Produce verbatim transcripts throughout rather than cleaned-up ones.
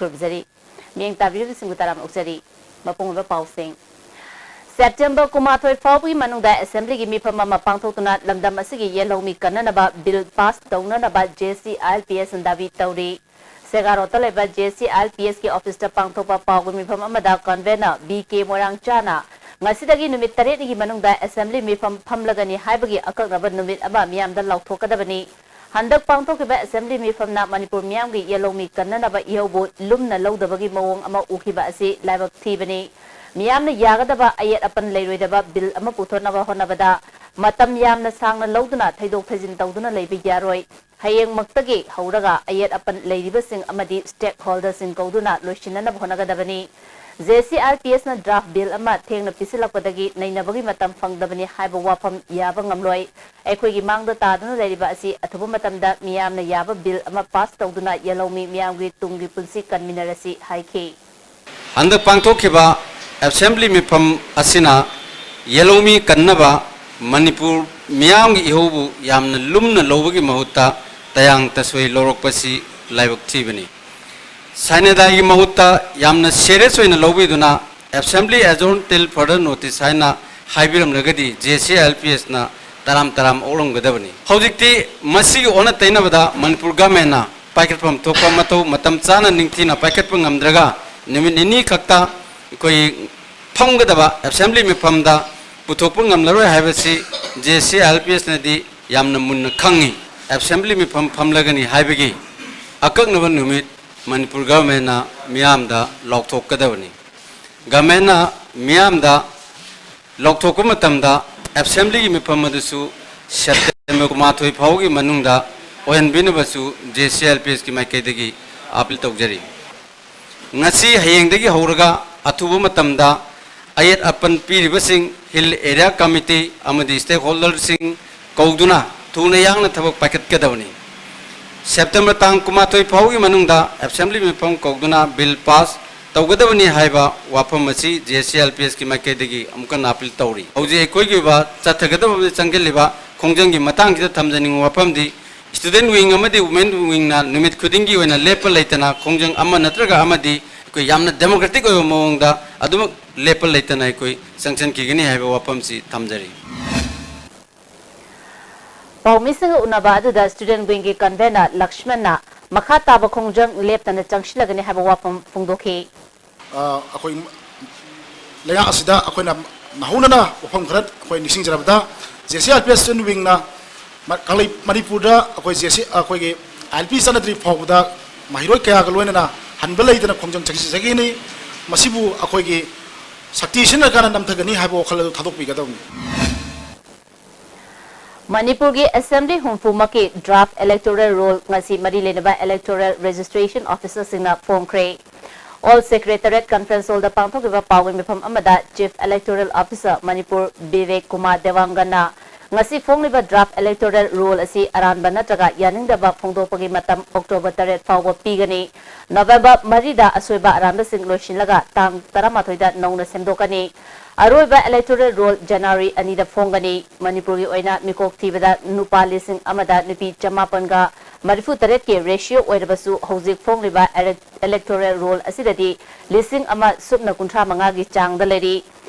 ꯈꯨꯔꯨꯝꯖꯔꯤ꯫ ꯃꯤꯠꯌꯦꯡ ꯇꯥꯕꯤꯔꯤꯕꯁꯤꯡꯕꯨ ꯇꯔꯥꯝꯅ ꯑꯣꯛꯆꯔꯤ꯫ ꯃꯄꯨꯡ ꯑꯣꯏꯕ ꯄꯥꯎꯁꯤꯡ꯫ ꯁꯦꯞꯇꯦꯝꯕꯔ ꯀꯨꯟꯃꯥꯊꯣꯏ ꯐꯥꯎꯕꯒꯤ ꯃꯅꯨꯡꯗ ꯑꯦꯁꯦꯝꯕ꯭ꯂꯤꯒꯤ ꯃꯤꯐꯝ ꯑꯃ ꯄꯥꯡꯊꯣꯛꯇꯨꯅ ꯂꯝꯗꯝ ꯑꯁꯤꯒꯤ ꯌꯦꯜꯍꯧꯃꯤ ꯀꯟꯅꯅꯕ ꯕꯤꯜ ꯄꯥꯁ ꯇꯧꯅꯅꯕ J C I L P ꯑꯦꯁꯅ Dhabi ꯇꯧꯔꯤ꯫ ꯁꯦꯒꯥꯔꯣꯠꯇ ꯂꯩꯕ ꯖꯦ ꯁꯤ ꯑꯥꯏ ꯑꯦꯜ ꯄꯤ ꯑꯦꯁꯀꯤ ꯑꯣꯐꯤꯁꯇ ꯄꯥꯡꯊꯣꯛꯄ ꯄꯥꯎꯒꯤ ꯃꯤꯐꯝ ꯑꯃꯗ ꯀꯟꯚꯦꯅꯔ ꯕꯤ ꯀꯦ ꯃꯣꯏꯔꯥꯡꯆꯥꯅ ꯉꯁꯤꯗꯒꯤ ꯅꯨꯃꯤꯠ ꯇꯔꯦꯠꯅꯤꯒꯤ ꯃꯅꯨꯡꯗ ꯑꯦꯁꯦꯝꯕ꯭ꯂꯤ ꯃꯤꯐꯝ ꯐꯝꯂꯒꯅꯤ ꯍꯥꯏꯕꯒꯤ ꯑꯀꯛꯅꯕ ꯅꯨꯃꯤꯠ ꯑꯃ ꯃꯤꯌꯥꯝꯗ ꯂꯥꯎꯊꯣꯛꯀꯗꯕꯅꯤ꯫ ꯍꯟꯗꯛ ꯄꯥꯡꯊꯣꯛꯈꯤꯕ ꯑꯦꯁꯦꯝꯕ꯭ꯂꯤ ꯃꯤꯐꯝꯅ ꯃꯅꯤꯄꯨꯔ ꯃꯤꯌꯥꯝꯒꯤ ꯌꯦꯜꯍꯧꯃꯤ ꯀꯟꯅꯅꯕ ꯏꯍꯧꯕꯨ ꯂꯨꯝꯅ ꯂꯧꯗꯕꯒꯤ ꯃꯑꯣꯡ ꯑꯃ ꯎꯈꯤꯕ ꯑꯁꯤ ꯂꯥꯏꯕꯛ ꯊꯤꯕꯅꯤ꯫ ꯃꯤꯌꯥꯝꯅ ꯌꯥꯒꯗꯕ ꯑꯌꯦꯠ ꯑꯄꯟ ꯂꯩꯔꯣꯏꯗꯕ ꯕꯤꯜ ꯑꯃ ꯄꯨꯊꯣꯛꯅꯕ ꯍꯣꯠꯅꯕꯗ ꯃꯇꯝ ꯌꯥꯝꯅ ꯁꯥꯡꯅ ꯂꯧꯗꯨꯅ ꯊꯩꯗꯣꯛ ꯊꯩꯖꯤꯟ ꯇꯧꯗꯨꯅ ꯂꯩꯕ ꯌꯥꯔꯣꯏ꯫ ꯍꯌꯦꯡꯃꯛꯇꯒꯤ ꯍꯧꯔꯒ ꯑꯌꯦꯠ ꯑꯄꯟ ꯂꯩꯔꯤꯕꯁꯤꯡ ꯑꯃꯗꯤ ꯁ꯭ꯇꯦꯛ ꯍꯣꯜꯗꯔꯁꯤꯡ ꯀꯧꯗꯨꯅ ꯂꯣꯏꯁꯤꯟꯅꯅꯕ ꯍꯣꯠꯅꯒꯗꯕꯅꯤ꯫ J C I L P ꯑꯦꯁꯅ ꯗ꯭ꯔꯥꯐ ꯕꯤꯜ ꯑꯃ ꯊꯦꯡꯅ ꯄꯤꯁꯤꯜꯂꯛꯄꯗꯒꯤ ꯅꯩꯅꯕꯒꯤ ꯃꯇꯝ ꯐꯪꯗꯕꯅꯤ ꯍꯥꯏꯕ ꯋꯥꯐꯝ ꯌꯥꯕ ꯉꯝꯂꯣꯏ꯫ ꯑꯩꯈꯣꯏꯒꯤ ꯃꯥꯡꯗ ꯇꯥꯗꯨꯅ ꯂꯩꯔꯤꯕ ꯑꯁꯤ ꯑꯊꯨꯕ ꯃꯇꯝꯗ ꯃꯤꯌꯥꯝꯅ ꯌꯥꯕ ꯕꯤꯜ ꯑꯃ ꯄꯥꯁ ꯇꯧꯗꯨꯅ ꯌꯦꯜꯍꯧꯃꯤ ꯃꯤꯌꯥꯝꯒꯤ ꯇꯨꯡꯒꯤ ꯄꯨꯟꯁꯤ ꯀꯟꯃꯤꯟꯅꯔꯁꯤ ꯍꯥꯏꯈꯤ꯫ ꯍꯟꯗꯛ ꯄꯥꯡꯊꯣꯛꯈꯤꯕ ꯑꯦꯁꯦꯝꯕ꯭ꯂꯤ ꯃꯤꯐꯝ ꯑꯁꯤꯅ ꯌꯦꯜꯍꯧꯃꯤ ꯀꯟꯅꯕ ꯃꯅꯤꯄꯨꯔ ꯃꯤꯌꯥꯝꯒꯤ ꯏꯍꯧꯕꯨ ꯌꯥꯝꯅ ꯂꯨꯝꯅ ꯂꯧꯕꯒꯤ ꯃꯍꯨꯠꯇ ꯇꯌꯥꯡ ꯇꯁꯣꯏ ꯂꯧꯔꯛꯄꯁꯤ ꯂꯥꯏꯕꯛ ꯊꯤꯕꯅꯤ꯫ ꯁꯥꯏꯅꯗꯥꯏꯒꯤ ꯃꯍꯨꯠꯇ ꯌꯥꯝꯅ ꯁꯦꯔꯤꯌꯁ ꯑꯣꯏꯅ ꯂꯧꯕꯤꯗꯨꯅ ꯑꯦꯁꯦꯝꯕ꯭ꯂꯤ ꯑꯦꯖꯣꯔꯟ ꯇꯤꯜ ꯐꯔꯗꯔ ꯅꯣꯇꯤꯁ ꯍꯥꯏꯅ ꯍꯥꯏꯕꯤꯔꯝꯂꯒꯗꯤ J C I L P ꯑꯦꯁꯅ ꯇꯔꯥꯝ ꯇꯔꯥꯝ ꯑꯣꯛꯂꯝꯒꯗꯕꯅꯤ꯫ ꯍꯧꯖꯤꯛꯇꯤ ꯃꯁꯤꯒꯤ ꯑꯣꯟꯅ ꯇꯩꯅꯕꯗ ꯃꯅꯤꯄꯨꯔ ꯒꯃꯦꯟꯅ ꯄꯥꯏꯈꯠꯐꯝ ꯊꯣꯛꯄ ꯃꯊꯧ ꯃꯇꯝ ꯆꯥꯅ ꯅꯤꯡꯊꯤꯅ ꯄꯥꯏꯈꯠꯄ ꯉꯝꯗ꯭ꯔꯒ ꯅꯨꯃꯤꯠ ꯅꯤꯅꯤ ꯈꯛꯇ ꯑꯩꯈꯣꯏ ꯐꯝꯒꯗꯕ ꯑꯦꯁꯦꯝꯕ꯭ꯂꯤ ꯃꯤꯐꯝꯗ ꯄꯨꯊꯣꯛꯄ ꯉꯝꯂꯔꯣꯏ ꯍꯥꯏꯕꯁꯤ ꯖꯦ ꯁꯤ ꯑꯥꯏ ꯑꯦꯜ ꯄꯤ ꯑꯦꯁꯅꯗꯤ ꯌꯥꯝꯅ ꯃꯨꯟꯅ ꯈꯪꯉꯤ꯫ ꯑꯦꯁꯦꯝꯕ꯭ꯂꯤ ꯃꯤꯐꯝ ꯐꯝꯂꯒꯅꯤ ꯍꯥꯏꯕꯒꯤ ꯑꯀꯛꯅꯕ ꯅꯨꯃꯤꯠ ꯃꯅꯤꯄꯨꯔ ꯒꯚꯔꯟꯃꯦꯟꯅ ꯃꯤꯌꯥꯝꯗ ꯂꯥꯎꯊꯣꯛꯀꯗꯕꯅꯤ꯫ ꯒꯚꯔꯟꯃꯦꯟꯅ ꯃꯤꯌꯥꯝꯗ ꯂꯥꯎꯊꯣꯛꯄ ꯃꯇꯝꯗ ꯑꯦꯁꯦꯝꯕ꯭ꯂꯤꯒꯤ ꯃꯤꯐꯝ ꯑꯗꯨꯁꯨ ꯁꯦꯞꯇꯦꯝꯕꯔ ꯀꯨꯟꯃꯥꯊꯣꯏ ꯐꯥꯎꯒꯤ ꯃꯅꯨꯡꯗ ꯑꯣꯏꯍꯟꯕꯤꯅꯕꯁꯨ ꯖꯦ ꯁꯤ ꯑꯥꯏ ꯑꯦꯜ ꯄꯤ ꯑꯦꯁꯀꯤ ꯃꯥꯏꯀꯩꯗꯒꯤ ꯑꯥꯄꯤꯜ ꯇꯧꯖꯔꯤ꯫ ꯉꯁꯤ ꯍꯌꯦꯡꯗꯒꯤ ꯍꯧꯔꯒ ꯑꯊꯨꯕ ꯃꯇꯝꯗ ꯑꯌꯦꯠ ꯑꯄꯟ ꯄꯤꯔꯤꯕꯁꯤꯡ, ꯍꯤꯜ ꯑꯦꯔꯤꯌꯥ ꯀꯃꯤꯇꯤ ꯑꯃꯗꯤ ꯁ꯭ꯇꯦꯛꯍꯣꯜꯗꯔꯁꯤꯡ ꯀꯧꯗꯨꯅ ꯊꯨꯅ ꯌꯥꯡꯅ ꯊꯕꯛ ꯄꯥꯏꯈꯠꯀꯗꯕꯅꯤ꯫ ꯁꯦꯞꯇꯦꯝꯕꯔ ꯇꯥꯡ ꯀꯨꯟꯃꯥꯊꯣꯏ ꯐꯥꯎꯒꯤ ꯃꯅꯨꯡꯗ ꯑꯦꯁꯦꯝꯕ꯭ꯂꯤ ꯃꯤꯐꯝ ꯀꯧꯗꯨꯅ ꯕꯤꯜ ꯄꯥꯁ ꯇꯧꯒꯗꯕꯅꯤ ꯍꯥꯏꯕ ꯋꯥꯐꯝ ꯑꯁꯤ ꯖꯦ ꯁꯤ ꯑꯥꯏ ꯑꯦꯜ ꯄꯤ ꯑꯦꯁꯀꯤ ꯃꯥꯏꯀꯩꯗꯒꯤ ꯑꯃꯨꯛꯀ ꯍꯟꯅ ꯑꯥꯄꯤꯜ ꯇꯧꯔꯤ꯫ ꯍꯧꯖꯤꯛ ꯑꯩꯈꯣꯏꯒꯤ ꯑꯣꯏꯕ ꯆꯠꯊꯒꯗꯕ ꯆꯪꯁꯤꯜꯂꯤꯕ ꯈꯣꯡꯖꯪꯒꯤ ꯃꯇꯥꯡꯁꯤꯗ ꯊꯝꯖꯅꯤꯡꯕ ꯋꯥꯐꯝꯗꯤ, Student wing ꯑꯃꯗꯤ women wingꯅ ꯅꯨꯃꯤꯠ ꯈꯨꯗꯤꯡꯒꯤ ꯑꯣꯏꯅ ꯂꯦꯞꯄ ꯂꯩꯇꯅ ꯈꯣꯡꯖꯪ ꯑꯃ ꯅꯠꯇ꯭ꯔꯒ ꯑꯃꯗꯤ ꯑꯩꯈꯣꯏ ꯌꯥꯝꯅ democratic ꯑꯣꯏꯕ ꯃꯑꯣꯡꯗ ꯑꯗꯨꯃꯛ ꯂꯦꯞꯄ ꯂꯩꯇꯅ ꯑꯩꯈꯣꯏ ꯆꯪꯁꯤꯟꯈꯤꯒꯅꯤ ꯍꯥꯏꯕ ꯋꯥꯐꯝꯁꯤ ꯊꯝꯖꯔꯤ꯫ ꯄꯥꯎꯃꯤꯁꯤꯡꯒ ꯎꯅꯕ ꯑꯗꯨꯗ student wingꯒꯤ convener ꯂꯛꯁꯃꯟꯅ ꯃꯈꯥ ꯇꯥꯕ ꯈꯣꯡꯖꯪ ꯂꯦꯞꯇꯅ ꯆꯪꯁꯤꯜꯂꯒꯅꯤ ꯍꯥꯏꯕ ꯋꯥꯐꯝ ꯐꯣꯡꯗꯣꯛꯈꯤ꯫ ꯑꯩꯈꯣꯏ ꯂꯩꯉꯥꯛ ꯑꯁꯤꯗ ꯑꯩꯈꯣꯏꯅ ꯅꯧꯍꯧꯅꯅ ꯋꯥꯐꯝ ꯈꯔ ꯑꯩꯈꯣꯏ ꯅꯤꯡꯁꯤꯡꯖꯔꯕꯗ, J C R P F student wingꯅ ꯀꯪꯂꯩ ꯃꯅꯤꯄꯨꯔꯗ ꯑꯩꯈꯣꯏ ꯖꯦ ꯁꯤ ꯑꯩꯈꯣꯏꯒꯤ ꯑꯥꯏ ꯑꯦꯜ ꯄꯤ ꯆꯠꯅꯗ꯭ꯔꯤ ꯐꯥꯎꯕꯗ ꯃꯍꯩꯔꯣꯏ ꯀꯌꯥꯒ ꯂꯣꯏꯅꯅ ꯍꯟꯕ ꯂꯩꯇꯅ ꯈꯣꯡꯖꯪ ꯆꯪꯁꯤꯟꯖꯈꯤꯅꯤ꯫ ꯃꯁꯤꯕꯨ ꯑꯩꯈꯣꯏꯒꯤ ꯁꯛꯇꯤ ꯁꯤꯖꯤꯟꯅꯔꯀꯥꯟꯗ ꯅꯝꯊꯒꯅꯤ ꯍꯥꯏꯕ ꯋꯥꯈꯜ ꯑꯗꯨ ꯊꯥꯗꯣꯛꯄꯤꯒꯗꯕꯅꯤ꯫ ꯃꯅꯤꯄꯨꯔꯒꯤ assembly ꯍꯨꯝꯐꯨꯃꯛꯀꯤ draft electoral roll ꯉꯁꯤ ꯃꯔꯤ ꯂꯩꯅꯕ electoral registration officerꯁꯤꯡꯅ ꯐꯣꯡꯈ꯭ꯔꯦ꯫ All Secretariat Conference Hallꯗ ꯄꯥꯡꯊꯣꯛꯈꯤꯕ ꯄꯥꯎꯒꯤ ꯃꯤꯐꯝ ꯑꯃꯗ Chief Electoral Officer Manipur Bibek Kumar ꯗꯦꯋꯥꯡꯒꯟꯅ ꯉꯁꯤ ꯐꯣꯡꯂꯤꯕ draft electoral roll ꯑꯁꯤ ꯑꯔꯥꯟꯕ ꯅꯠꯇ꯭ꯔꯒ ꯌꯥꯅꯤꯡꯗꯕ ꯐꯣꯡꯗꯣꯛꯄꯒꯤ ꯃꯇꯝ October ꯇꯔꯦꯠ ꯐꯥꯎꯕ ꯄꯤꯒꯅꯤ꯫ November ꯃꯔꯤꯗ ꯑꯁꯣꯏꯕ ꯑꯔꯥꯟꯕꯁꯤꯡ ꯂꯣꯏꯁꯤꯜꯂꯒ ꯇꯥꯡ ꯇꯔꯥꯃꯥꯊꯣꯏꯗ ꯅꯧꯅ ꯁꯦꯝꯗꯣꯛꯀꯅꯤ꯫ ꯑꯔꯣꯏꯕ electoral roll January ꯑꯅꯤꯗ ꯐꯣꯡꯒꯅꯤ꯫ ꯃꯅꯤꯄꯨꯔꯒꯤ ꯑꯣꯏꯅ ꯃꯤꯀꯣꯛ ꯊꯤꯕꯗ ꯅꯨꯄꯥ ꯂꯤꯁꯤꯡ ꯑꯃꯗ ꯅꯨꯄꯤ ꯆꯃꯥꯄꯟꯒ ꯃꯔꯤꯐꯨ ꯇꯔꯦꯠꯀꯤ ratio ꯑꯣꯏꯔꯕꯁꯨ ꯍꯧꯖꯤꯛ ꯐꯣꯡꯂꯤꯕ elec-, electoral roll ꯑꯁꯤꯗꯗꯤ ꯂꯤꯁꯤꯡ ꯑꯃ ꯁꯨꯞꯅ ꯀꯨꯟꯊ꯭ꯔꯥ ꯃꯉꯥꯒꯤ ꯆꯥꯡꯗ ꯂꯩꯔꯤ꯫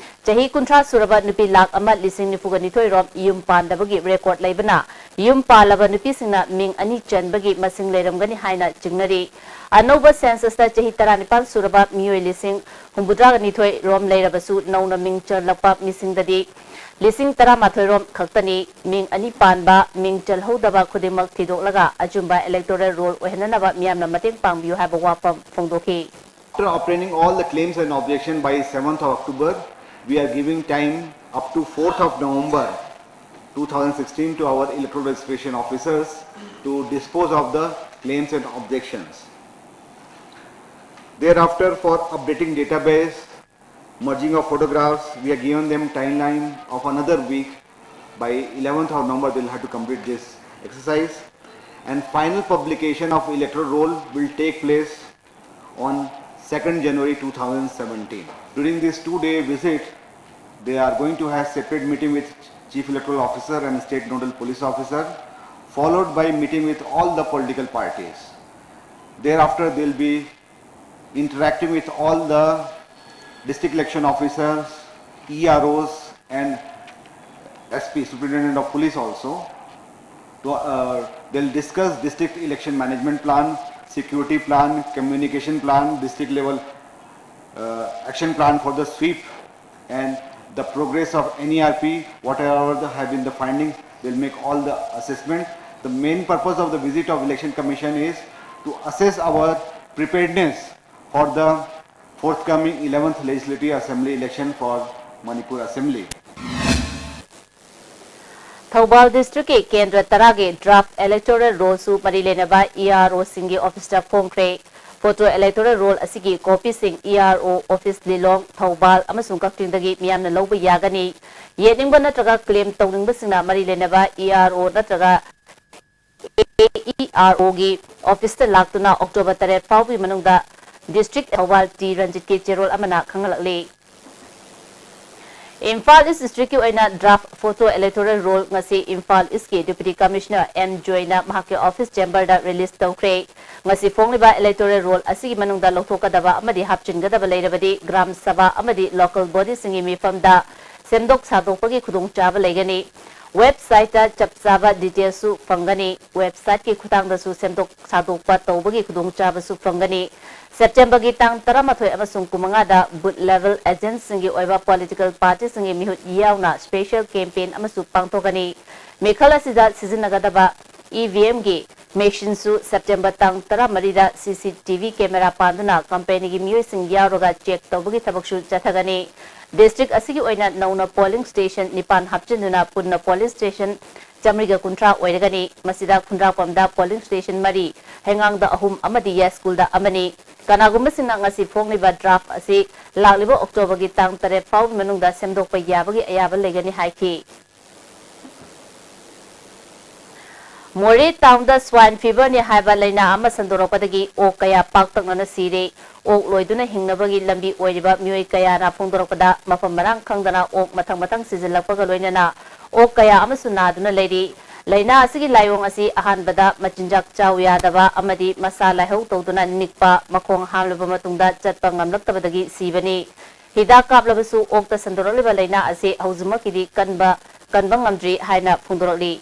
ꯆꯍꯤ ꯀꯨꯟꯊ꯭ꯔꯥ ꯁꯨꯔꯕ ꯅꯨꯄꯤ ꯂꯥꯈ ꯑꯃ ꯂꯤꯁꯤꯡ ꯅꯤꯐꯨꯒ ꯅꯤꯊꯣꯏ ꯔꯣꯝ ꯌꯨꯝ ꯄꯥꯟꯗꯕꯒꯤ record ꯂꯩꯕꯅ ꯌꯨꯝ ꯄꯥꯜꯂꯕ ꯅꯨꯄꯤꯁꯤꯡꯅ ꯃꯤꯡ ꯑꯅꯤ ꯆꯟꯕꯒꯤ ꯃꯁꯤꯡ ꯂꯩꯔꯝꯒꯅꯤ ꯍꯥꯏꯅ ꯆꯤꯡꯅꯔꯤ꯫ ꯑꯅꯧꯕ censusꯇ ꯆꯍꯤ ꯇꯔꯥꯅꯤꯄꯥꯟ ꯁꯨꯔꯕ ꯃꯤꯑꯣꯏ ꯂꯤꯁꯤꯡ ꯍꯨꯝꯐꯨꯇꯔꯥꯒ ꯅꯤꯊꯣꯏ ꯔꯣꯝ ꯂꯩꯔꯕꯁꯨ ꯅꯧꯅ ꯃꯤꯡ ꯆꯜꯂꯛꯄ ꯃꯤꯁꯤꯡꯗꯗꯤ ꯂꯤꯁꯤꯡ ꯇꯔꯥꯃꯥꯊꯣꯏ ꯔꯣꯝ ꯈꯛꯇꯅꯤ꯫ ꯃꯤꯡ ꯑꯅꯤ ꯄꯥꯟꯕ, ꯃꯤꯡ ꯆꯜꯍꯧꯗꯕ ꯈꯨꯗꯤꯡꯃꯛ ꯊꯤꯗꯣꯛꯂꯒ ꯑꯆꯨꯝꯕ electoral roll ꯑꯣꯏꯍꯟꯅꯅꯕ ꯃꯤꯌꯥꯝꯅ ꯃꯇꯦꯡ ꯄꯥꯡꯕꯤꯌꯨ ꯍꯥꯏꯕ ꯋꯥꯐꯝ ꯐꯣꯡꯗꯣꯛꯈꯤ꯫ After obtaining all the claims and objection by seventh of October, we are giving time up to fourth of November two thousand sixteen to our electoral registration officers to dispose of the claims and objections. Thereafter, for updating database, merging of photographs, we are given them timeline of another week. By eleventh of November, they'll have to complete this exercise. And final publication of electoral roll will take place on second January two thousand seventeen. During this two-day visit, they are going to have separate meeting with Chief Electoral Officer and State Nodal Police Officer followed by meeting with all the political parties. Thereafter, they'll be interacting with all the district election officers, E R Os, and S P, Superintendent of Police also. So, uh, they'll discuss district election management plan, security plan, communication plan, district level uh, action plan for the sweep, and the progress of N E R P, whatever the, have been the findings, they'll make all the assessment. The main purpose of the visit of Election Commission is to assess our preparedness for the forthcoming eleventh Legislative Assembly election for Manipur Assembly. Thoubal ꯗꯤꯁꯇ꯭ꯔꯤꯛꯀꯤ ꯀꯦꯟꯗ꯭ꯔ ꯇꯔꯥꯒꯤ draft electoral ꯔꯣꯜꯁꯨ ꯃꯔꯤ ꯂꯩꯅꯕ E R ꯑꯣꯁꯤꯡꯒꯤ ꯑꯣꯐꯤꯁꯇ ꯐꯣꯡꯈ꯭ꯔꯦ꯫ Photo electoral role ꯑꯁꯤꯒꯤ ꯀꯣꯄꯤꯁꯤꯡ E R ꯑꯣ office ꯂꯤꯂꯣꯡ, ꯊꯧꯕꯥꯜ ꯑꯃꯁꯨꯡ ꯀꯛꯆꯤꯡꯗꯒꯤ ꯃꯤꯌꯥꯝꯅ ꯂꯧꯕ ꯌꯥꯒꯅꯤ꯫ ꯌꯦꯠꯅꯤꯡꯕ ꯅꯠꯇ꯭ꯔꯒ ꯀ꯭ꯂꯦꯝ ꯇꯧꯅꯤꯡꯕꯁꯤꯡꯅ ꯃꯔꯤ ꯂꯩꯅꯕ ꯏ ꯑꯥꯔ ꯑꯣ ꯅꯠꯇ꯭ꯔꯒ ꯑꯦ ꯏ ꯑꯥꯔ ꯑꯣꯒꯤ ꯑꯣꯐꯤꯁꯇ ꯂꯥꯛꯇꯨꯅ ꯑꯣꯛꯇꯣꯕꯔ ꯇꯔꯦꯠ ꯐꯥꯎꯕꯒꯤ ꯃꯅꯨꯡꯗ ꯗꯤꯁꯇ꯭ꯔꯤꯛ ꯊꯧꯕꯥꯜ ꯇꯤ ꯔꯟꯖꯤꯠꯀꯤ ꯆꯦꯔꯣꯜ ꯑꯃꯅ ꯈꯪꯍꯜꯂꯛꯂꯤ꯫ ꯏꯝꯐꯥꯜ ꯏꯁ ꯗꯤꯁꯇ꯭ꯔꯤꯛꯀꯤ ꯑꯣꯏꯅ ꯗ꯭ꯔꯥꯐ ꯐꯣꯇꯣ ꯏꯂꯦꯛꯇꯣꯔꯦꯜ ꯔꯣꯜ ꯉꯁꯤ ꯏꯝꯐꯥꯜ ꯏꯁꯀꯤ ꯗꯤꯄ꯭ꯌꯨꯇꯤ ꯀꯃꯤꯁꯅꯔ ꯑꯦꯟ ꯖꯣꯏꯅ ꯃꯍꯥꯛꯀꯤ ꯑꯣꯐꯤꯁ ꯆꯦꯝꯕꯔꯗ ꯔꯤꯂꯤꯖ ꯇꯧꯈ꯭ꯔꯦ꯫ ꯉꯁꯤ ꯐꯣꯡꯂꯤꯕ ꯏꯂꯦꯛꯇꯣꯔꯦꯜ ꯔꯣꯜ ꯑꯁꯤꯒꯤ ꯃꯅꯨꯡꯗ ꯂꯧꯊꯣꯛꯀꯗꯕ ꯑꯃꯗꯤ ꯍꯥꯞꯆꯤꯟꯒꯗꯕ ꯂꯩꯔꯕꯗꯤ ꯒ꯭ꯔꯥꯝ ꯁꯚꯥ ꯑꯃꯗꯤ ꯂꯣꯀꯦꯜ ꯕꯣꯗꯤꯁꯤꯡꯒꯤ ꯃꯤꯐꯝꯗ ꯁꯦꯝꯗꯣꯛ ꯁꯥꯗꯣꯛꯄꯒꯤ ꯈꯨꯗꯣꯡꯆꯥꯕ ꯂꯩꯒꯅꯤ꯫ ꯋꯦꯕꯁꯥꯏꯠꯇ ꯆꯞ ꯆꯥꯕ ꯗꯤꯇꯦꯜꯁꯨ ꯐꯪꯒꯅꯤ꯫ ꯋꯦꯕꯁꯥꯏꯠꯀꯤ ꯈꯨꯠꯊꯥꯡꯗꯁꯨ ꯁꯦꯝꯗꯣꯛ ꯁꯥꯗꯣꯛꯄ ꯇꯧꯕꯒꯤ ꯈꯨꯗꯣꯡꯆꯥꯕꯁꯨ ꯐꯪꯒꯅꯤ꯫ ꯁꯦꯞꯇꯦꯝꯕꯔꯒꯤ ꯇꯥꯡ ꯇꯔꯥꯃꯥꯊꯣꯏ ꯑꯃꯁꯨꯡ ꯀꯨꯟꯃꯉꯥꯗ ꯕꯨꯊ ꯂꯦꯚꯦꯜ ꯑꯦꯖꯦꯟꯠꯁꯤꯡꯒꯤ ꯑꯣꯏꯕ ꯄꯣꯂꯤꯇꯤꯀꯦꯜ ꯄꯥꯔꯇꯤꯁꯤꯡꯒꯤ ꯃꯤꯍꯨꯠ ꯌꯥꯎꯅ ꯁ꯭ꯄꯦꯁꯤꯌꯦꯜ ꯀꯦꯝꯄꯦꯟ ꯑꯃꯁꯨ ꯄꯥꯡꯊꯣꯛꯀꯅꯤ꯫ ꯃꯤꯈꯜ ꯑꯁꯤꯗ ꯁꯤꯖꯤꯟꯅꯒꯗꯕ ꯏ ꯚꯤ ꯑꯦꯝꯒꯤ ꯃꯦꯁꯤꯟꯁꯨ ꯁꯦꯞꯇꯦꯝꯕꯔ ꯇꯥꯡ ꯇꯔꯥꯃꯔꯤꯗ ꯁꯤ ꯁꯤ ꯇꯤ ꯚꯤ ꯀꯦꯃꯦꯔꯥ ꯄꯥꯟꯗꯨꯅ ꯀꯝꯄꯦꯅꯤꯒꯤ ꯃꯤꯑꯣꯏꯁꯤꯡ ꯌꯥꯎꯔꯒ ꯆꯦꯛ ꯇꯧꯕꯒꯤ ꯊꯕꯛꯁꯨ ꯆꯠꯊꯒꯅꯤ꯫ ꯗꯤꯁꯇ꯭ꯔꯤꯛ ꯑꯁꯤꯒꯤ ꯑꯣꯏꯅ ꯅꯧꯅ ꯄꯣꯂꯤꯡ ꯁ꯭ꯇꯦꯁꯟ ꯅꯤꯄꯥꯟ ꯍꯥꯞꯆꯤꯟꯗꯨꯅ ꯄꯨꯟꯅ ꯄꯣꯂꯤꯡ ꯁ꯭ꯇꯦꯁꯟ ꯆꯥꯃꯔꯤꯒ ꯀꯨꯟꯊ꯭ꯔꯥ ꯑꯣꯏꯔꯒꯅꯤ꯫ ꯃꯁꯤꯗ ꯈꯨꯟꯗ꯭ꯔꯥꯛꯄꯝꯗ ꯄꯣꯂꯤꯡ ꯁ꯭ꯇꯦꯁꯟ ꯃꯔꯤ, ꯍꯩꯉꯥꯡꯗ ꯑꯍꯨꯝ ꯑꯃꯗꯤ ꯌꯥꯏꯁ꯭ꯀꯨꯜꯗ ꯑꯃꯅꯤ꯫ ꯀꯅꯥꯒꯨꯝꯕꯁꯤꯡꯅ ꯉꯁꯤ ꯐꯣꯡꯂꯤꯕ ꯗ꯭ꯔꯥꯐ ꯑꯁꯤ ꯂꯥꯛꯂꯤꯕ ꯑꯣꯛꯇꯣꯕꯔꯒꯤ ꯇꯥꯡ ꯇꯔꯦꯠ ꯐꯥꯎꯕꯒꯤ ꯃꯅꯨꯡꯗ ꯁꯦꯝꯗꯣꯛꯄ ꯌꯥꯕꯒꯤ ꯑꯌꯥꯕ ꯂꯩꯒꯅꯤ ꯍꯥꯏꯈꯤ꯫ ꯃꯣꯔꯦ ꯇꯥꯎꯟꯗ ꯁ꯭ꯋꯥꯏꯟ ꯐꯤꯚꯔꯅꯤ ꯍꯥꯏꯕ ꯂꯥꯏꯅꯥ ꯑꯃ ꯁꯟꯗꯣꯔꯛꯄꯗꯒꯤ ꯑꯣꯛ ꯀꯌꯥ ꯄꯥꯛꯇꯛꯅꯅ ꯁꯤꯔꯦ꯫ ꯑꯣꯛ ꯂꯣꯏꯗꯨꯅ ꯍꯤꯡꯅꯕꯒꯤ ꯂꯝꯕꯤ ꯑꯣꯏꯔꯤꯕ ꯃꯤꯑꯣꯏ ꯀꯌꯥꯅ ꯐꯣꯡꯗꯣꯔꯛꯄꯗ ꯃꯐꯝ ꯃꯔꯥꯡ ꯈꯪꯗꯅ ꯑꯣꯛ ꯃꯊꯪ ꯃꯊꯪ ꯁꯤꯖꯤꯜꯂꯛꯄꯒ ꯂꯣꯏꯅꯅ ꯑꯣꯛ ꯀꯌꯥ ꯑꯃꯁꯨ ꯅꯥꯗꯨꯅ ꯂꯩꯔꯤ꯫ ꯂꯥꯏꯅꯥ ꯑꯁꯤꯒꯤ ꯂꯥꯏꯑꯣꯡ ꯑꯁꯤ ꯑꯍꯥꯟꯕꯗ ꯃꯆꯤꯟꯖꯥꯛ ꯆꯥꯎ ꯌꯥꯗꯕ ꯑꯃꯗꯤ ꯃꯁꯥ ꯂꯥꯏꯍꯧ ꯇꯧꯗꯨꯅ ꯅꯤꯛꯄ, ꯃꯈꯣꯡ ꯍꯥꯝꯂꯕ ꯃꯇꯨꯡꯗ ꯆꯠꯄ ꯉꯝꯂꯛꯇꯕꯗꯒꯤ ꯁꯤꯕꯅꯤ꯫ ꯍꯤꯗꯥꯛ ꯀꯥꯞꯂꯕꯁꯨ ꯑꯣꯛꯇ ꯁꯟꯗꯣꯔꯛꯂꯤꯕ ꯂꯥꯏꯅꯥ ꯑꯁꯤ ꯍꯧꯖꯤꯛꯃꯛꯀꯤꯗꯤ ꯀꯟꯕ, ꯀꯟꯕ ꯉꯝꯗ꯭ꯔꯤ ꯍꯥꯏꯅ ꯐꯣꯡꯗꯣꯔꯛꯂꯤ꯫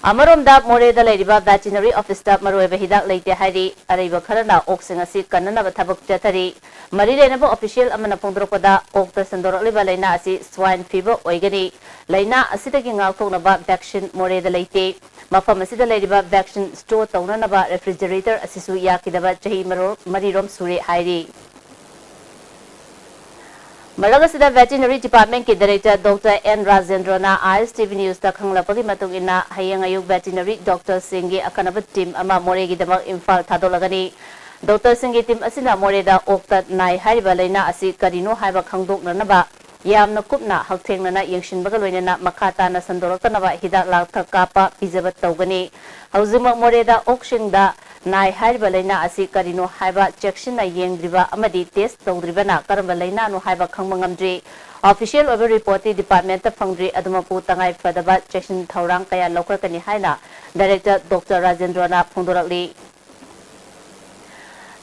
ꯑꯃꯔꯣꯝꯗ ꯃꯣꯔꯦꯗ ꯂꯩꯔꯤꯕ veterinary officeꯇ ꯃꯔꯨꯑꯣꯏꯕ ꯍꯤꯗꯥꯛ ꯂꯩꯇꯦ ꯍꯥꯏꯔꯤ꯫ ꯑꯔꯩꯕ ꯈꯔꯅ ꯑꯣꯛꯁꯤꯡ ꯑꯁꯤ ꯀꯟꯅꯅꯕ ꯊꯕꯛ ꯆꯠꯊꯔꯤ꯫ ꯃꯔꯤ ꯂꯩꯅꯕ official ꯑꯃꯅ ꯐꯣꯡꯗꯣꯔꯛꯄꯗ ꯑꯣꯛꯇ ꯁꯟꯗꯣꯔꯛꯂꯤꯕ ꯂꯥꯏꯅꯥ ꯑꯁꯤ swine fever ꯑꯣꯏꯒꯅꯤ꯫ ꯂꯥꯏꯅꯥ ꯑꯁꯤꯗꯒꯤ ꯉꯥꯛꯊꯣꯛꯅꯕ vaccine ꯃꯣꯔꯦꯗ ꯂꯩꯇꯦ꯫ ꯃꯐꯝ ꯑꯁꯤꯗ ꯂꯩꯔꯤꯕ vaccine store ꯇꯧꯅꯅꯕ refrigerator ꯑꯁꯤꯁꯨ ꯌꯥꯈꯤꯗꯕ ꯆꯍꯤ ꯃꯔꯣ-, ꯃꯔꯤꯔꯣꯝ ꯁꯨꯔꯦ ꯍꯥꯏꯔꯤ꯫ ꯃꯔꯛ ꯑꯁꯤꯗ veterinary departmentꯀꯤ director Doctor N ꯔꯥꯖꯦꯟꯗ꯭ꯔꯣꯅ ISTV newsꯇ ꯈꯪꯂꯛꯄꯒꯤ ꯃꯇꯨꯡ ꯏꯟꯅ, ꯍꯌꯦꯡ ꯑꯌꯨꯛ veterinary doctorꯁꯤꯡꯒꯤ ꯑꯈꯟꯅꯕ team ꯑꯃ ꯃꯣꯔꯦꯒꯤꯗꯃꯛ ꯏꯝꯐꯥꯜ ꯊꯥꯗꯣꯛꯂꯒꯅꯤ꯫ Doctorꯁꯤꯡꯒꯤ team ꯑꯁꯤꯅ ꯃꯣꯔꯦꯗ ꯑꯣꯛꯇ ꯅꯥꯏ ꯍꯥꯏꯔꯤꯕ ꯂꯥꯏꯅꯥ ꯑꯁꯤ ꯀꯔꯤꯅꯣ ꯍꯥꯏꯕ ꯈꯪꯗꯣꯛꯅꯅꯕ ꯌꯥꯝꯅ ꯀꯨꯞꯅ ꯍꯛꯊꯦꯡꯅꯅ ꯌꯦꯡꯁꯤꯟꯕꯒ ꯂꯣꯏꯅꯅ ꯃꯈꯥ ꯇꯥꯅ ꯁꯟꯗꯣꯔꯛꯇꯅꯕ ꯍꯤꯗꯥꯛ ꯂꯥꯡꯊꯛ ꯀꯥꯞꯄ ꯄꯤꯖꯕ ꯇꯧꯒꯅꯤ꯫ ꯍꯧꯖꯤꯛꯃꯛ ꯃꯣꯔꯦꯗ ꯑꯣꯛꯁꯤꯡꯗ ꯅꯥꯏ ꯍꯥꯏꯔꯤꯕ ꯂꯥꯏꯅꯥ ꯑꯁꯤ ꯀꯔꯤꯅꯣ ꯍꯥꯏꯕ ꯆꯦꯛꯁꯤꯟꯅ ꯌꯦꯡꯗ꯭ꯔꯤꯕ ꯑꯃꯗꯤ test ꯇꯧꯗ꯭ꯔꯤꯕꯅ ꯀꯔꯝꯕ ꯂꯥꯏꯅꯥꯅꯣ ꯍꯥꯏꯕ ꯈꯪꯕ ꯉꯝꯗ꯭ꯔꯤ꯫ Official ꯑꯣꯏꯕ reportꯇꯤ departmentꯇ ꯐꯪꯗ꯭ꯔꯤ, ꯑꯗꯨꯃꯛꯄꯨ ꯇꯉꯥꯏ ꯐꯗꯕ ꯆꯦꯛꯁꯤꯟ ꯊꯧꯔꯥꯡ ꯀꯌꯥ ꯂꯧꯈꯠꯀꯅꯤ ꯍꯥꯏꯅ director Doctor ꯔꯥꯖꯦꯟꯗ꯭ꯔꯣꯅ ꯐꯣꯡꯗꯣꯔꯛꯂꯤ꯫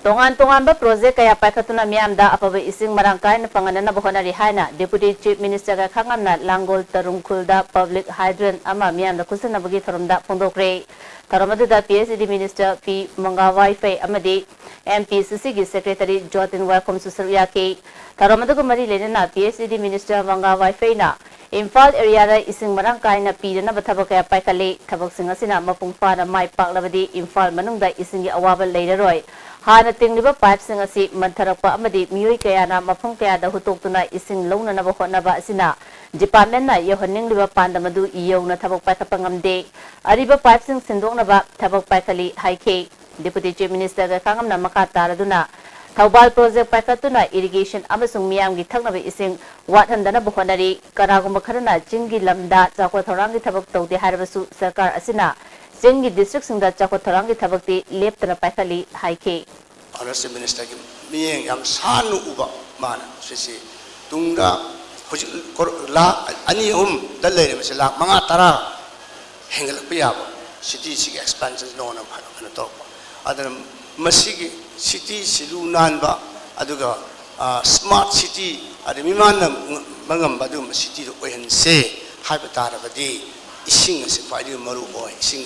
ꯇꯣꯉꯥꯟ ꯇꯣꯉꯥꯟꯕ project ꯀꯌꯥ ꯄꯥꯏꯈꯠꯇꯨꯅ ꯃꯤꯌꯥꯝꯗ ꯑꯐꯕ ꯏꯁꯤꯡ ꯃꯔꯥꯡ ꯀꯥꯏꯅ ꯐꯪꯍꯟꯅꯕ ꯍꯣꯠꯅꯔꯤ ꯍꯥꯏꯅ Deputy Chief Minister ꯒꯥꯏꯈꯥꯉꯝꯅ ꯂꯥꯡꯒꯣꯜ ꯇꯔꯨꯡꯈꯨꯜꯗ public hydrant ꯑꯃ ꯃꯤꯌꯥꯝꯗ ꯈꯨꯠꯁꯤꯟꯅꯕꯒꯤ ꯊꯧꯔꯝꯗ ꯐꯣꯡꯗꯣꯛꯈ꯭ꯔꯦ꯫ ꯊꯧꯔꯝ ꯑꯗꯨꯗ PHED Minister ꯄꯤ ꯃꯪꯒꯥ ꯋꯥꯏꯐꯩ ꯑꯃꯗꯤ MPCCꯒꯤ Secretary ꯖꯣꯇꯤꯟ ꯋꯥꯏꯈꯣꯝꯁꯨ ꯁꯔꯨꯛ ꯌꯥꯈꯤ꯫ ꯊꯧꯔꯝ ꯑꯗꯨꯒ ꯃꯔꯤ ꯂꯩꯅꯅ PHED Minister ꯃꯪꯒꯥ ꯋꯥꯏꯐꯩꯅ ꯏꯝꯐꯥꯜ areaꯗ ꯏꯁꯤꯡ ꯃꯔꯥꯡ ꯀꯥꯏꯅ ꯄꯤꯗꯅꯕ ꯊꯕꯛ ꯀꯌꯥ ꯄꯥꯏꯈꯠꯂꯤ꯫ ꯊꯕꯛꯁꯤꯡ ꯑꯁꯤꯅ ꯃꯄꯨꯡ ꯐꯥꯅ ꯃꯥꯏ ꯄꯥꯛꯂꯕꯗꯤ ꯏꯝꯐꯥꯜ ꯃꯅꯨꯡꯗ ꯏꯁꯤꯡꯒꯤ ꯑꯋꯥꯕ ꯂꯩꯔꯔꯣꯏ꯫ ꯍꯥꯟꯅ ꯇꯤꯡꯂꯤꯕ pipeꯁꯤꯡ ꯑꯁꯤ ꯃꯟꯊꯔꯛꯄ ꯑꯃꯗꯤ ꯃꯤꯑꯣꯏ ꯀꯌꯥꯅ ꯃꯐꯝ ꯀꯌꯥꯗ ꯍꯨꯠꯇꯣꯛꯇꯨꯅ ꯏꯁꯤꯡ ꯂꯧꯅꯅꯕ ꯍꯣꯠꯅꯕ ꯑꯁꯤꯅ departmentꯅ ꯌꯧꯍꯟꯅꯤꯡꯂꯤꯕ ꯄꯥꯟꯗꯝ ꯑꯗꯨ ꯌꯧꯅ ꯊꯕꯛ ꯄꯥꯏꯈꯠꯄ ꯉꯝꯗꯦ꯫ ꯑꯔꯤꯕ pipeꯁꯤꯡ ꯁꯤꯟꯗꯣꯛꯅꯕ ꯊꯕꯛ ꯄꯥꯏꯈꯠꯂꯤ ꯍꯥꯏꯈꯤ꯫ Deputy Chief Minister ꯒꯥꯏꯈꯥꯉꯝꯅ ꯃꯈꯥ ꯇꯥꯔꯗꯨꯅ ꯊꯧꯕꯥꯜ project ꯄꯥꯏꯈꯠꯇꯨꯅ irrigation ꯑꯃꯁꯨꯡ ꯃꯤꯌꯥꯝꯒꯤ ꯊꯛꯅꯕ ꯏꯁꯤꯡ ꯋꯥꯠꯍꯟꯗꯅꯕ ꯍꯣꯠꯅꯔꯤ꯫ ꯀꯅꯥꯒꯨꯝꯕ ꯈꯔꯅ ꯆꯤꯡꯒꯤ ꯂꯝꯗ ꯆꯥꯎꯈꯠ ꯊꯧꯔꯥꯡꯒꯤ ꯊꯕꯛ ꯇꯧꯗꯦ ꯍꯥꯏꯔꯕꯁꯨ ꯁꯔꯀꯥꯔ ꯑꯁꯤꯅ ꯆꯤꯡꯒꯤ districtꯁꯤꯡꯗ ꯆꯥꯎꯈꯠ ꯊꯧꯔꯥꯡꯒꯤ ꯊꯕꯛꯇꯤ ꯂꯦꯞꯇꯅ ꯄꯥꯏꯈꯠꯂꯤ ꯍꯥꯏꯈꯤ꯫ Honourable Chief Ministerꯒꯤ ꯃꯤꯠꯌꯦꯡ ꯌꯥꯝ ꯁꯥꯟꯅ ꯎꯕ ꯃꯥꯅ ꯁꯤꯁꯤ ꯇꯨꯡꯗ ꯍꯧꯖꯤꯛ ꯀꯣꯔ-, ꯂꯥꯈ ꯑꯅꯤ ꯑꯍꯨꯝꯗ ꯂꯩꯔꯤꯕꯁꯦ ꯂꯥꯈ ꯃꯉꯥ ꯇꯔꯥ ꯍꯦꯟꯒꯠꯂꯛꯄ ꯌꯥꯕ, ꯁꯤꯇꯤꯁꯤꯒꯤ ꯑꯦꯛꯁꯄꯦꯟꯁꯟ ꯂꯣꯟ ꯑꯃ ꯀꯩꯅꯣ ꯇꯧꯔꯛꯄ꯫ ꯑꯗꯨꯅ ꯃꯁꯤꯒꯤ ꯁꯤꯇꯤꯁꯤ ꯂꯨ ꯅꯥꯟꯕ, ꯑꯗꯨꯒ, ꯑ, ꯁ꯭ꯃꯥꯔꯠ ꯁꯤꯇꯤ, ꯑꯗꯩ ꯃꯤꯃꯥꯟꯅꯕ ꯉꯝꯕ ꯑꯗꯨꯒꯨꯝꯕ ꯁꯤꯇꯤꯗꯨ ꯑꯣꯏꯍꯟꯁꯦ ꯍꯥꯏꯕ ꯇꯥꯔꯕꯗꯤ, ꯏꯁꯤꯡ ꯑꯁꯤ ꯈ꯭ꯋꯥꯏꯗꯒꯤ ꯃꯔꯨ ꯑꯣꯏ꯫ ꯏꯁꯤꯡ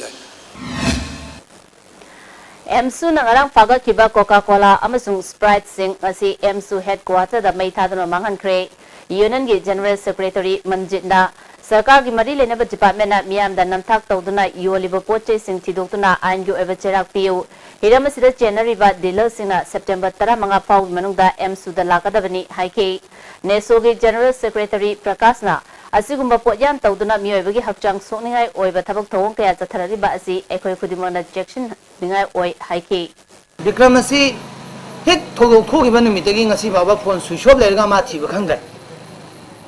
ꯑꯦꯝꯁꯨꯅ ꯉꯔꯥꯡ ꯐꯥꯒꯠꯈꯤꯕ ꯀꯣꯀꯥ ꯀꯣꯂꯥ ꯑꯃꯁꯨꯡ ꯁ꯭ꯄ꯭ꯔꯥꯏꯠꯁꯤꯡ ꯉꯁꯤ ꯑꯦꯝꯁꯨ ꯍꯦꯗꯀ꯭ꯋꯥꯇꯔꯗ ꯃꯩ ꯊꯥꯗꯨꯅ ꯃꯥꯡꯍꯟꯈ꯭ꯔꯦ꯫ ꯌꯨꯅꯤꯌꯟꯒꯤ ꯖꯦꯅꯔꯦꯜ ꯁꯦꯀ꯭ꯔꯦꯇꯔꯤ ꯃꯟꯖꯤꯠꯅ ꯁꯔꯀꯥꯔꯒꯤ ꯃꯔꯤ ꯂꯩꯅꯕ ꯗꯤꯄꯥꯔꯠꯃꯦꯟꯅ ꯃꯤꯌꯥꯝꯗ ꯅꯝꯊꯥꯛ ꯇꯧꯗꯨꯅ ꯌꯣꯜꯂꯤꯕ ꯄꯣꯠ ꯆꯩꯁꯤꯡ ꯊꯤꯗꯣꯛꯇꯨꯅ ꯑꯥꯏꯟꯒꯤ ꯑꯣꯏꯕ ꯆꯩꯔꯥꯛ ꯄꯤꯌꯨ꯫ ꯍꯤꯔꯝ ꯑꯁꯤꯗ ꯆꯦꯟꯅꯔꯤꯕ ꯗꯤꯂꯔꯁꯤꯡꯅ ꯁꯦꯞꯇꯦꯝꯕꯔ ꯇꯔꯥꯃꯉꯥ ꯐꯥꯎꯒꯤ ꯃꯅꯨꯡꯗ ꯑꯦꯝꯁꯨꯗ ꯂꯥꯛꯀꯗꯕꯅꯤ ꯍꯥꯏꯈꯤ꯫ ꯅꯦꯁꯣꯒꯤ ꯖꯦꯅꯔꯦꯜ ꯁꯦꯀ꯭ꯔꯦꯇꯔꯤ ꯄ꯭ꯔꯀꯥꯁꯅ ꯑꯁꯤꯒꯨꯝꯕ ꯄꯣꯠꯌꯥꯟ ꯇꯧꯗꯨꯅ ꯃꯤꯑꯣꯏꯕꯒꯤ ꯍꯛꯆꯥꯡ ꯁꯣꯛꯅꯤꯡꯉꯥꯏ ꯑꯣꯏꯕ ꯊꯕꯛ ꯊꯧꯑꯣꯡ ꯀꯌꯥ ꯆꯠꯊꯔꯛꯂꯤꯕ ꯑꯁꯤ ꯑꯩꯈꯣꯏ ꯈꯨꯗꯤꯡꯃꯛꯅ ꯆꯦꯛꯁꯤꯟꯅꯤꯡꯉꯥꯏ ꯑꯣꯏ ꯍꯥꯏꯈꯤ꯫ ꯕꯤꯀ꯭ꯔꯝ ꯑꯁꯤ ꯍꯦꯛ ꯊꯧꯗꯣꯛ ꯊꯣꯛꯈꯤꯕ ꯅꯨꯃꯤꯠꯇꯒꯤ ꯉꯁꯤ ꯐꯥꯎꯕ ꯐꯣꯟ ꯁ꯭ꯋꯤꯆ ꯑꯣꯐ ꯂꯩꯔꯒ ꯃꯥ ꯊꯤꯕ ꯈꯪꯗ꯭ꯔꯦ꯫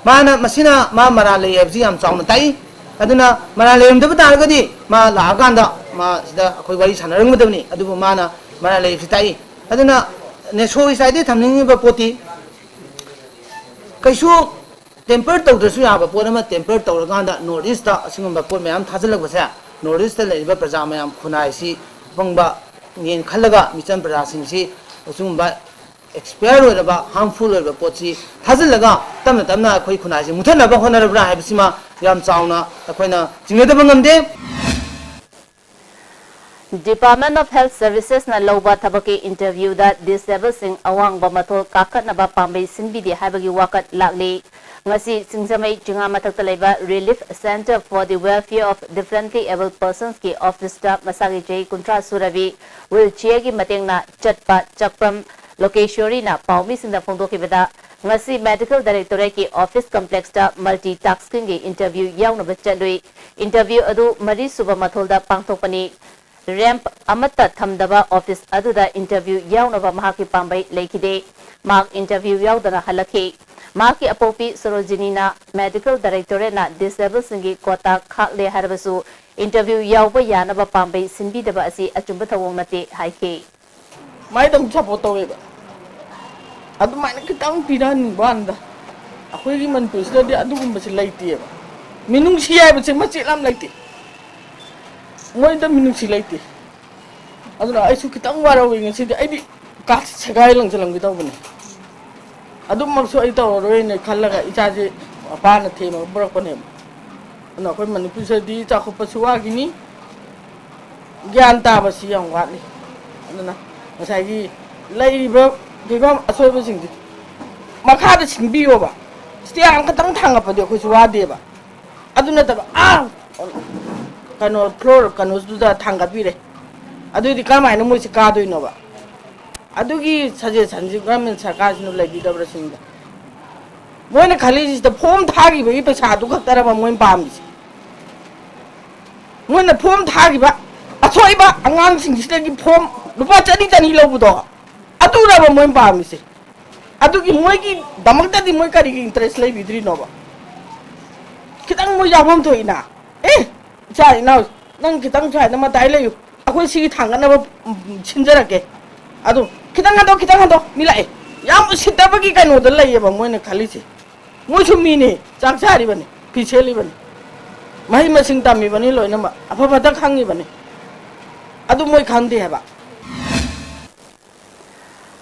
ꯃꯥꯅ, ꯃꯁꯤꯅ ꯃꯥ ꯃꯔꯥꯜ ꯂꯩ ꯍꯥꯏꯕꯁꯤ ꯌꯥꯝ ꯆꯥꯎꯅ ꯇꯥꯛꯏ꯫ ꯑꯗꯨꯅ ꯃꯔꯥꯜ ꯂꯩꯔꯝꯗꯕ ꯇꯥꯔꯒꯗꯤ ꯃꯥ ꯂꯥꯛꯑꯀꯥꯟꯗ ꯃꯥ ꯁꯤꯗ ꯑꯩꯈꯣꯏ ꯋꯥꯔꯤ ꯁꯥꯟꯅꯔꯝꯒꯗꯕꯅꯤ꯫ ꯑꯗꯨꯕꯨ ꯃꯥꯅ ꯃꯔꯥꯜ ꯂꯩꯕꯁꯤ ꯇꯥꯛꯏ꯫ ꯑꯗꯨꯅ ꯅꯦꯁꯣꯒꯤ ꯁꯥꯏꯠꯇꯒꯤ ꯊꯝꯅꯤꯡꯉꯤꯕ ꯄꯣꯠꯇꯤ ꯀꯩꯁꯨ ꯇꯦꯝꯄꯔ ꯇꯧꯗ꯭ꯔꯁꯨ ꯌꯥꯕ ꯄꯣꯠ ꯑꯃ ꯇꯦꯝꯄꯔ ꯇꯧꯔꯀꯥꯟꯗ ꯅꯣꯔꯠ ꯏꯁꯇ ꯑꯁꯤꯒꯨꯝꯕ ꯄꯣꯠ ꯃꯌꯥꯝ ꯊꯥꯖꯤꯜꯂꯛꯄꯁꯦ ꯅꯣꯔꯠ ꯏꯁꯇ ꯂꯩꯔꯤꯕ ꯄ꯭ꯔꯖꯥ ꯃꯌꯥꯝ ꯈꯨꯟꯅꯥꯏꯁꯤ ꯑꯄꯪꯕ ꯃꯤꯠꯌꯦꯡ ꯈꯜꯂꯒ ꯃꯤꯆꯝ ꯄ꯭ꯔꯖꯥꯁꯤꯡꯁꯤ ꯑꯁꯤꯒꯨꯝꯕ ꯑꯦꯛꯁꯄꯌꯔ ꯑꯣꯏꯔꯕ, ꯍꯥꯔꯝꯐꯨꯜ ꯑꯣꯏꯔꯕ ꯄꯣꯠꯁꯤ ꯊꯥꯖꯤꯜꯂꯒ ꯇꯞꯅ ꯇꯞꯅ ꯑꯩꯈꯣꯏ ꯈꯨꯟꯅꯥꯏꯁꯤ ꯃꯨꯊꯠꯅꯕ ꯍꯣꯠꯅꯔꯕ꯭ꯔꯥ ꯍꯥꯏꯕꯁꯤꯃ ꯌꯥꯝ ꯆꯥꯎꯅ ꯑꯩꯈꯣꯏꯅ ꯆꯤꯡꯅꯗꯕ ꯉꯝꯗꯦ꯫ Department of Health Servicesꯅ ꯂꯧꯕ ꯊꯕꯛꯀꯤ ꯏꯟꯇꯔꯚ꯭ꯌꯨꯗ ꯗꯤꯁꯑꯦꯕꯜꯁꯤꯡ ꯑꯋꯥꯡꯕ ꯃꯊꯣꯜ ꯀꯥꯈꯠꯅꯕ ꯄꯥꯝꯕꯩ ꯁꯤꯟꯕꯤꯗꯦ ꯍꯥꯏꯕꯒꯤ ꯋꯥꯀꯠ ꯂꯥꯛꯂꯤ꯫ ꯉꯁꯤ ꯁꯤꯡꯖꯃꯩ ꯆꯤꯉꯥ ꯃꯊꯛꯇ ꯂꯩꯕ Relief Centre for the Welfare of Differently Abled Personsꯀꯤ ꯑꯣꯐꯤꯁꯇ ꯃꯁꯥꯒꯤ ꯆꯍꯤ ꯀꯨꯟꯊ꯭ꯔꯥ ꯁꯨꯔꯕꯤ wheelchairꯒꯤ ꯃꯇꯦꯡꯅ ꯆꯠꯄ ꯆꯛꯄ꯭ꯔꯝ ꯂꯣꯀꯦꯁ꯭ꯋꯔꯤꯅ ꯄꯥꯎꯃꯤꯁꯤꯡꯗ ꯐꯣꯡꯗꯣꯛꯈꯤꯕꯗ, ꯉꯁꯤ Medical Directorateꯀꯤ office complexꯇ multitaskingꯒꯤ interview ꯌꯥꯎꯅꯕ ꯆꯠꯂꯨꯏ꯫ Interview ꯑꯗꯨ ꯃꯔꯤꯁꯨꯕ ꯃꯊꯣꯜꯗ ꯄꯥꯡꯊꯣꯛꯄꯅꯤ꯫ Ramp ꯑꯃꯠꯇ ꯊꯝꯗꯕ office ꯑꯗꯨꯗ interview ꯌꯥꯎꯅꯕ ꯃꯍꯥꯛꯀꯤ ꯄꯥꯝꯕꯩ ꯂꯩꯈꯤꯗꯦ꯫ ꯃꯍꯥꯛ interview ꯌꯥꯎꯗꯅ ꯍꯜꯂꯛꯈꯤ꯫ ꯃꯍꯥꯛꯀꯤ ꯑꯄꯣꯛꯄꯤ ꯁꯣꯔꯣꯖꯤꯅꯤꯅ Medical Directorateꯅ disabledꯁꯤꯡꯒꯤ quota ꯈꯥꯛꯂꯦ ꯍꯥꯏꯔꯕꯁꯨ, interview ꯌꯥꯎꯕ ꯌꯥꯅꯕ ꯄꯥꯝꯕꯩ ꯁꯤꯟꯕꯤꯗꯕ ꯑꯁꯤ ꯑꯆꯨꯝꯕ ꯊꯧꯑꯣꯡ ꯅꯠꯇꯦ ꯍꯥꯏꯈꯤ꯫ ꯃꯥꯏꯗꯪ support ꯇꯧꯋꯦꯕ꯫ ꯑꯗꯨꯃꯥꯏꯅ ꯈꯤꯇꯪ ꯄꯤꯔꯛꯍꯟꯅꯤꯡꯕ ꯋꯥꯅꯤꯗ꯫ ꯑꯩꯈꯣꯏꯒꯤ ꯃꯅꯤꯄꯨꯔꯁꯤꯗꯗꯤ ꯑꯗꯨꯒꯨꯝꯕꯁꯤ ꯂꯩꯇꯦꯕ꯫ ꯃꯤꯅꯨꯡꯁꯤ ꯍꯥꯏꯕꯁꯦ ꯃꯆꯦꯠ ꯑꯃ ꯂꯩꯇꯦ꯫ ꯃꯣꯏꯗ ꯃꯤꯅꯨꯡꯁꯤ ꯂꯩꯇꯦ꯫ ꯑꯗꯨꯅ ꯑꯩꯁꯨ ꯈꯤꯇꯪ ꯋꯥꯔꯧꯏ ꯉꯁꯤꯗꯤ꯫ ꯑꯩꯗꯤ ꯀꯥꯁꯦ ꯁꯦꯒꯥꯏ ꯂꯪꯁꯤꯜꯂꯝꯒꯦ ꯇꯧꯕꯅꯦ꯫ ꯑꯗꯨꯃꯛꯁꯨ ꯑꯩ ꯇꯧꯔꯔꯣꯏꯅ ꯈꯜꯂꯒ ꯏꯆꯥꯁꯦ ꯃꯄꯥꯅ ꯊꯦꯝꯃꯒ ꯄꯨꯔꯛꯄꯅꯦꯕ꯫ ꯑꯗꯨꯅ ꯑꯩꯈꯣꯏ ꯃꯅꯤꯄꯨꯔꯁꯤꯗꯗꯤ ꯆꯥꯎꯈꯠꯄꯁꯨ ꯋꯥꯈꯤꯅꯤ, ꯒ꯭ꯌꯥꯟ ꯇꯥꯕꯁꯤ ꯌꯥꯝ ꯋꯥꯠꯂꯤ꯫ ꯑꯗꯨꯅ ꯉꯁꯥꯏꯒꯤ ꯂꯩꯔꯤꯕ ꯐꯤꯕꯝ ꯑꯁꯣꯏꯕꯁꯤꯡꯁꯦ ꯃꯈꯥꯗ ꯁꯤꯟꯕꯤꯌꯣꯕ꯫ ꯁ꯭ꯇꯦꯌꯔ ꯑꯃꯈꯛꯇꯪ ꯊꯥꯡꯒꯠꯄꯗꯤ ꯑꯩꯈꯣꯏꯁꯨ ꯋꯥꯗꯦꯕ꯫ ꯑꯗꯨ ꯅꯠꯇꯕ ꯑꯥ ꯀꯩꯅꯣ ꯐ꯭ꯂꯣꯔ ꯀꯩꯅꯣꯗꯨꯗ ꯊꯥꯡꯒꯠꯄꯤꯔꯦ꯫ ꯑꯗꯨꯗꯤ ꯀꯔꯝꯍꯥꯏꯅ ꯃꯣꯏꯁꯤ ꯀꯥꯗꯣꯏꯅꯣꯕ? ꯑꯗꯨꯒꯤ ꯁꯖꯦꯁꯟꯁꯤ ꯒꯚꯔꯟꯃꯦꯟ ꯁꯔꯀꯥꯔꯁꯤꯅ ꯂꯩꯕꯤꯗꯕ꯭ꯔꯥ ꯁꯤꯅꯤꯗ꯫ ꯃꯣꯏꯅ ꯈꯜꯂꯤꯁꯤꯗ ꯐꯣꯝ ꯊꯥꯈꯤꯕꯒꯤ ꯄꯩꯁꯥꯗꯨ ꯈꯛꯇꯔꯕ ꯃꯣꯏꯅ ꯄꯥꯝꯃꯤꯁꯦ? ꯃꯣꯏꯅ ꯐꯣꯝ ꯊꯥꯈꯤꯕ ꯑꯁꯣꯏꯕ ꯑꯉꯥꯡꯁꯤꯡꯁꯤꯗꯒꯤ ꯐꯣꯝ ꯂꯨꯄꯥ ꯆꯅꯤ ꯆꯅꯤ ꯂꯧꯕꯗꯣ, ꯑꯗꯨꯔꯕ ꯃꯣꯏꯅ ꯄꯥꯝꯃꯤꯁꯦ? ꯑꯗꯨꯒꯤ ꯃꯣꯏꯒꯤꯗꯃꯛꯇꯗꯤ ꯃꯣꯏ ꯀꯔꯤꯒꯤ ꯏꯟꯇꯔꯦꯁ ꯂꯩꯕꯤꯗ꯭ꯔꯤꯅꯣꯕ? ꯈꯤꯇꯪ ꯃꯣꯏ ꯌꯥꯎꯐꯝ ꯊꯣꯛꯏꯅ꯫ ꯑꯦ, ꯏꯆꯥ ꯏꯅꯥꯎ, ꯅꯪ ꯈꯤꯇꯪ ꯁ꯭ꯋꯥꯏꯗ ꯃꯇꯥꯏ ꯂꯩꯌꯨ, ꯑꯩꯈꯣꯏ ꯁꯤꯒꯤ ꯊꯥꯡꯒꯠꯅꯕ, ꯎꯝ, ꯁꯤꯟꯖꯔꯛꯀꯦ꯫ ꯑꯗꯨ ꯈꯤꯇꯪ ꯍꯟꯗꯣꯛ, ꯈꯤꯇꯪ ꯍꯟꯗꯣꯛ, ꯃꯤ ꯂꯥꯛꯑꯦ꯫ ꯌꯥꯝ ꯎꯁꯤꯠꯇꯕꯒꯤ ꯀꯩꯅꯣꯗ ꯂꯩꯌꯦꯕ ꯃꯣꯏꯅ ꯈꯜꯂꯤꯁꯦ꯫ ꯃꯣꯏꯁꯨ ꯃꯤꯅꯤ, ꯆꯥꯛ ꯆꯥꯔꯤꯕꯅꯤ, ꯐꯤ ꯁꯦꯠꯂꯤꯕꯅꯤ, ꯃꯍꯩ ꯃꯁꯤꯡ ꯇꯝꯃꯤꯕꯅꯤ ꯂꯣꯏꯅꯃꯛ, ꯑꯐ ꯐꯠꯇ ꯈꯪꯉꯤꯕꯅꯤ꯫ ꯑꯗꯨ ꯃꯣꯏ ꯈꯪꯗꯦ ꯍꯥꯏꯕ꯫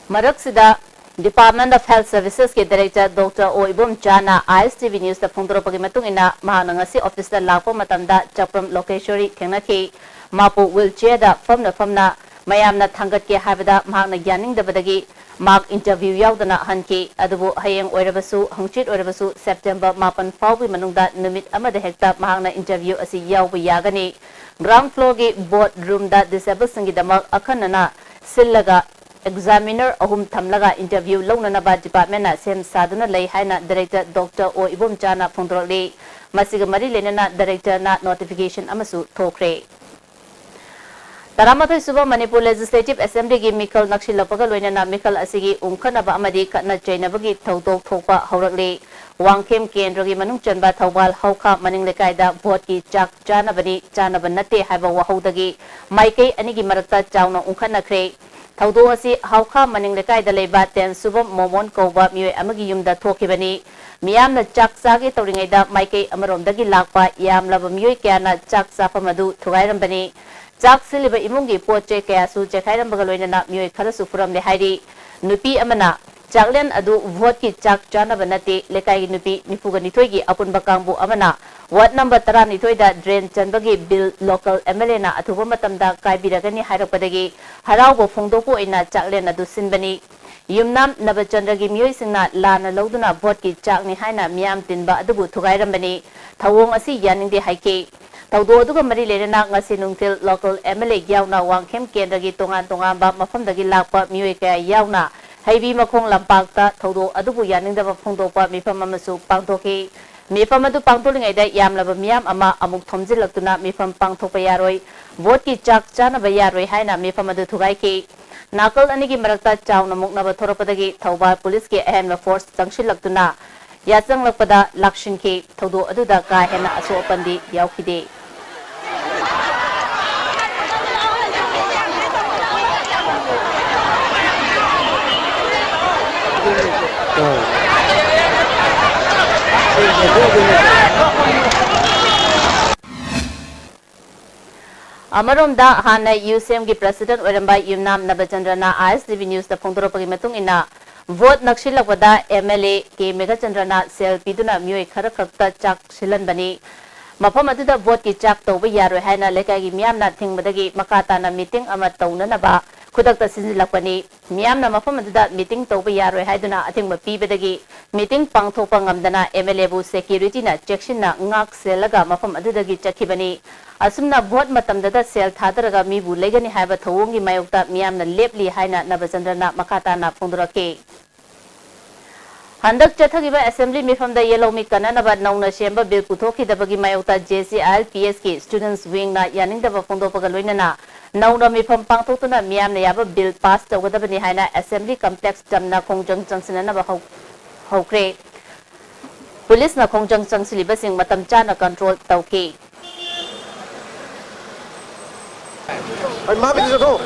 ꯃꯔꯛꯁꯤꯗ Department of Health Servicesꯀꯤ Director Doctor ꯑꯣ ꯏꯕꯣꯝꯆꯥꯅ ꯑꯥꯏ ꯑꯦꯁ ꯇꯤ ꯚꯤ Newsꯇ ꯐꯣꯡꯗꯣꯔꯛꯄꯒꯤ ꯃꯇꯨꯡ ꯏꯟꯅ, ꯃꯍꯥꯛꯅ ꯉꯁꯤ officeꯇ ꯂꯥꯛꯄ ꯃꯇꯝꯗ ꯆꯥꯄ꯭ꯔꯝ ꯂꯣꯀꯦꯁꯣꯔꯤ ꯊꯦꯡꯅꯈꯤ꯫ ꯃꯍꯥꯛꯄꯨ wheelchairꯗ ꯐꯝꯅ ꯐꯝꯅ ꯃꯌꯥꯝꯅ ꯊꯥꯡꯒꯠꯀꯦ ꯍꯥꯏꯕꯗ ꯃꯍꯥꯛꯅ ꯌꯥꯅꯤꯡꯗꯕꯗꯒꯤ ꯃꯍꯥꯛ interview ꯌꯥꯎꯗꯅ ꯍꯟꯈꯤ꯫ ꯑꯗꯨꯕꯨ ꯍꯌꯦꯡ ꯑꯣꯏꯔꯕꯁꯨ, ꯍꯪꯆꯤꯠ ꯑꯣꯏꯔꯕꯁꯨ, September ꯃꯥꯄꯟ ꯐꯥꯎꯕꯒꯤ ꯃꯅꯨꯡꯗ ꯅꯨꯃꯤꯠ ꯑꯃꯗ ꯍꯦꯛꯇ ꯃꯍꯥꯛꯅ interview ꯑꯁꯤ ꯌꯥꯎꯕ ꯌꯥꯒꯅꯤ꯫ Ground floorꯒꯤ board roomꯗ disablesꯁꯤꯡꯒꯤꯗꯃꯛ ꯑꯈꯟꯅꯅ ꯁꯤꯜꯂꯒ examiner ꯑꯍꯨꯝ ꯊꯝꯂꯒ interview ꯂꯧꯅꯅꯕ departmentꯅ ꯁꯦꯝ ꯁꯥꯗꯨꯅ ꯂꯩ ꯍꯥꯏꯅ Director Doctor ꯑꯣ ꯏꯕꯣꯝꯆꯥꯅ ꯐꯣꯡꯗꯣꯔꯛꯂꯤ꯫ ꯃꯁꯤꯒ ꯃꯔꯤ ꯂꯩꯅꯅ directorꯅ notification ꯑꯃꯁꯨ ꯊꯣꯛꯈ꯭ꯔꯦ꯫ ꯇꯔꯥꯃꯥꯊꯣꯏ ꯁꯨꯕ ꯃꯅꯤꯄꯨꯔ Legislative Assemblyꯒꯤ ꯃꯤꯈꯜ ꯅꯛꯁꯤꯜꯂꯛꯄꯒ ꯂꯣꯏꯅꯅ ꯃꯤꯈꯜ ꯑꯁꯤꯒꯤ ꯎꯪꯈꯠꯅꯕ ꯑꯃꯗꯤ ꯈꯠꯅ ꯆꯩꯅꯕꯒꯤ ꯊꯧꯗꯣꯛ ꯊꯣꯛꯄ ꯍꯧꯔꯛꯂꯤ꯫ ꯋꯥꯡꯈꯦꯝ ꯀꯦꯟꯗ꯭ꯔꯒꯤ ꯃꯅꯨꯡ ꯆꯟꯕ ꯊꯧꯕꯥꯜ ꯍꯧꯈꯥ ꯃꯅꯤꯡ ꯂꯩꯀꯥꯏꯗ voteꯀꯤ ꯆꯥꯛ ꯆꯥꯅꯕꯅꯤ, ꯆꯥꯅꯕ ꯅꯠꯇꯦ ꯍꯥꯏꯕ ꯋꯥꯍꯧꯗꯒꯤ ꯃꯥꯏꯀꯩ ꯑꯅꯤꯒꯤ ꯃꯔꯛꯇ ꯆꯥꯎꯅ ꯎꯪꯈꯠꯅꯈ꯭ꯔꯦ꯫ ꯊꯧꯗꯣꯛ ꯑꯁꯤ ꯍꯥꯎꯈꯥ ꯃꯅꯤꯡ ꯂꯩꯀꯥꯏꯗ ꯂꯩꯕ ꯇꯦꯟ ꯁꯨꯕꯝ ꯃꯣꯃꯣꯟ ꯀꯧꯕ ꯃꯤꯑꯣꯏ ꯑꯃꯒꯤ ꯌꯨꯝꯗ ꯊꯣꯛꯈꯤꯕꯅꯤ꯫ ꯃꯤꯌꯥꯝꯅ ꯆꯥꯛ ꯆꯥꯒꯦ ꯇꯧꯔꯤꯉꯩꯗ ꯃꯥꯏꯀꯩ ꯑꯃꯔꯣꯝꯗꯒꯤ ꯂꯥꯛꯄ ꯌꯥꯝꯂꯕ ꯃꯤꯑꯣꯏ ꯀꯌꯥꯅ ꯆꯥꯛ ꯆꯥꯐꯝ ꯑꯗꯨ ꯊꯨꯒꯥꯏꯔꯝꯕꯅꯤ꯫ ꯆꯥꯛ ꯁꯤꯜꯂꯤꯕ ꯏꯃꯨꯡꯒꯤ ꯄꯣꯠ ꯆꯩ ꯀꯌꯥꯁꯨ ꯆꯦꯈꯥꯏꯔꯝꯕꯒ ꯂꯣꯏꯅꯅ ꯃꯤꯑꯣꯏ ꯈꯔꯁꯨ ꯐꯨꯔꯝꯂꯦ ꯍꯥꯏꯔꯤ꯫ ꯅꯨꯄꯤ ꯑꯃꯅ, "ꯆꯥꯛꯂꯦꯟ ꯑꯗꯨ ꯚꯣꯠꯀꯤ ꯆꯥꯛ ꯆꯥꯅꯕ ꯅꯠꯇꯦ, ꯂꯩꯀꯥꯏꯒꯤ ꯅꯨꯄꯤ ꯅꯤꯐꯨꯒ ꯅꯤꯊꯣꯏꯒꯤ ꯑꯄꯨꯟꯕ ꯀꯥꯡꯕꯨ ꯑꯃꯅ ꯋꯥꯔꯗ ꯅꯝꯕꯔ ꯇꯔꯥꯅꯤꯊꯣꯏꯗ ꯗ꯭ꯔꯦꯟ ꯆꯟꯕꯒꯤ ꯕꯤꯜ ꯂꯣꯀꯦꯜ ꯑꯦꯝ ꯑꯦꯜ ꯑꯦꯅ ꯑꯊꯨꯕ ꯃꯇꯝꯗ ꯀꯥꯏꯕꯤꯔꯒꯅꯤ ꯍꯥꯏꯔꯛꯄꯗꯒꯤ ꯍꯔꯥꯎꯕ ꯐꯣꯡꯗꯣꯛꯄ ꯑꯣꯏꯅ ꯆꯥꯛꯂꯦꯟ ꯑꯗꯨ ꯁꯤꯟꯕꯅꯤ꯫ ꯌꯨꯝꯅꯥꯝ ꯅꯕꯆꯟꯗ꯭ꯔꯒꯤ ꯃꯤꯑꯣꯏꯁꯤꯡꯅ ꯂꯥꯟꯅ ꯂꯧꯗꯨꯅ ꯚꯣꯠꯀꯤ ꯆꯥꯛꯅꯤ ꯍꯥꯏꯅ ꯃꯤꯌꯥꯝ ꯇꯤꯟꯕ ꯑꯗꯨꯕꯨ ꯊꯨꯒꯥꯏꯔꯝꯕꯅꯤ꯫ ꯊꯧꯑꯣꯡ ꯑꯁꯤ ꯌꯥꯅꯤꯡꯗꯦ ꯍꯥꯏꯈꯤ꯫ ꯊꯧꯗꯣꯛ ꯑꯗꯨꯒ ꯃꯔꯤ ꯂꯩꯅꯅ ꯉꯁꯤ ꯅꯨꯡꯊꯤꯜ ꯂꯣꯀꯦꯜ ꯑꯦꯝ ꯑꯦꯜ ꯑꯦ ꯌꯥꯎꯅ ꯋꯥꯡꯈꯦꯝ ꯀꯦꯟꯗ꯭ꯔꯒꯤ ꯇꯣꯉꯥꯟ ꯇꯣꯉꯥꯟꯕ ꯃꯐꯝꯗꯒꯤ ꯂꯥꯛꯄ ꯃꯤꯑꯣꯏ ꯀꯌꯥ ꯌꯥꯎꯅ ꯍꯩꯕꯤ ꯃꯈꯣꯡ ꯂꯝꯄꯥꯛꯇ ꯊꯧꯗꯣꯛ ꯑꯗꯨꯕꯨ ꯌꯥꯅꯤꯡꯗꯕ ꯐꯣꯡꯗꯣꯛꯄ ꯃꯤꯐꯝ ꯑꯃꯁꯨ ꯄꯥꯡꯊꯣꯛꯈꯤ꯫ ꯃꯤꯐꯝ ꯑꯗꯨ ꯄꯥꯡꯊꯣꯛꯂꯤꯉꯩꯗ ꯌꯥꯝꯂꯕ ꯃꯤꯌꯥꯝ ꯑꯃ ꯑꯃꯨꯛ ꯊꯣꯝꯖꯤꯜꯂꯛꯇꯨꯅ ꯃꯤꯐꯝ ꯄꯥꯡꯊꯣꯛꯄ ꯌꯥꯔꯣꯏ, ꯚꯣꯠꯀꯤ ꯆꯥꯛ ꯆꯥꯅꯕ ꯌꯥꯔꯣꯏ ꯍꯥꯏꯅ ꯃꯤꯐꯝ ꯑꯗꯨ ꯊꯨꯒꯥꯏꯈꯤ꯫ ꯅꯥꯀꯜ ꯑꯅꯤꯒꯤ ꯃꯔꯛꯇ ꯆꯥꯎꯅ ꯃꯨꯛꯅꯕ ꯊꯣꯔꯛꯄꯗꯒꯤ ꯊꯧꯕꯥꯜ ꯄꯨꯂꯤꯁꯀꯤ ꯑꯍꯦꯟꯕ ꯐꯣꯔꯁ ꯆꯪꯁꯤꯜꯂꯛꯇꯨꯅ ꯌꯥꯆꯪꯂꯛꯄꯗ ꯂꯥꯛꯁꯤꯟꯈꯤ꯫ ꯊꯧꯗꯣꯛ ꯑꯗꯨꯗ ꯀꯥ ꯍꯦꯟꯅ ꯑꯁꯣꯛ ꯑꯄꯟꯗꯤ ꯌꯥꯎꯈꯤꯗꯦ꯫ ꯑꯃꯔꯣꯝꯗ, ꯍꯥꯟꯅ ꯌꯨ ꯁꯤ ꯑꯦꯝꯒꯤ ꯄ꯭ꯔꯁꯤꯗꯦꯟꯠ ꯑꯣꯏꯔꯝꯕ ꯌꯨꯝꯅꯥꯝ ꯅꯕꯆꯟꯗ꯭ꯔꯅ ꯑꯥꯏ ꯑꯦꯁ ꯇꯤ ꯚꯤ ꯅ꯭ꯌꯨꯁꯇ ꯐꯣꯡꯗꯣꯔꯛꯄꯒꯤ ꯃꯇꯨꯡ ꯏꯟꯅ, ꯚꯣꯠ ꯅꯛꯁꯤꯜꯂꯛꯄꯗ ꯑꯦꯝ ꯑꯦꯜ ꯑꯦ ꯀꯦ ꯃꯦꯘꯆꯟꯗ꯭ꯔꯅ ꯁꯦꯜ ꯄꯤꯗꯨꯅ ꯃꯤꯑꯣꯏ ꯈꯔ ꯈꯛꯇ ꯆꯥꯛ ꯁꯤꯜꯍꯟꯕꯅꯤ꯫ ꯃꯐꯝ ꯑꯗꯨꯗ ꯚꯣꯠꯀꯤ ꯆꯥꯛ ꯇꯧꯕ ꯌꯥꯔꯣꯏ ꯍꯥꯏꯅ ꯂꯩꯀꯥꯏꯒꯤ ꯃꯤꯌꯥꯝꯅ ꯊꯤꯡꯕꯗꯒꯤ ꯃꯈꯥ ꯇꯥꯅ ꯃꯤꯇꯤꯡ ꯑꯃ ꯇꯧꯅꯅꯕ ꯈꯨꯗꯛꯇ ꯁꯤꯟꯖꯤꯜꯂꯛꯄꯅꯤ꯫ ꯃꯤꯌꯥꯝꯅ ꯃꯐꯝ ꯑꯗꯨꯗ ꯃꯤꯇꯤꯡ ꯇꯧꯕ ꯌꯥꯔꯣꯏ ꯍꯥꯏꯗꯨꯅ ꯑꯊꯤꯡꯕ ꯄꯤꯕꯗꯒꯤ ꯃꯤꯇꯤꯡ ꯄꯥꯡꯊꯣꯛꯄ ꯉꯝꯗꯅ ꯑꯦꯝ ꯑꯦꯜ ꯑꯦꯕꯨ ꯁꯦꯀ꯭ꯌꯨꯔꯤꯇꯤꯅ ꯆꯦꯛꯁꯤꯟꯅ ꯉꯥꯛ ꯁꯦꯜꯂꯒ ꯃꯐꯝ ꯑꯗꯨꯗꯒꯤ ꯆꯠꯈꯤꯕꯅꯤ꯫ ꯑꯁꯨꯝꯅ ꯚꯣꯠ ꯃꯇꯝꯗꯗ ꯁꯦꯜ ꯊꯥꯗꯔꯒ ꯃꯤꯕꯨ ꯂꯩꯒꯅꯤ ꯍꯥꯏꯕ ꯊꯧꯑꯣꯡꯒꯤ ꯃꯥꯌꯣꯛꯇ ꯃꯤꯌꯥꯝꯅ ꯂꯦꯞꯂꯤ ꯍꯥꯏꯅ ꯅꯕꯆꯟꯗ꯭ꯔꯅ ꯃꯈꯥ ꯇꯥꯅ ꯐꯣꯡꯗꯣꯔꯛꯈꯤ꯫ ꯍꯟꯗꯛ ꯆꯠꯊꯈꯤꯕ ꯑꯦꯁꯦꯝꯕ꯭ꯂꯤ ꯃꯤꯐꯝꯗ ꯌꯦꯜꯍꯧꯃꯤ ꯀꯟꯅꯅꯕ ꯅꯧꯅ ꯁꯦꯝꯕ ꯕꯤꯜ ꯄꯨꯊꯣꯛꯈꯤꯗꯕꯒꯤ ꯃꯥꯌꯣꯛꯇ ꯖꯦ ꯁꯤ ꯑꯥꯏ ꯑꯦꯜ ꯄꯤ ꯑꯦꯁꯀꯤ ꯁ꯭ꯇꯨꯗꯦꯟꯠꯁ ꯋꯤꯡꯅ ꯌꯥꯅꯤꯡꯗꯕ ꯐꯣꯡꯗꯣꯛꯄꯒ ꯂꯣꯏꯅꯅ ꯅꯧꯅ ꯃꯤꯐꯝ ꯄꯥꯡꯊꯣꯛꯇꯨꯅ ꯃꯤꯌꯥꯝꯅ ꯌꯥꯕ ꯕꯤꯜ ꯄꯥꯁ ꯇꯧꯒꯗꯕꯅꯤ ꯍꯥꯏꯅ ꯑꯦꯁꯦꯝꯕ꯭ꯂꯤ ꯀꯝꯄ꯭ꯂꯦꯛꯁ ꯇꯝꯅ ꯈꯣꯡꯖꯪ ꯆꯪꯁꯤꯟꯅꯅꯕ ꯍꯧ-, ꯍꯧꯈ꯭ꯔꯦ꯫ ꯄꯨꯂꯤꯁꯅ ꯈꯣꯡꯖꯪ ꯆꯪꯁꯤꯜꯂꯤꯕꯁꯤꯡ ꯃꯇꯝ ꯆꯥꯅ ꯀꯟꯇ꯭ꯔꯣꯜ ꯇꯧꯈꯤ꯫ ꯑꯩ ꯃꯥ ꯕꯤꯖꯨ ꯊꯣꯛ꯫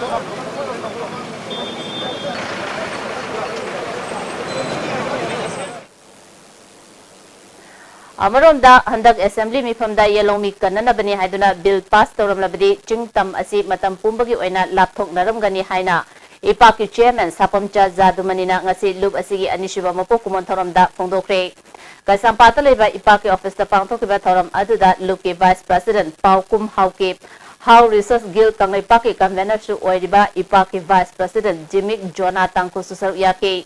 ꯑꯃꯔꯣꯝꯗ, ꯍꯟꯗꯛ assembly ꯃꯤꯐꯝꯗ ꯌꯦꯜꯍꯧꯃꯤ ꯀꯟꯅꯅꯕꯅꯤ ꯍꯥꯏꯗꯨꯅ bill pass ꯇꯧꯔꯝꯂꯕꯗꯤ ꯆꯤꯡ ꯇꯝ ꯑꯁꯤ ꯃꯇꯝ ꯄꯨꯝꯕꯒꯤ ꯑꯣꯏꯅ ꯂꯥꯞꯊꯣꯛꯅꯔꯝꯒꯅꯤ ꯍꯥꯏꯅ ꯏꯄꯥꯛꯀꯤ chairman ꯁꯥꯄꯝꯆꯥ ꯖꯥꯗꯨꯃꯅꯤꯅ ꯉꯁꯤ ꯂꯨꯞ ꯑꯁꯤꯒꯤ ꯑꯅꯤꯁꯨꯕ ꯃꯄꯣꯛ ꯀꯨꯝꯑꯣꯟ ꯊꯧꯔꯝꯗ ꯐꯣꯡꯗꯣꯛꯈ꯭ꯔꯦ꯫ ꯀꯩꯁꯥꯝꯄꯥꯠꯇ ꯂꯩꯕ ꯏꯄꯥꯛꯀꯤ officeꯇ ꯄꯥꯡꯊꯣꯛꯈꯤꯕ ꯊꯧꯔꯝ ꯑꯗꯨꯗ ꯂꯨꯞꯀꯤ vice president ꯄꯥꯎꯀꯨꯝ ꯍꯥꯎꯀꯤꯞ, ꯍꯥꯎ research guild ꯀꯪꯂꯩꯄꯥꯛꯀꯤ convenerꯁꯨ ꯑꯣꯏꯔꯤꯕ ꯏꯄꯥꯛꯀꯤ vice president ꯖꯤꯃꯤꯛ ꯖꯣꯅꯥ ꯇꯥꯡꯈꯨꯜꯁꯨ ꯁꯔꯨꯛ ꯌꯥꯈꯤ꯫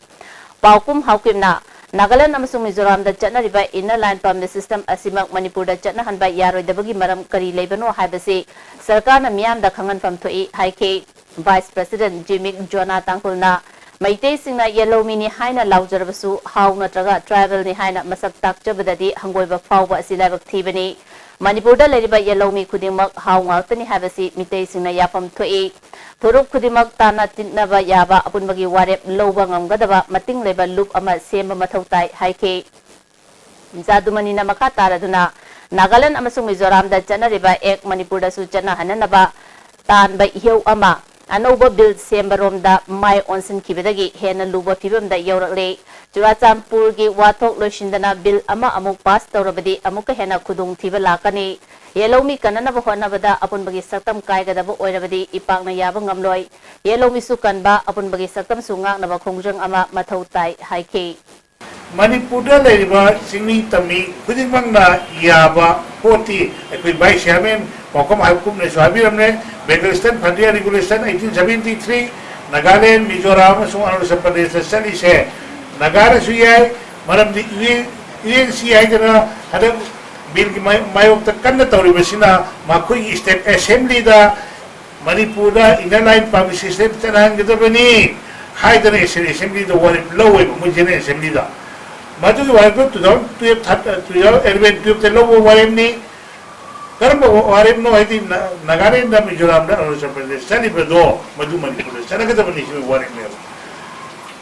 ꯄꯥꯎꯀꯨꯝ ꯍꯥꯎꯀꯤꯞꯅ ꯅꯥꯒꯥꯂꯦꯟ ꯑꯃꯁꯨꯡ ꯃꯤꯖꯣꯔꯥꯝꯗ ꯆꯠꯅꯔꯤꯕ inner line permit system ꯑꯁꯤꯃꯛ ꯃꯅꯤꯄꯨꯔꯗ ꯆꯠꯅꯍꯟꯕ ꯌꯥꯔꯣꯏꯗꯕꯒꯤ ꯃꯔꯝ ꯀꯔꯤ ꯂꯩꯕꯅꯣ ꯍꯥꯏꯕꯁꯤ ꯁꯔꯀꯥꯔꯅ ꯃꯤꯌꯥꯝꯗ ꯈꯪꯍꯟꯐꯝ ꯊꯣꯛꯏ ꯍꯥꯏꯈꯤ꯫ Vice president ꯖꯤꯃꯤꯛ ꯖꯣꯅꯥ ꯇꯥꯡꯈꯨꯜꯅ ꯃꯩꯇꯩꯁꯤꯡꯅ ꯌꯦꯜꯍꯧꯃꯤꯅꯤ ꯍꯥꯏꯅ ꯂꯥꯎꯖꯔꯕꯁꯨ ꯍꯥꯎ ꯅꯠꯇ꯭ꯔꯒ tribalꯅꯤ ꯍꯥꯏꯅ ꯃꯁꯛ ꯇꯥꯛꯆꯕꯗꯗꯤ ꯍꯪꯒꯣꯏꯕ ꯐꯥꯎꯕ ꯑꯁꯤ ꯂꯥꯏꯕꯛ ꯊꯤꯕꯅꯤ꯫ ꯃꯅꯤꯄꯨꯔꯗ ꯂꯩꯔꯤꯕ ꯌꯦꯜꯍꯧꯃꯤ ꯈꯨꯗꯤꯡꯃꯛ ꯍꯥꯎ ꯉꯥꯛꯇꯅꯤ ꯍꯥꯏꯕꯁꯤ ꯃꯤꯇꯩꯁꯤꯡꯅ ꯌꯥꯐꯝ ꯊꯣꯛꯏ꯫ ꯐꯨꯔꯨꯞ ꯈꯨꯗꯤꯡꯃꯛ ꯇꯥꯟꯅ ꯇꯤꯠꯅꯕ ꯌꯥꯕ ꯑꯄꯨꯟꯕꯒꯤ ꯋꯥꯔꯦꯞ ꯂꯧꯕ ꯉꯝꯒꯗꯕ ꯃꯇꯤꯡ ꯂꯩꯕ ꯂꯨꯞ ꯑꯃ ꯁꯦꯝꯕ ꯃꯊꯧ ꯇꯥꯏ ꯍꯥꯏꯈꯤ꯫ ꯖꯥꯗꯨꯃꯅꯤꯅ ꯃꯈꯥ ꯇꯥꯔꯗꯨꯅ ꯅꯥꯒꯥꯂꯦꯟ ꯑꯃꯁꯨꯡ ꯃꯤꯖꯣꯔꯥꯝꯗ ꯆꯠꯅꯔꯤꯕ act ꯃꯅꯤꯄꯨꯔꯗꯁꯨ ꯆꯠꯅꯍꯟꯅꯅꯕ ꯇꯥꯟꯕ ꯏꯍꯧ ꯑꯃ ꯑꯅꯧꯕ bill ꯁꯦꯝꯕꯔꯣꯝꯗ ꯃꯥꯏ ꯑꯣꯟꯁꯤꯟꯈꯤꯕꯗꯒꯤ ꯍꯦꯟꯅ ꯂꯨꯕ ꯐꯤꯕꯝꯗ ꯌꯧꯔꯛꯂꯦ꯫ ꯆꯨꯔꯥꯆꯥꯟꯄꯨꯔꯒꯤ ꯋꯥꯊꯣꯛ ꯂꯣꯏꯁꯤꯟꯗꯅ bill ꯑꯃ ꯑꯃꯨꯛ pass ꯇꯧꯔꯕꯗꯤ ꯑꯃꯨꯛꯀ ꯍꯦꯟꯅ ꯈꯨꯗꯣꯡꯊꯤꯕ ꯂꯥꯛꯀꯅꯤ꯫ ꯌꯦꯜꯍꯧꯃꯤ ꯀꯟꯅꯅꯕ ꯍꯣꯠꯅꯕꯗ ꯑꯄꯨꯟꯕꯒꯤ ꯁꯛꯇꯝ ꯀꯥꯏꯒꯗꯕ ꯑꯣꯏꯔꯕꯗꯤ ꯏꯄꯥꯛꯅ ꯌꯥꯕ ꯉꯝꯂꯣꯏ꯫ ꯌꯦꯜꯍꯧꯃꯤꯁꯨ ꯀꯟꯕ, ꯑꯄꯨꯟꯕꯒꯤ ꯁꯛꯇꯝꯁꯨ ꯉꯥꯛꯅꯕ ꯈꯣꯡꯖꯪ ꯑꯃ ꯃꯊꯧ ꯇꯥꯏ ꯍꯥꯏꯈꯤ꯫ ꯃꯅꯤꯄꯨꯔꯗ ꯂꯩꯔꯤꯕ ꯆꯤꯡꯃꯤ ꯇꯝꯃꯤ ꯈꯨꯗꯤꯡꯃꯛꯅ ꯌꯥꯕ ꯄꯣꯠꯇꯤ ꯑꯩꯈꯣꯏ vice chairman ꯄꯥꯎꯈꯨꯝ ꯍꯥꯏꯀꯨꯞꯅꯁꯨ ꯍꯥꯏꯕꯤꯔꯝꯂꯦ꯫ Bengal State Frontier Regulation eighteen seventy three, Nagaland, Mizoram ꯑꯃꯁꯨꯡ ꯑꯔꯨꯅꯥꯆꯜ ꯄ꯭ꯔꯗꯦꯁꯇ ꯆꯠꯂꯤꯁꯦ ꯅꯥꯒꯥꯗꯁꯨ ꯌꯥꯏ, ꯃꯔꯝꯗꯤ ꯌꯨ ꯑꯦꯟ ꯁꯤ ꯍꯥꯏꯗꯅ ꯍꯟꯗꯛ billꯒꯤ ꯃꯥꯌꯣꯛꯇ ꯀꯟꯅ ꯇꯧꯔꯤꯕꯁꯤꯅ ꯃꯈꯣꯏꯒꯤ state assemblyꯗ ꯃꯅꯤꯄꯨꯔꯗ inner line permit system ꯆꯠꯅꯍꯟꯒꯗꯕꯅꯤ ꯍꯥꯏꯗꯅ state assemblyꯗ ꯋꯥꯔꯦꯞ ꯂꯧꯋꯦꯕ, ꯃꯣꯏ general assemblyꯗ꯫ ꯃꯗꯨꯒꯤ ꯋꯥꯔꯦꯞꯇꯨ two thousand twelve, two thousand eleven twelveꯇ ꯂꯧꯕ ꯋꯥꯔꯦꯞꯅꯤ꯫ ꯀꯔꯝꯕ ꯋꯥꯔꯦꯞꯅꯣ ꯍꯥꯏꯗꯤ ꯅꯥꯒꯥꯂꯦꯟꯗ, ꯃꯤꯖꯣꯔꯥꯝꯗ, ꯑꯔꯨꯅꯥꯆꯜ ꯄ꯭ꯔꯗꯦꯁ ꯆꯠꯂꯤꯕꯗꯣ ꯃꯗꯨ ꯃꯅꯤꯄꯨꯔꯗ ꯆꯠꯅꯒꯗꯕꯅꯤ ꯁꯤꯕ ꯋꯥꯔꯦꯞꯅꯦꯕ꯫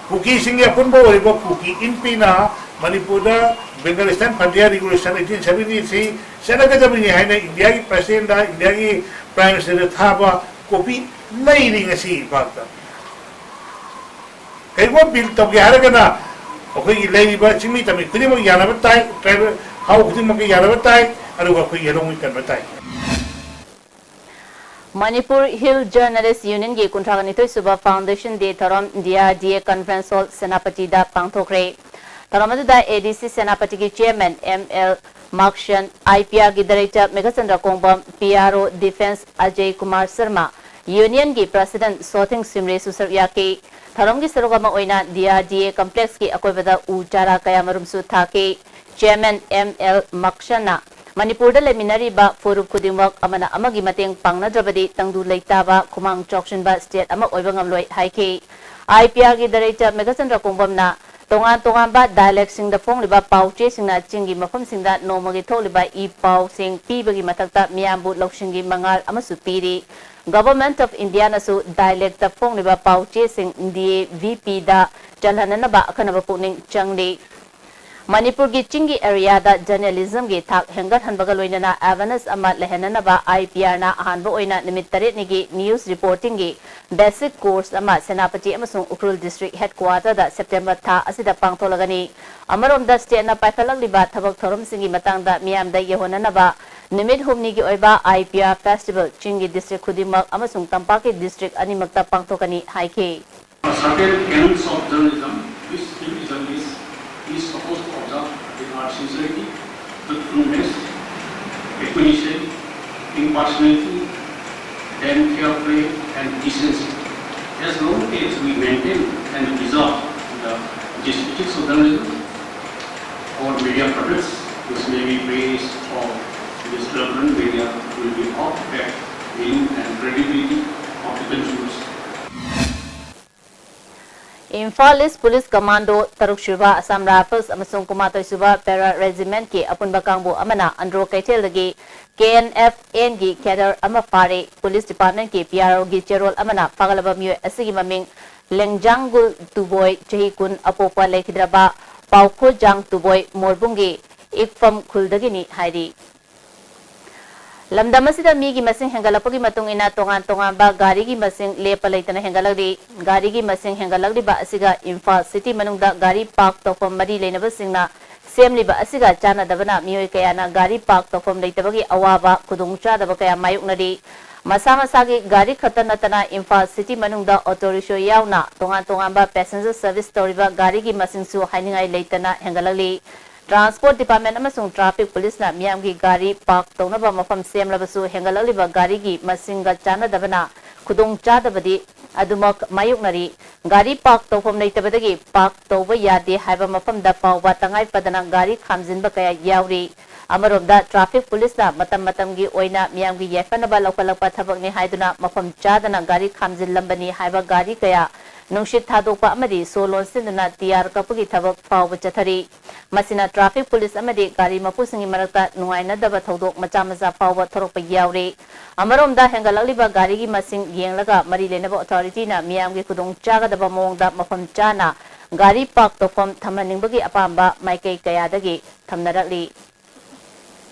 ꯀꯨꯀꯤꯁꯤꯡꯒꯤ ꯑꯄꯨꯟꯕ ꯑꯣꯏꯔꯤꯕ ꯀꯨꯀꯤ ꯏꯟꯄꯤꯅ ꯃꯅꯤꯄꯨꯔꯗ Bengal State Frontier Regulation eighteen seventy three ꯆꯠꯅꯒꯗꯕꯅꯤ ꯍꯥꯏꯅ ꯏꯟꯗꯤꯌꯥꯒꯤ presidentꯗ, ꯏꯟꯗꯤꯌꯥꯒꯤ prime ministerꯗ ꯊꯥꯕ copy ꯂꯩꯔꯤ ꯉꯁꯤ ꯏꯝꯐꯥꯜꯗ꯫ ꯀꯩꯒꯨꯝꯕ bill ꯇꯧꯒꯦ ꯍꯥꯏꯔꯒꯅ ꯑꯩꯈꯣꯏꯒꯤ ꯂꯩꯔꯤꯕ ꯆꯤꯡꯃꯤ ꯇꯝꯃꯤ ꯈꯨꯗꯤꯡꯃꯛ ꯌꯥꯅꯕ ꯇꯥꯏ꯫ Tribal ꯍꯥꯎ ꯈꯨꯗꯤꯡꯃꯛꯀꯤ ꯌꯥꯅꯕ ꯇꯥꯏ, ꯑꯗꯨꯒ ꯑꯩꯈꯣꯏ ꯌꯦꯜꯍꯧꯉꯩ ꯀꯟꯕ ꯇꯥꯏ꯫ ꯃꯅꯤꯄꯨꯔ ꯍꯤꯜ ꯖꯔꯅꯦꯂꯤꯁ ꯌꯨꯅꯤꯌꯟꯒꯤ ꯀꯨꯟꯊ꯭ꯔꯥ ꯅꯤꯊꯣꯏ ꯁꯨꯕ ꯐꯥꯎꯟꯗꯦꯁꯟ ꯗꯦ ꯊꯧꯔꯝ D R D A conference hall ꯁꯦꯅꯥꯄꯇꯤꯗ ꯄꯥꯡꯊꯣꯛꯈ꯭ꯔꯦ꯫ ꯊꯧꯔꯝ ꯑꯗꯨꯗ ꯑꯦ ꯗꯤ ꯁꯤ ꯁꯦꯅꯥꯄꯇꯤꯒꯤ chairman M L Makson, I P ꯑꯥꯔꯒꯤ director Meghachandra Kongbam, P R O defence Ajay Kumar Sharma, ꯌꯨꯅꯤꯌꯟꯒꯤ ꯄ꯭ꯔꯁꯤꯗꯦꯟꯠ ꯁꯣꯊꯤꯡ ꯁꯤꯝꯔꯦꯁꯨ ꯁꯔꯨꯛ ꯌꯥꯈꯤ꯫ ꯊꯧꯔꯝꯒꯤ ꯁꯔꯨꯛ ꯑꯃ ꯑꯣꯏꯅ ꯗꯤ ꯑꯥꯔ ꯗꯤ ꯑꯦ ꯀꯝꯄ꯭ꯂꯦꯛꯁꯀꯤ ꯑꯀꯣꯏꯕꯗ ꯎ ꯆꯥꯔꯥ ꯀꯌꯥꯃꯔꯨꯝꯁꯨ ꯊꯥꯈꯤ꯫ ꯆꯦꯌꯔꯃꯦꯟ ꯑꯦꯝ ꯑꯦꯜ ꯃꯛꯁꯟꯅ ꯃꯅꯤꯄꯨꯔꯗ ꯂꯩꯃꯤꯟꯅꯔꯤꯕ ꯐꯨꯔꯨꯞ ꯈꯨꯗꯤꯡꯃꯛ ꯑꯃꯅ ꯑꯃꯒꯤ ꯃꯇꯦꯡ ꯄꯥꯡꯅꯗ꯭ꯔꯕꯗꯤ ꯇꯪꯗꯨ ꯂꯩꯇꯥꯕ, ꯈꯨꯃꯥꯡ ꯆꯥꯎꯁꯤꯟꯕ ꯁ꯭ꯇꯦꯠ ꯑꯃ ꯑꯣꯏꯕ ꯉꯝꯂꯣꯏ ꯍꯥꯏꯈꯤ꯫ ꯑꯥꯏ ꯄꯤ ꯑꯥꯔꯒꯤ ꯗꯥꯏꯔꯦꯛꯇꯔ ꯃꯦꯘꯆꯟꯗ꯭ꯔ ꯀꯣꯡꯕꯝꯅ ꯇꯣꯉꯥꯟ ꯇꯣꯉꯥꯟꯕ ꯗꯥꯏꯂꯦꯛꯁꯤꯡꯗ ꯐꯣꯡꯂꯤꯕ ꯄꯥꯎ ꯆꯦꯁꯤꯡꯅ ꯆꯤꯡꯒꯤ ꯃꯐꯝꯁꯤꯡꯗ ꯅꯣꯡꯃꯒꯤ ꯊꯣꯛꯂꯤꯕ ꯏ ꯄꯥꯎꯁꯤꯡ ꯄꯤꯕꯒꯤ ꯃꯊꯛꯇ ꯃꯤꯌꯥꯝꯕꯨ ꯂꯧꯁꯤꯡꯒꯤ ꯃꯉꯥꯜ ꯑꯃꯁꯨ ꯄꯤꯔꯤ꯫ Government of Indiaꯅꯁꯨ ꯗꯥꯏꯂꯦꯛꯇ ꯐꯣꯡꯂꯤꯕ ꯄꯥꯎ ꯆꯦꯁꯤꯡ ꯗꯤ ꯑꯦ ꯚꯤ ꯄꯤꯗ ꯆꯜꯍꯟꯅꯅꯕ ꯑꯈꯟꯅꯕ ꯄꯨꯛꯅꯤꯡ ꯆꯪꯂꯤ꯫ ꯃꯅꯤꯄꯨꯔꯒꯤ ꯆꯤꯡꯒꯤ ꯑꯦꯔꯤꯌꯥꯗ ꯖꯔꯅꯦꯂꯤꯖꯝꯒꯤ ꯊꯥꯛ ꯍꯦꯟꯒꯠꯍꯟꯕꯒ ꯂꯣꯏꯅꯅ ꯑꯦꯋꯦꯔꯅꯦꯁ ꯑꯃ ꯂꯩꯍꯟꯅꯅꯕ ꯑꯥꯏ ꯄꯤ ꯑꯥꯔꯅ ꯑꯍꯥꯟꯕ ꯑꯣꯏꯅ ꯅꯨꯃꯤꯠ ꯇꯔꯦꯠꯅꯤꯒꯤ ꯅ꯭ꯌꯨꯁ ꯔꯤꯄꯣꯔꯇꯤꯡꯒꯤ ꯕꯦꯁꯤꯛ ꯀꯣꯔꯁ ꯑꯃ ꯁꯦꯅꯥꯄꯇꯤ ꯑꯃꯁꯨꯡ ꯎꯈ꯭ꯔꯨꯜ ꯗꯤꯁꯇ꯭ꯔꯤꯛ ꯍꯦꯗꯀ꯭ꯋꯥꯇꯔꯗ ꯁꯦꯞꯇꯦꯝꯕꯔ ꯊꯥ ꯑꯁꯤꯗ ꯄꯥꯡꯊꯣꯛꯂꯒꯅꯤ꯫ ꯑꯃꯔꯣꯝꯗ ꯁ꯭ꯇꯦꯠꯅ ꯄꯥꯏꯈꯠꯂꯛꯂꯤꯕ ꯊꯕꯛ ꯊꯧꯔꯝꯁꯤꯡꯒꯤ ꯃꯇꯥꯡꯗ ꯃꯤꯌꯥꯝꯗ ꯌꯧꯍꯟꯅꯅꯕ ꯅꯨꯃꯤꯠ ꯍꯨꯝꯅꯤꯒꯤ ꯑꯣꯏꯕ ꯑꯥꯏ ꯄꯤ ꯑꯥꯔ ꯐꯦꯁꯇꯤꯚꯦꯜ ꯆꯤꯡꯒꯤ ꯗꯤꯁꯇ꯭ꯔꯤꯛ ꯈꯨꯗꯤꯡꯃꯛ ꯑꯃꯁꯨꯡ ꯇꯝꯄꯥꯛꯀꯤ ꯗꯤꯁꯇ꯭ꯔꯤꯛ ꯑꯅꯤꯃꯛꯇ ꯄꯥꯡꯊꯣꯛꯀꯅꯤ ꯍꯥꯏꯈꯤ꯫ Certain canons of journalism, which individual is, is supposed to observe with sincerity, truthfulness, equanimity, impartiality, and fair play and decency. As long as we maintain and preserve the, these ethics of journalism, our media products, which may be praised or development media, will be of effect in and credibility of the consumers. Imphal east police commando, ꯇꯔꯨꯛ ꯁꯨꯕ Assam rifles ꯑꯃꯁꯨꯡ ꯀꯨꯟꯃꯥꯊꯣꯏ ꯁꯨꯕ ꯄꯦꯔꯥ ꯔꯦꯖꯤꯃꯦꯟꯠꯀꯤ ꯑꯄꯨꯟꯕ ꯀꯥꯡꯕꯨ ꯑꯃꯅ ꯑꯟꯗ꯭ꯔꯣ ꯀꯩꯊꯦꯜꯗꯒꯤ ꯀꯦ and F ꯑꯦꯟꯒꯤ cadre ꯑꯃ ꯐꯥꯔꯦ꯫ ꯄꯨꯂꯤꯁ ꯗꯤꯄꯥꯔꯠꯃꯦꯟꯠꯀꯤ ꯄꯤ ꯑꯥꯔ ꯑꯣꯒꯤ ꯆꯦꯔꯣꯜ ꯑꯃꯅ ꯐꯥꯒꯠꯂꯕ ꯃꯤꯑꯣꯏ ꯑꯁꯤꯒꯤ ꯃꯃꯤꯡ ꯂꯦꯡꯖꯥꯡꯒꯨꯜ ꯇꯨꯕꯣꯏ, ꯆꯍꯤ ꯀꯨꯟ, ꯑꯄꯣꯛꯄ ꯂꯩꯈꯤꯗ꯭ꯔꯕ ꯄꯥꯎꯈꯣꯖꯥꯡ ꯇꯨꯕꯣꯏ, ꯃꯣꯔꯕꯨꯡꯒꯤ ꯏꯛꯐꯝ ꯈꯨꯜꯗꯒꯤꯅꯤ ꯍꯥꯏꯔꯤ꯫ ꯂꯝꯗꯝ ꯑꯁꯤꯗ ꯃꯤꯒꯤ ꯃꯁꯤꯡ ꯍꯦꯟꯒꯠꯂꯛꯄꯒꯤ ꯃꯇꯨꯡ ꯏꯟꯅ ꯇꯣꯉꯥꯟ ꯇꯣꯉꯥꯟꯕ ꯒꯥꯔꯤꯒꯤ ꯃꯁꯤꯡ ꯂꯦꯞꯄ ꯂꯩꯇꯅ ꯍꯦꯟꯒꯠꯂꯛꯂꯤ꯫ ꯒꯥꯔꯤꯒꯤ ꯃꯁꯤꯡ ꯍꯦꯟꯒꯠꯂꯛꯂꯤꯕ ꯑꯁꯤꯒ ꯏꯝꯐꯥꯜ ꯁꯤꯇꯤ ꯃꯅꯨꯡꯗ ꯒꯥꯔꯤ ꯄꯥꯔꯛ ꯇꯧꯐꯝ ꯃꯔꯤ ꯂꯩꯅꯕꯁꯤꯡꯅ ꯁꯦꯝꯂꯤꯕ ꯑꯁꯤꯒ ꯆꯥꯟꯅꯗꯕꯅ ꯃꯤꯑꯣꯏ ꯀꯌꯥꯅ ꯒꯥꯔꯤ ꯄꯥꯔꯛ ꯇꯧꯐꯝ ꯂꯩꯇꯕꯒꯤ ꯑꯋꯥꯕ, ꯈꯨꯗꯣꯡꯆꯥꯗꯕ ꯀꯌꯥ ꯃꯥꯌꯣꯛꯅꯔꯤ꯫ ꯃꯁꯥ ꯃꯁꯥꯒꯤ ꯒꯥꯔꯤ ꯈꯛꯇ ꯅꯠꯇꯅ ꯏꯝꯐꯥꯜ ꯁꯤꯇꯤ ꯃꯅꯨꯡꯗ ꯑꯣꯇꯣ ꯔꯤꯛꯁꯣ ꯌꯥꯎꯅ ꯇꯣꯉꯥꯟ ꯇꯣꯉꯥꯟꯕ ꯄꯦꯁꯦꯟꯖꯔ ꯁꯔꯚꯤꯁ ꯇꯧꯔꯤꯕ ꯒꯥꯔꯤꯒꯤ ꯃꯁꯤꯡꯁꯨ ꯍꯥꯏꯅꯤꯡꯉꯥꯏ ꯂꯩꯇꯅ ꯍꯦꯟꯒꯠꯂꯛꯂꯤ꯫ ꯇ꯭ꯔꯥꯟꯁꯄꯣꯔꯠ ꯗꯤꯄꯥꯔꯠꯃꯦꯟꯠ ꯑꯃꯁꯨꯡ ꯇ꯭ꯔꯥꯐꯤꯛ ꯄꯨꯂꯤꯁꯅ ꯃꯤꯌꯥꯝꯒꯤ ꯒꯥꯔꯤ ꯄꯥꯔꯛ ꯇꯧꯅꯕ ꯃꯐꯝ ꯁꯦꯝꯂꯕꯁꯨ ꯍꯦꯟꯒꯠꯂꯛꯂꯤꯕ ꯒꯥꯔꯤꯒꯤ ꯃꯁꯤꯡꯒ ꯆꯥꯟꯅꯗꯕꯅ ꯈꯨꯗꯣꯡꯆꯥꯗꯕꯗꯤ ꯑꯗꯨꯃꯛ ꯃꯥꯌꯣꯛꯅꯔꯤ꯫ ꯒꯥꯔꯤ ꯄꯥꯔꯛ ꯇꯧꯐꯝ ꯂꯩꯇꯕꯗꯒꯤ ꯄꯥꯔꯛ ꯇꯧꯕ ꯌꯥꯗꯦ ꯍꯥꯏꯕ ꯃꯐꯝꯗ ꯐꯥꯎꯕ ꯇꯉꯥꯏ ꯐꯗꯅ ꯒꯥꯔꯤ ꯈꯥꯝꯖꯤꯟꯕ ꯀꯌꯥ ꯌꯥꯎꯔꯤ꯫ ꯑꯃꯔꯣꯝꯗ ꯇ꯭ꯔꯥꯐꯤꯛ ꯄꯨꯂꯤꯁꯅ ꯃꯇꯝ ꯃꯇꯝꯒꯤ ꯑꯣꯏꯅ ꯃꯤꯌꯥꯝꯒꯤ ꯌꯥꯏꯐꯅꯕ ꯂꯧꯈꯠꯂꯛꯄ ꯊꯕꯛꯅꯤ ꯍꯥꯏꯗꯨꯅ ꯃꯐꯝ ꯆꯥꯗꯅ ꯒꯥꯔꯤ ꯈꯥꯝꯖꯤꯜꯂꯝꯕꯅꯤ ꯍꯥꯏꯕ ꯒꯥꯔꯤ ꯀꯌꯥ ꯅꯨꯡꯁꯤꯠ ꯊꯥꯗꯣꯛꯄ ꯑꯃꯗꯤ ꯁꯣ ꯂꯣꯟꯁꯤꯟꯗꯨꯅ ꯇꯤꯌꯥꯔ ꯀꯛꯄꯒꯤ ꯊꯕꯛ ꯐꯥꯎꯕ ꯆꯠꯊꯔꯤ꯫ ꯃꯁꯤꯅ ꯇ꯭ꯔꯥꯐꯤꯛ ꯄꯨꯂꯤꯁ ꯑꯃꯗꯤ ꯒꯥꯔꯤ ꯃꯄꯨꯁꯤꯡꯒꯤ ꯃꯔꯛꯇ ꯅꯨꯡꯉꯥꯏꯅꯗꯕ ꯊꯧꯗꯣꯛ ꯃꯆꯥ ꯃꯆꯥ ꯐꯥꯎꯕ ꯊꯣꯔꯛꯄ ꯌꯥꯎꯔꯤ꯫ ꯑꯃꯔꯣꯝꯗ ꯍꯦꯟꯒꯠꯂꯛꯂꯤꯕ ꯒꯥꯔꯤꯒꯤ ꯃꯁꯤꯡ ꯌꯦꯡꯂꯒ ꯃꯔꯤ ꯂꯩꯅꯕ ꯑꯣꯊꯣꯔꯤꯇꯤꯅ ꯃꯤꯌꯥꯝꯒꯤ ꯈꯨꯗꯣꯡ ꯆꯥꯒꯗꯕ ꯃꯑꯣꯡꯗ ꯃꯐꯝ ꯆꯥꯅ ꯒꯥꯔꯤ ꯄꯥꯔꯛ ꯇꯧꯐꯝ ꯊꯝꯍꯟꯅꯤꯡꯕꯒꯤ ꯑꯄꯥꯝꯕ ꯃꯥꯏꯀꯩ ꯀꯌꯥꯗꯒꯤ ꯊꯝꯅꯔꯛꯂꯤ꯫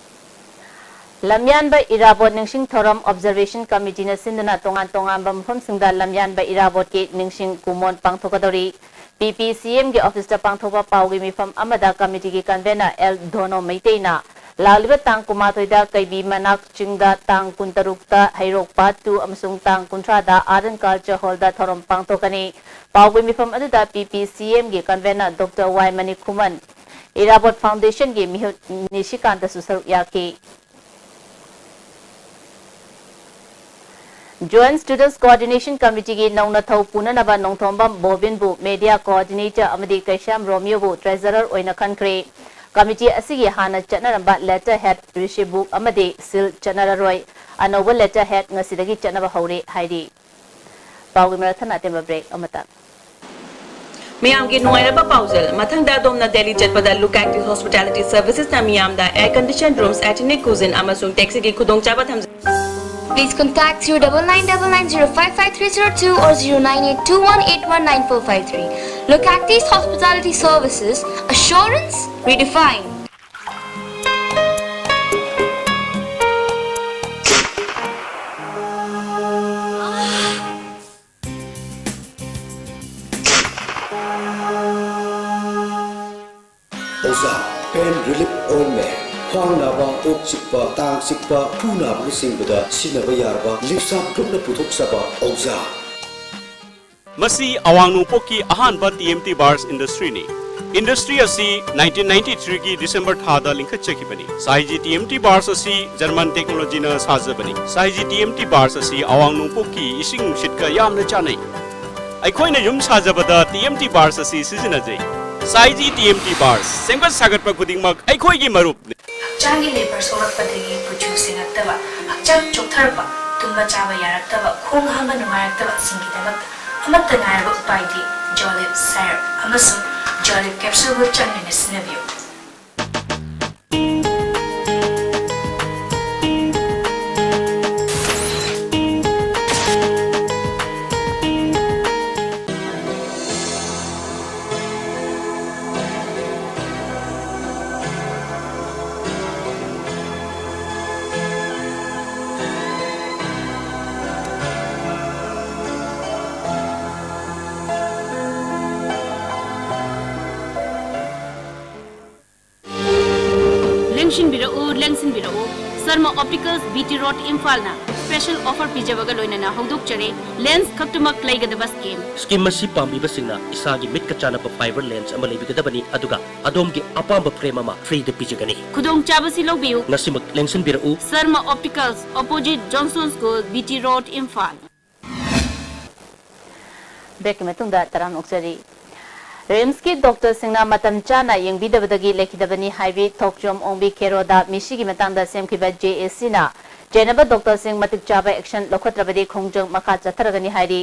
ꯂꯝꯌꯥꯟꯕ ꯏꯔꯥꯕꯣꯠ ꯅꯤꯡꯁꯤꯡ ꯊꯧꯔꯝ ꯑꯣꯕꯖꯔꯕꯦꯁꯟ ꯀꯃꯤꯇꯤꯅ ꯁꯤꯟꯗꯨꯅ ꯇꯣꯉꯥꯟ ꯇꯣꯉꯥꯟꯕ ꯃꯐꯝꯁꯤꯡꯗ ꯂꯝꯌꯥꯟꯕ ꯏꯔꯥꯕꯣꯠꯀꯤ ꯅꯤꯡꯁꯤꯡ ꯀꯨꯃꯣꯟ ꯄꯥꯡꯊꯣꯛꯀꯗꯧꯔꯤ꯫ ꯄꯤ ꯄꯤ ꯁꯤ ꯑꯦꯝꯒꯤ ꯑꯣꯐꯤꯁꯇ ꯄꯥꯡꯊꯣꯛꯄ ꯄꯥꯎꯒꯤ ꯃꯤꯐꯝ ꯑꯃꯗ ꯀꯃꯤꯇꯤꯒꯤ ꯀꯟꯚꯦꯅꯔ ꯑꯦꯜ ꯙꯣꯅꯣ ꯃꯩꯇꯩꯅ ꯂꯥꯛꯂꯤꯕ ꯇꯥꯡ ꯀꯨꯟꯃꯥꯊꯣꯏꯗ ꯀꯩꯕꯤ ꯃꯅꯥꯛ ꯆꯤꯡꯗ, ꯇꯥꯡ ꯀꯨꯟꯇꯔꯨꯛꯇ ꯍꯩꯔꯣꯛ ꯄꯥꯠ ꯇꯨ ꯑꯃꯁꯨꯡ ꯇꯥꯡ ꯀꯨꯟꯊ꯭ꯔꯥꯗ ꯑꯥꯔꯠ ꯑꯦꯟ ꯀꯜꯆꯔ ꯍꯣꯜꯗ ꯊꯧꯔꯝ ꯄꯥꯡꯊꯣꯛꯀꯅꯤ꯫ ꯄꯥꯎꯒꯤ ꯃꯤꯐꯝ ꯑꯗꯨꯗ ꯄꯤ ꯄꯤ ꯁꯤ ꯑꯦꯝꯒꯤ ꯀꯟꯚꯦꯅꯔ ꯗꯣꯛꯇꯔ ꯋꯥꯏ ꯃꯅꯤꯈꯨꯃꯟ, ꯏꯔꯥꯕꯣꯠ ꯐꯥꯎꯟꯗꯦꯁꯟꯒꯤ ꯃꯤꯍꯨꯠ ꯅꯤꯁꯤꯀꯥꯟꯇꯁꯨ ꯁꯔꯨꯛ ꯌꯥꯈꯤ꯫ ꯖꯣꯏꯟꯠ ꯁ꯭ꯇꯨꯗꯦꯟꯠꯁ ꯀꯣꯑꯣꯔꯗꯤꯅꯦꯁꯟ ꯀꯃꯤꯇꯤꯒꯤ ꯅꯧꯅ ꯊꯧ ꯄꯨꯅꯅꯕ ꯅꯣꯡꯊꯣꯝꯕꯝ ꯕꯣꯕꯤꯟꯕꯨ ꯃꯦꯗꯤꯌꯥ ꯀꯣꯑꯣꯔꯗꯤꯅꯦꯇꯔ ꯑꯃꯗꯤ ꯀꯩꯁꯥꯝ ꯔꯣꯃꯤꯌꯣꯕꯨ ꯇ꯭ꯔꯦꯖꯔꯔ ꯑꯣꯏꯅ ꯈꯟꯈ꯭ꯔꯦ꯫ ꯀꯃꯤꯇꯤ ꯑꯁꯤꯒꯤ ꯍꯥꯟꯅ ꯆꯠꯅꯔꯝꯕ ꯂꯦꯇꯔ ꯍꯦꯗ, ꯔꯤꯁꯤꯞ ꯕꯨꯛ ꯑꯃꯗꯤ ꯁꯤꯜ ꯆꯠꯅꯔꯔꯣꯏ꯫ ꯑꯅꯧꯕ ꯂꯦꯇꯔ ꯍꯦꯗ ꯉꯁꯤꯗꯒꯤ ꯆꯠꯅꯕ ꯍꯧꯔꯦ ꯍꯥꯏꯔꯤ꯫ ꯄꯥꯎꯒꯤ ꯃꯔꯛ ꯊꯠꯅ ꯑꯇꯦꯟꯕ ꯕ꯭ꯔꯦꯛ ꯑꯃꯇ꯫ ꯃꯤꯌꯥꯝꯒꯤ ꯅꯨꯡꯉꯥꯏꯔꯕ ꯄꯥꯎꯖꯦꯜ꯫ ꯃꯊꯪꯗ ꯑꯗꯣꯝꯅ ꯗꯦꯜꯂꯤ ꯆꯠꯄꯗ ꯂꯨꯀꯥꯛꯀꯤ ꯍꯣꯁꯄꯤꯇꯥꯂꯤꯇꯤ ꯁꯔꯚꯤꯁꯦꯁꯅ ꯃꯤꯌꯥꯝꯗ ꯑꯦꯌꯔ ꯀꯟꯗꯤꯁꯟ ꯔꯨꯝꯁ, ꯑꯦꯊꯅꯤꯛ ꯀꯨꯖꯤꯟ ꯑꯃꯁꯨꯡ ꯇꯦꯛꯁꯤꯒꯤ ꯈꯨꯗꯣꯡꯆꯥꯕ ꯊꯝꯖꯩ꯫ Please contact zero double nine double nine zero five five three zero two or zero nine eight two one eight one nine four five three. Look at these hospitality services, assurance redefined. ꯑꯣꯖꯥ, pain relief ointment, ꯈ꯭ꯋꯥꯡ ꯅꯥꯕ, ꯀꯣꯛ ꯆꯤꯛꯄ, ꯇꯥꯡ ꯆꯤꯛꯄ, ꯈꯨ ꯅꯥꯕꯅꯆꯤꯡꯕꯗ ꯁꯤꯖꯤꯟꯅꯕ ꯌꯥꯔꯕ ꯂꯤꯞꯁꯥꯞ ꯒ꯭ꯔꯨꯞꯅ ꯄꯨꯊꯣꯛꯆꯕ ꯑꯣꯖꯥ꯫ ꯃꯁꯤ ꯑꯋꯥꯡ ꯅꯣꯡꯄꯣꯛꯀꯤ ꯑꯍꯥꯟꯕ ꯇꯤ ꯑꯦꯝ ꯇꯤ ꯕꯥꯔꯁ ꯏꯟꯗꯁꯇ꯭ꯔꯤꯅꯤ꯫ ꯏꯟꯗꯁꯇ꯭ꯔꯤ ꯑꯁꯤ ꯅꯥꯏꯟꯇꯤꯟ ꯅꯥꯏꯟꯇꯤ ꯊ꯭ꯔꯤꯒꯤ ꯗꯤꯁꯦꯝꯕꯔ ꯊꯥꯗ ꯂꯤꯡꯈꯠꯆꯈꯤꯕꯅꯤ꯫ ꯁꯥꯏꯖꯤ ꯇꯤ ꯑꯦꯝ ꯇꯤ ꯕꯥꯔꯁ ꯑꯁꯤ ꯖꯔꯃꯟ ꯇꯦꯛꯅꯣꯂꯣꯖꯤꯅ ꯁꯥꯖꯕꯅꯤ꯫ ꯁꯥꯏꯖꯤ ꯇꯤ ꯑꯦꯝ ꯇꯤ ꯕꯥꯔꯁ ꯑꯁꯤ ꯑꯋꯥꯡ ꯅꯣꯡꯄꯣꯛꯀꯤ ꯏꯁꯤꯡ ꯅꯨꯡꯁꯤꯠꯀ ꯌꯥꯝꯅ ꯆꯥꯟꯅꯩ꯫ ꯑꯩꯈꯣꯏꯅ ꯌꯨꯝ ꯁꯥꯖꯕꯗ ꯇꯤ ꯑꯦꯝ ꯇꯤ ꯕꯥꯔꯁ ꯑꯁꯤ ꯁꯤꯖꯤꯟꯅꯖꯩ꯫ ꯁꯥꯏꯖꯤ ꯇꯤ ꯑꯦꯝ ꯇꯤ ꯕꯥꯔꯁ, ꯁꯦꯝꯒꯠ ꯁꯥꯒꯠꯄ ꯈꯨꯗꯤꯡꯃꯛ ꯑꯩꯈꯣꯏꯒꯤ ꯃꯔꯨꯞꯅꯤ꯫ ꯍꯛꯆꯥꯡꯒꯤ ꯂꯦꯕꯔ ꯁꯣꯛꯂꯛꯄꯗꯒꯤ ꯀꯨꯆꯨ ꯁꯦꯡꯉꯛꯇꯕ, ꯍꯛꯆꯥꯡ ꯆꯣꯛꯊꯔꯛꯄ, ꯇꯨꯝꯕ ꯆꯥꯕ ꯌꯥꯔꯛꯇꯕ, ꯈꯣꯡ ꯍꯥꯝꯕ ꯅꯨꯡꯉꯥꯏꯔꯛꯇꯕꯁꯤꯡꯒꯤꯗꯃꯛꯇ ꯑꯃꯠꯇ ꯉꯥꯏꯔꯕ ꯎꯄꯥꯏꯗꯤ ꯖꯣꯂꯤꯞ ꯁꯥꯏꯔꯞ ꯑꯃꯁꯨꯡ ꯖꯣꯂꯤꯞ ꯀꯦꯞꯁꯨꯜꯕꯨ ꯆꯥꯡ ꯅꯥꯏꯅ ꯁꯤꯖꯤꯟꯅꯕꯤꯌꯨ꯫ ꯂꯦꯡꯁꯤꯟꯕꯤꯔꯛꯎ, ꯂꯦꯡꯁꯤꯟꯕꯤꯔꯛꯎ꯫ Sharma optics, B T road, ꯏꯝꯐꯥꯜꯅ ꯁ꯭ꯄꯦꯁꯦꯜ ꯑꯣꯐꯔ ꯄꯤꯖꯕꯒ ꯂꯣꯏꯅꯅ ꯍꯧꯗꯣꯛꯆꯔꯤ꯫ ꯂꯦꯟꯁ ꯈꯛꯇꯃꯛ ꯂꯩꯒꯗꯕ ꯁ꯭ꯀꯤꯝ꯫ ꯁ꯭ꯀꯤꯝ ꯑꯁꯤ ꯄꯥꯝꯕꯤꯕꯁꯤꯡꯅ ꯏꯁꯥꯒꯤ ꯃꯤꯠꯀ ꯆꯥꯟꯅꯕ ꯐꯥꯏꯕꯔ ꯂꯦꯟꯁ ꯑꯃ ꯂꯩꯕꯤꯒꯗꯕꯅꯤ, ꯑꯗꯨꯒ ꯑꯗꯣꯝꯒꯤ ꯑꯄꯥꯝꯕ ꯐ꯭ꯔꯦꯝ ꯑꯃ ꯐ꯭ꯔꯤꯗ ꯄꯤꯖꯒꯅꯤ꯫ ꯈꯨꯗꯣꯡꯆꯥꯕꯁꯤ ꯂꯧꯕꯤꯌꯨ꯫ ꯉꯁꯤꯃꯛ ꯂꯦꯡꯁꯤꯟꯕꯤꯔꯛꯎ꯫ Sharma optics, opposite Johnson school, B T road, Imphal. ꯕ꯭ꯔꯦꯛꯀꯤ ꯃꯇꯨꯡꯗ ꯇꯔꯥꯝꯅ ꯑꯣꯛꯆꯔꯤ꯫ ꯔꯤꯝꯁꯀꯤ ꯗꯣꯛꯇꯔꯁꯤꯡꯅ ꯃꯇꯝ ꯆꯥꯅ ꯌꯦꯡꯕꯤꯗꯕꯗꯒꯤ ꯂꯩꯈꯤꯗꯕꯅꯤ ꯍꯥꯏꯕꯤ ꯊꯣꯛꯆꯣꯝ ꯑꯣꯡꯕꯤ ꯈꯦꯔꯣꯗ ꯃꯤꯁꯤꯒꯤ ꯃꯇꯥꯡꯗ ꯁꯦꯝꯈꯤꯕ ꯖꯦ ꯑꯦ ꯁꯤꯅ ꯆꯩꯅꯕ ꯗꯣꯛꯇꯔꯁꯤꯡ ꯃꯇꯤꯛ ꯆꯥꯕ ꯑꯦꯛꯁꯟ ꯂꯧꯈꯠꯇ꯭ꯔꯕꯗꯤ ꯈꯣꯡꯖꯪ ꯃꯈꯥ ꯆꯠꯊꯔꯒꯅꯤ ꯍꯥꯏꯔꯤ꯫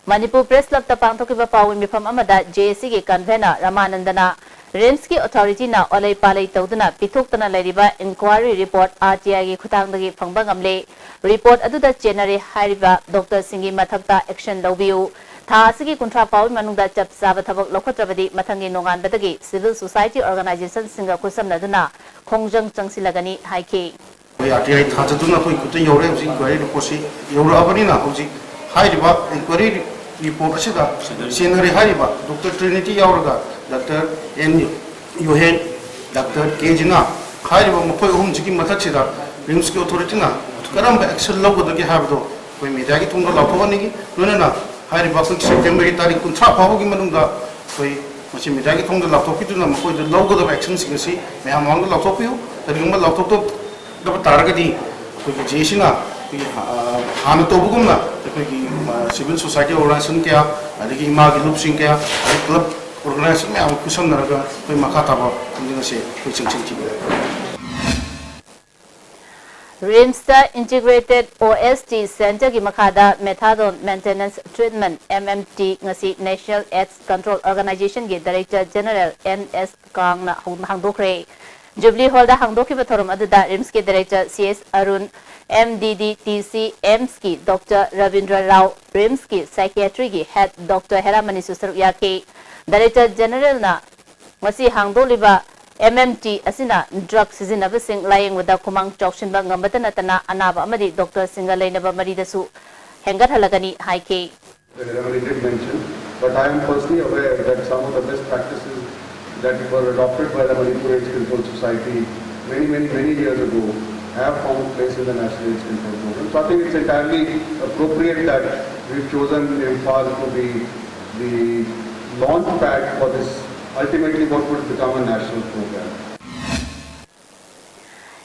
ꯃꯅꯤꯄꯨꯔ ꯄ꯭ꯔꯦꯁ ꯀ꯭ꯂꯕꯇ ꯄꯥꯡꯊꯣꯛꯈꯤꯕ ꯄꯥꯎꯒꯤ ꯃꯤꯐꯝ ꯑꯃꯗ ꯖꯦ ꯑꯦ ꯁꯤꯒꯤ ꯀꯟꯚꯦꯅꯔ ꯔꯃꯥꯅꯟꯗꯅ ꯔꯤꯝꯁꯀꯤ ꯑꯣꯊꯣꯔꯤꯇꯤꯅ ꯑꯣꯂꯩ ꯄꯥꯂꯩ ꯇꯧꯗꯨꯅ ꯄꯤꯊꯣꯛꯇꯅ ꯂꯩꯔꯤꯕ ꯏꯟꯀ꯭ꯋꯥꯏꯔꯤ ꯔꯤꯄꯣꯔꯠ ꯑꯥꯔ ꯇꯤ ꯑꯥꯏꯒꯤ ꯈꯨꯠꯊꯥꯡꯗꯒꯤ ꯐꯪꯕ ꯉꯝꯂꯦ꯫ ꯔꯤꯄꯣꯔꯠ ꯑꯗꯨꯗ ꯆꯦꯟꯅꯔꯦ ꯍꯥꯏꯔꯤꯕ ꯗꯣꯛꯇꯔꯁꯤꯡꯒꯤ ꯃꯊꯛꯇ ꯑꯦꯛꯁꯟ ꯂꯧꯕꯤꯌꯨ꯫ ꯊꯥ ꯑꯁꯤꯒꯤ ꯀꯨꯟꯊ꯭ꯔꯥ ꯐꯥꯎꯕꯒꯤ ꯃꯅꯨꯡꯗ ꯆꯞ ꯆꯥꯕ ꯊꯕꯛ ꯂꯧꯈꯠꯇ꯭ꯔꯕꯗꯤ ꯃꯊꯪꯒꯤ ꯅꯣꯡꯉꯥꯟꯕꯗꯒꯤ ꯁꯤꯚꯤꯜ ꯁꯣꯁꯥꯏꯇꯤ ꯑꯣꯔꯒꯅꯥꯏꯖꯦꯁꯟꯁꯤꯡꯒ ꯈꯨꯠꯁꯝꯅꯗꯨꯅ ꯈꯣꯡꯖꯪ ꯆꯪꯁꯤꯜꯂꯒꯅꯤ ꯍꯥꯏꯈꯤ꯫ ꯑꯩꯈꯣꯏ ꯑꯥꯔ ꯇꯤ ꯑꯥꯏ ꯊꯥꯖꯗꯨꯅ ꯑꯩꯈꯣꯏ ꯈꯨꯠꯇ ꯌꯧꯔꯦ꯫ ꯍꯧꯖꯤꯛ ꯏꯟꯀ꯭ꯋꯥꯏꯔꯤ ꯔꯤꯄꯣꯔꯠꯁꯤ ꯌꯧꯔꯛꯑꯕꯅꯤꯅ ꯍꯧꯖꯤꯛ ꯍꯥꯏꯔꯤꯕ ꯏꯟꯀ꯭ꯋꯥꯏꯔꯤ ꯔꯤꯄꯣꯔꯠ ꯑꯁꯤꯗ ꯆꯦꯟꯅꯔꯦ ꯍꯥꯏꯔꯤꯕ ꯗꯣꯛꯇꯔ ꯇ꯭ꯔꯤꯅꯤꯇꯤ ꯌꯥꯎꯔꯒ ꯗꯣꯛꯇꯔ ꯑꯦꯟ ꯌꯨꯍꯦꯟ, ꯗꯥꯛꯇꯔ ꯀꯦ ꯖꯤꯅꯥ ꯍꯥꯏꯔꯤꯕ ꯃꯈꯣꯏ ꯑꯍꯨꯝꯁꯤꯒꯤ ꯃꯊꯛꯁꯤꯗ ꯔꯤꯝꯁꯀꯤ ꯑꯣꯊꯣꯔꯤꯇꯤꯅ ꯀꯔꯝꯕ ꯑꯦꯛꯁꯟ ꯂꯧꯒꯗꯒꯦ ꯍꯥꯏꯕꯗꯣ ꯑꯩꯈꯣꯏ ꯃꯤꯗꯤꯌꯥꯒꯤ ꯊꯣꯡꯗ ꯂꯥꯎꯊꯣꯛꯍꯟꯅꯤꯡꯏ꯫ ꯂꯣꯏꯅꯅ ꯍꯥꯏꯔꯤꯕ ꯑꯩꯈꯣꯏꯒꯤ ꯁꯦꯞꯇꯦꯝꯕꯔꯒꯤ ꯇꯥꯔꯤꯛ ꯀꯨꯟꯊ꯭ꯔꯥ ꯐꯥꯎꯕꯒꯤ ꯃꯅꯨꯡꯗ ꯑꯩꯈꯣꯏ ꯃꯁꯤ ꯃꯤꯗꯤꯌꯥꯒꯤ ꯊꯣꯡꯗ ꯂꯥꯎꯊꯣꯛꯄꯤꯗꯨꯅ ꯃꯈꯣꯏꯗ ꯂꯧꯒꯗꯕ ꯑꯦꯛꯁꯟꯁꯤꯡ ꯑꯁꯤ ꯃꯌꯥꯝ ꯃꯃꯥꯡꯗ ꯂꯥꯎꯊꯣꯛꯄꯤꯌꯨ꯫ ꯀꯔꯤꯒꯨꯝꯕ ꯂꯥꯎꯊꯣꯛꯇꯕ ꯇꯥꯔꯒꯗꯤ ꯑꯩꯈꯣꯏꯒꯤ ꯖꯦ ꯑꯦꯁꯤꯅ ꯑꯩꯈꯣꯏꯒꯤ, ꯑ, ꯍꯥꯟꯅ ꯇꯧꯕꯒꯨꯝꯅ ꯑꯩꯈꯣꯏꯒꯤ, ꯑ, ꯁꯤꯚꯤꯜ ꯁꯣꯁꯥꯏꯇꯤ ꯑꯣꯔꯒꯅꯥꯏꯖꯦꯁꯟ ꯀꯌꯥ, ꯑꯗꯒꯤ ꯏꯃꯥꯒꯤ ꯂꯨꯞꯁꯤꯡ ꯀꯌꯥ, ꯑꯗꯒꯤ ꯀ꯭ꯂꯕ ꯑꯣꯔꯒꯅꯥꯏꯖꯦꯁꯟ ꯃꯌꯥꯝ ꯑꯃ ꯈꯨꯠꯁꯝꯅꯔꯒ ꯑꯩꯈꯣꯏ ꯃꯈꯥ ꯇꯥꯕ ꯈꯣꯡꯖꯪ ꯑꯁꯤ ꯑꯩꯈꯣꯏ ꯆꯪꯁꯤꯟꯈꯤꯒꯅꯤ꯫ ꯔꯤꯝꯁꯇ ꯏꯟꯇꯤꯒ꯭ꯔꯦꯇꯦꯗ ꯑꯣ ꯑꯦꯁ ꯇꯤ ꯁꯦꯟꯇꯔꯒꯤ ꯃꯈꯥꯗ methadone maintenance treatment, M M T, ꯉꯁꯤ ꯅꯦꯁꯅꯦꯜ ꯑꯦꯗꯁ ꯀꯟꯇ꯭ꯔꯣꯜ ꯑꯣꯔꯒꯅꯥꯏꯖꯦꯁꯟꯒꯤ ꯗꯥꯏꯔꯦꯛꯇꯔ ꯖꯦꯅꯔꯦꯜ ꯑꯦꯟ ꯑꯦꯁ ꯀꯥꯡꯅ ꯍꯧ-, ꯍꯥꯡꯗꯣꯛꯈ꯭ꯔꯦ꯫ ꯖꯨꯕꯂꯤ ꯍꯣꯜꯗ ꯍꯥꯡꯗꯣꯛꯈꯤꯕ ꯊꯧꯔꯝ ꯑꯗꯨꯗ ꯔꯤꯝꯁꯀꯤ director C S Arun, M D D T C, ꯑꯦꯝꯁꯀꯤ ꯗꯣꯛꯇꯔ ꯔꯕꯤꯟꯗ꯭ꯔ ꯔꯥꯎ, ꯔꯤꯝꯁꯀꯤ ꯁꯥꯏꯀꯤꯌꯥꯇ꯭ꯔꯤꯒꯤ ꯍꯦꯗ ꯗꯣꯛꯇꯔ ꯍꯦꯔꯥꯃꯅꯤꯁꯨ ꯁꯔꯨꯛ ꯌꯥꯈꯤ꯫ ꯗꯥꯏꯔꯦꯛꯇꯔ ꯖꯦꯅꯔꯦꯜꯅ ꯉꯁꯤ ꯍꯥꯡꯗꯣꯛꯂꯤꯕ ꯑꯦꯝ ꯑꯦꯝ ꯇꯤ ꯑꯁꯤꯅ ꯗ꯭ꯔꯒ ꯁꯤꯖꯤꯟꯅꯕꯁꯤꯡ ꯂꯥꯌꯦꯡꯕꯗ ꯈꯨꯃꯥꯡ ꯆꯥꯎꯁꯤꯟꯕ ꯉꯝꯕꯇ ꯅꯠꯇꯅ ꯑꯅꯥꯕ ꯑꯃꯗꯤ ꯗꯣꯛꯇꯔꯁꯤꯡꯒ ꯂꯩꯅꯕ ꯃꯔꯤꯗꯁꯨ ꯍꯦꯟꯒꯠꯍꯜꯂꯒꯅꯤ ꯍꯥꯏꯈꯤ꯫ The Ramani did mention, but I am personally aware that some of the best practices that were adopted by the Manipur AIDS Control Society many, many, many years ago have found place in the National AIDS Control Program. So I think it's entirely appropriate that we've chosen Imphal to be the launch pad for this, ultimately what would become a national program.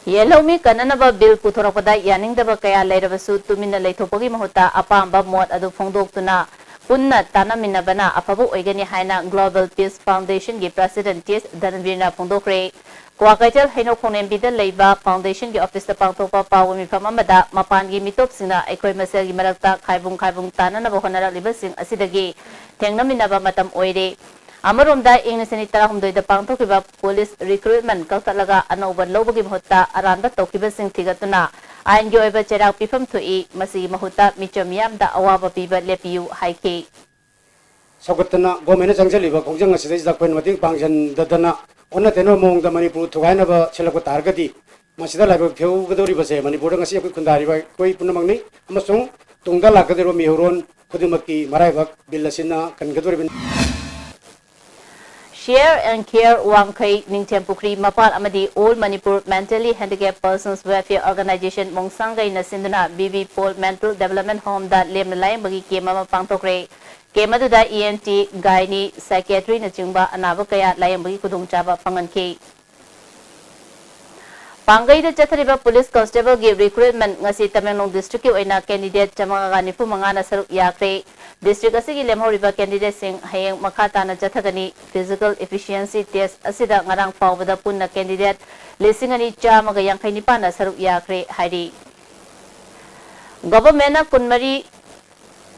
ꯌꯦꯜꯍꯧꯃꯤ ꯀꯟꯅꯅꯕ bill ꯄꯨꯊꯣꯔꯛꯄꯗ ꯌꯥꯅꯤꯡꯗꯕ ꯀꯌꯥ ꯂꯩꯔꯕꯁꯨ ꯇꯨꯃꯤꯟꯅ ꯂꯩꯊꯣꯛꯄꯒꯤ ꯃꯍꯨꯠꯇ ꯑꯄꯥꯝꯕ ꯃꯣꯠ ꯑꯗꯨ ꯐꯣꯡꯗꯣꯛꯇꯨꯅ ꯄꯨꯟꯅ ꯇꯥꯟꯅꯃꯤꯟꯅꯕꯅ ꯑꯐꯕ ꯑꯣꯏꯒꯅꯤ ꯍꯥꯏꯅ ꯒ꯭ꯂꯣꯕꯦꯜ ꯄꯤꯁ ꯐꯥꯎꯟꯗꯦꯁꯟꯒꯤ ꯄ꯭ꯔꯁꯤꯗꯦꯟꯠ ꯇꯤ ꯑꯦꯁ ꯙꯅꯕꯤꯔꯅ ꯐꯣꯡꯗꯣꯛꯈ꯭ꯔꯦ꯫ ꯀ꯭ꯋꯥꯀꯩꯊꯦꯜ ꯍꯩꯅꯧ ꯈꯣꯡꯂꯦꯝꯕꯤꯗ ꯂꯩꯕ ꯐꯥꯎꯟꯗꯦꯁꯟꯒꯤ ꯑꯣꯐꯤꯁꯇ ꯄꯥꯡꯊꯣꯛꯄ ꯄꯥꯎ ꯃꯤꯐꯝ ꯑꯃꯗ ꯃꯄꯥꯟꯒꯤ ꯃꯤꯇꯣꯞꯁꯤꯡꯅ ꯑꯩꯈꯣꯏ ꯃꯁꯦꯜꯒꯤ ꯃꯔꯛꯇ ꯈꯥꯏꯕꯨꯡ ꯈꯥꯏꯕꯨꯡ ꯇꯥꯅꯅꯕ ꯍꯣꯠꯅꯔꯛꯂꯤꯕꯁꯤꯡ ꯑꯁꯤꯗꯒꯤ ꯊꯦꯡꯅꯃꯤꯟꯅꯕ ꯃꯇꯝ ꯑꯣꯏꯔꯦ꯫ ꯑꯃꯔꯣꯝꯗ ꯏꯪ ꯂꯤꯁꯤꯡ ꯑꯅꯤ ꯇꯔꯥꯍꯨꯝꯗꯣꯏꯗ ꯄꯥꯡꯊꯣꯛꯈꯤꯕ ꯄꯨꯂꯤꯁ ꯔꯤꯀ꯭ꯔꯨꯠꯃꯦꯟ ꯀꯛꯊꯠꯂꯒ ꯑꯅꯧꯕ ꯂꯧꯕꯒꯤ ꯃꯍꯨꯠꯇ ꯑꯔꯥꯟꯕ ꯇꯧꯈꯤꯕꯁꯤꯡ ꯊꯤꯒꯠꯇꯨꯅ ꯑꯥꯏꯟꯒꯤ ꯑꯣꯏꯕ ꯆꯩꯔꯥꯛ ꯄꯤꯐꯝ ꯊꯣꯛꯏ꯫ ꯃꯁꯤꯒꯤ ꯃꯍꯨꯠꯇ ꯃꯤꯆꯝ ꯃꯤꯌꯥꯝꯗ ꯑꯋꯥꯕ ꯄꯤꯕ ꯂꯦꯞꯄꯤꯌꯨ ꯍꯥꯏꯈꯤ꯫ ꯁꯧꯒꯠꯇꯅ ꯒꯣꯔꯃꯦꯟꯅ ꯆꯪꯁꯤꯜꯂꯤꯕ ꯈꯣꯡꯖꯪ ꯑꯁꯤꯗꯩꯁꯤꯗ ꯑꯩꯈꯣꯏꯅ ꯃꯇꯦꯡ ꯄꯥꯡꯁꯤꯟꯗꯗꯅ ꯑꯣꯟꯅ ꯇꯩꯅꯕ ꯃꯑꯣꯡꯗ ꯃꯅꯤꯄꯨꯔ ꯊꯨꯒꯥꯏꯅꯕ ꯁꯤꯜꯂꯛꯄ ꯇꯥꯔꯒꯗꯤ ꯃꯁꯤꯗ ꯂꯥꯏꯕꯛ ꯊꯤꯍꯧꯒꯗꯧꯔꯤꯕꯁꯦ ꯃꯅꯤꯄꯨꯔꯗ ꯉꯁꯤ ꯑꯩꯈꯣꯏ ꯈꯨꯟꯗꯥꯔꯤꯕ ꯑꯩꯈꯣꯏ ꯄꯨꯝꯅꯃꯛꯅꯤ ꯑꯃꯁꯨꯡ ꯇꯨꯡꯗ ꯂꯥꯛꯀꯗꯧꯔꯤꯕ ꯃꯤꯍꯧꯔꯣꯟ ꯈꯨꯗꯤꯡꯃꯛꯀꯤ ꯃꯔꯥꯏꯕꯛ ꯕꯤꯜ ꯑꯁꯤꯅ ꯀꯟꯒꯗꯧꯔꯤꯕꯅꯤ꯫ Share and Care ꯋꯥꯡꯈꯩ, ꯅꯤꯡꯊꯦꯝ ꯄꯨꯈ꯭ꯔꯤ ꯃꯄꯥꯜ ꯑꯃꯗꯤ All Manipur Mentally Handicapped Persons Welfare Organization ꯃꯣꯡꯁꯥꯡꯒꯩꯅ ꯁꯤꯟꯗꯨꯅ B B Paul Mental Development Homeꯗ ꯂꯦꯝꯅ ꯂꯥꯌꯦꯡꯕꯒꯤ ꯀꯦꯝ ꯑꯃ ꯄꯥꯡꯊꯣꯛꯈ꯭ꯔꯦ꯫ ꯀꯦꯝ ꯑꯗꯨꯗ E N T, Gynae, Psychiatryꯅꯆꯤꯡꯕ ꯑꯅꯥꯕ ꯀꯌꯥ ꯂꯥꯌꯦꯡꯕꯒꯤ ꯈꯨꯗꯣꯡꯆꯥꯕ ꯐꯪꯍꯟꯈꯤ꯫ ꯄꯥꯡꯒꯩꯗ ꯆꯠꯊꯔꯤꯕ police constableꯒꯤ recruitment ꯉꯁꯤ ꯇꯃꯦꯡꯂꯣꯡ districtꯀꯤ ꯑꯣꯏꯅ candidate ꯆꯥꯃꯉꯥꯒ ꯅꯤꯐꯨ ꯃꯉꯥꯅ ꯁꯔꯨꯛ ꯌꯥꯈ꯭ꯔꯦ꯫ District ꯑꯁꯤꯒꯤ ꯂꯦꯝꯍꯧꯔꯤꯕ candidateꯁꯤꯡ ꯍꯌꯦꯡ ꯃꯈꯥ ꯇꯥꯅ ꯆꯠꯊꯒꯅꯤ꯫ Physical efficiency test ꯑꯁꯤꯗ ꯉꯔꯥꯡ ꯐꯥꯎꯕꯗ ꯄꯨꯟꯅ candidate ꯂꯤꯁꯤꯡ ꯑꯅꯤ ꯆꯥꯝꯃꯒ ꯌꯥꯡꯈꯩ ꯅꯤꯄꯥꯟꯅ ꯁꯔꯨꯛ ꯌꯥꯈ꯭ꯔꯦ ꯍꯥꯏꯔꯤ꯫ Governmentꯅ ꯀꯨꯟꯃꯔꯤ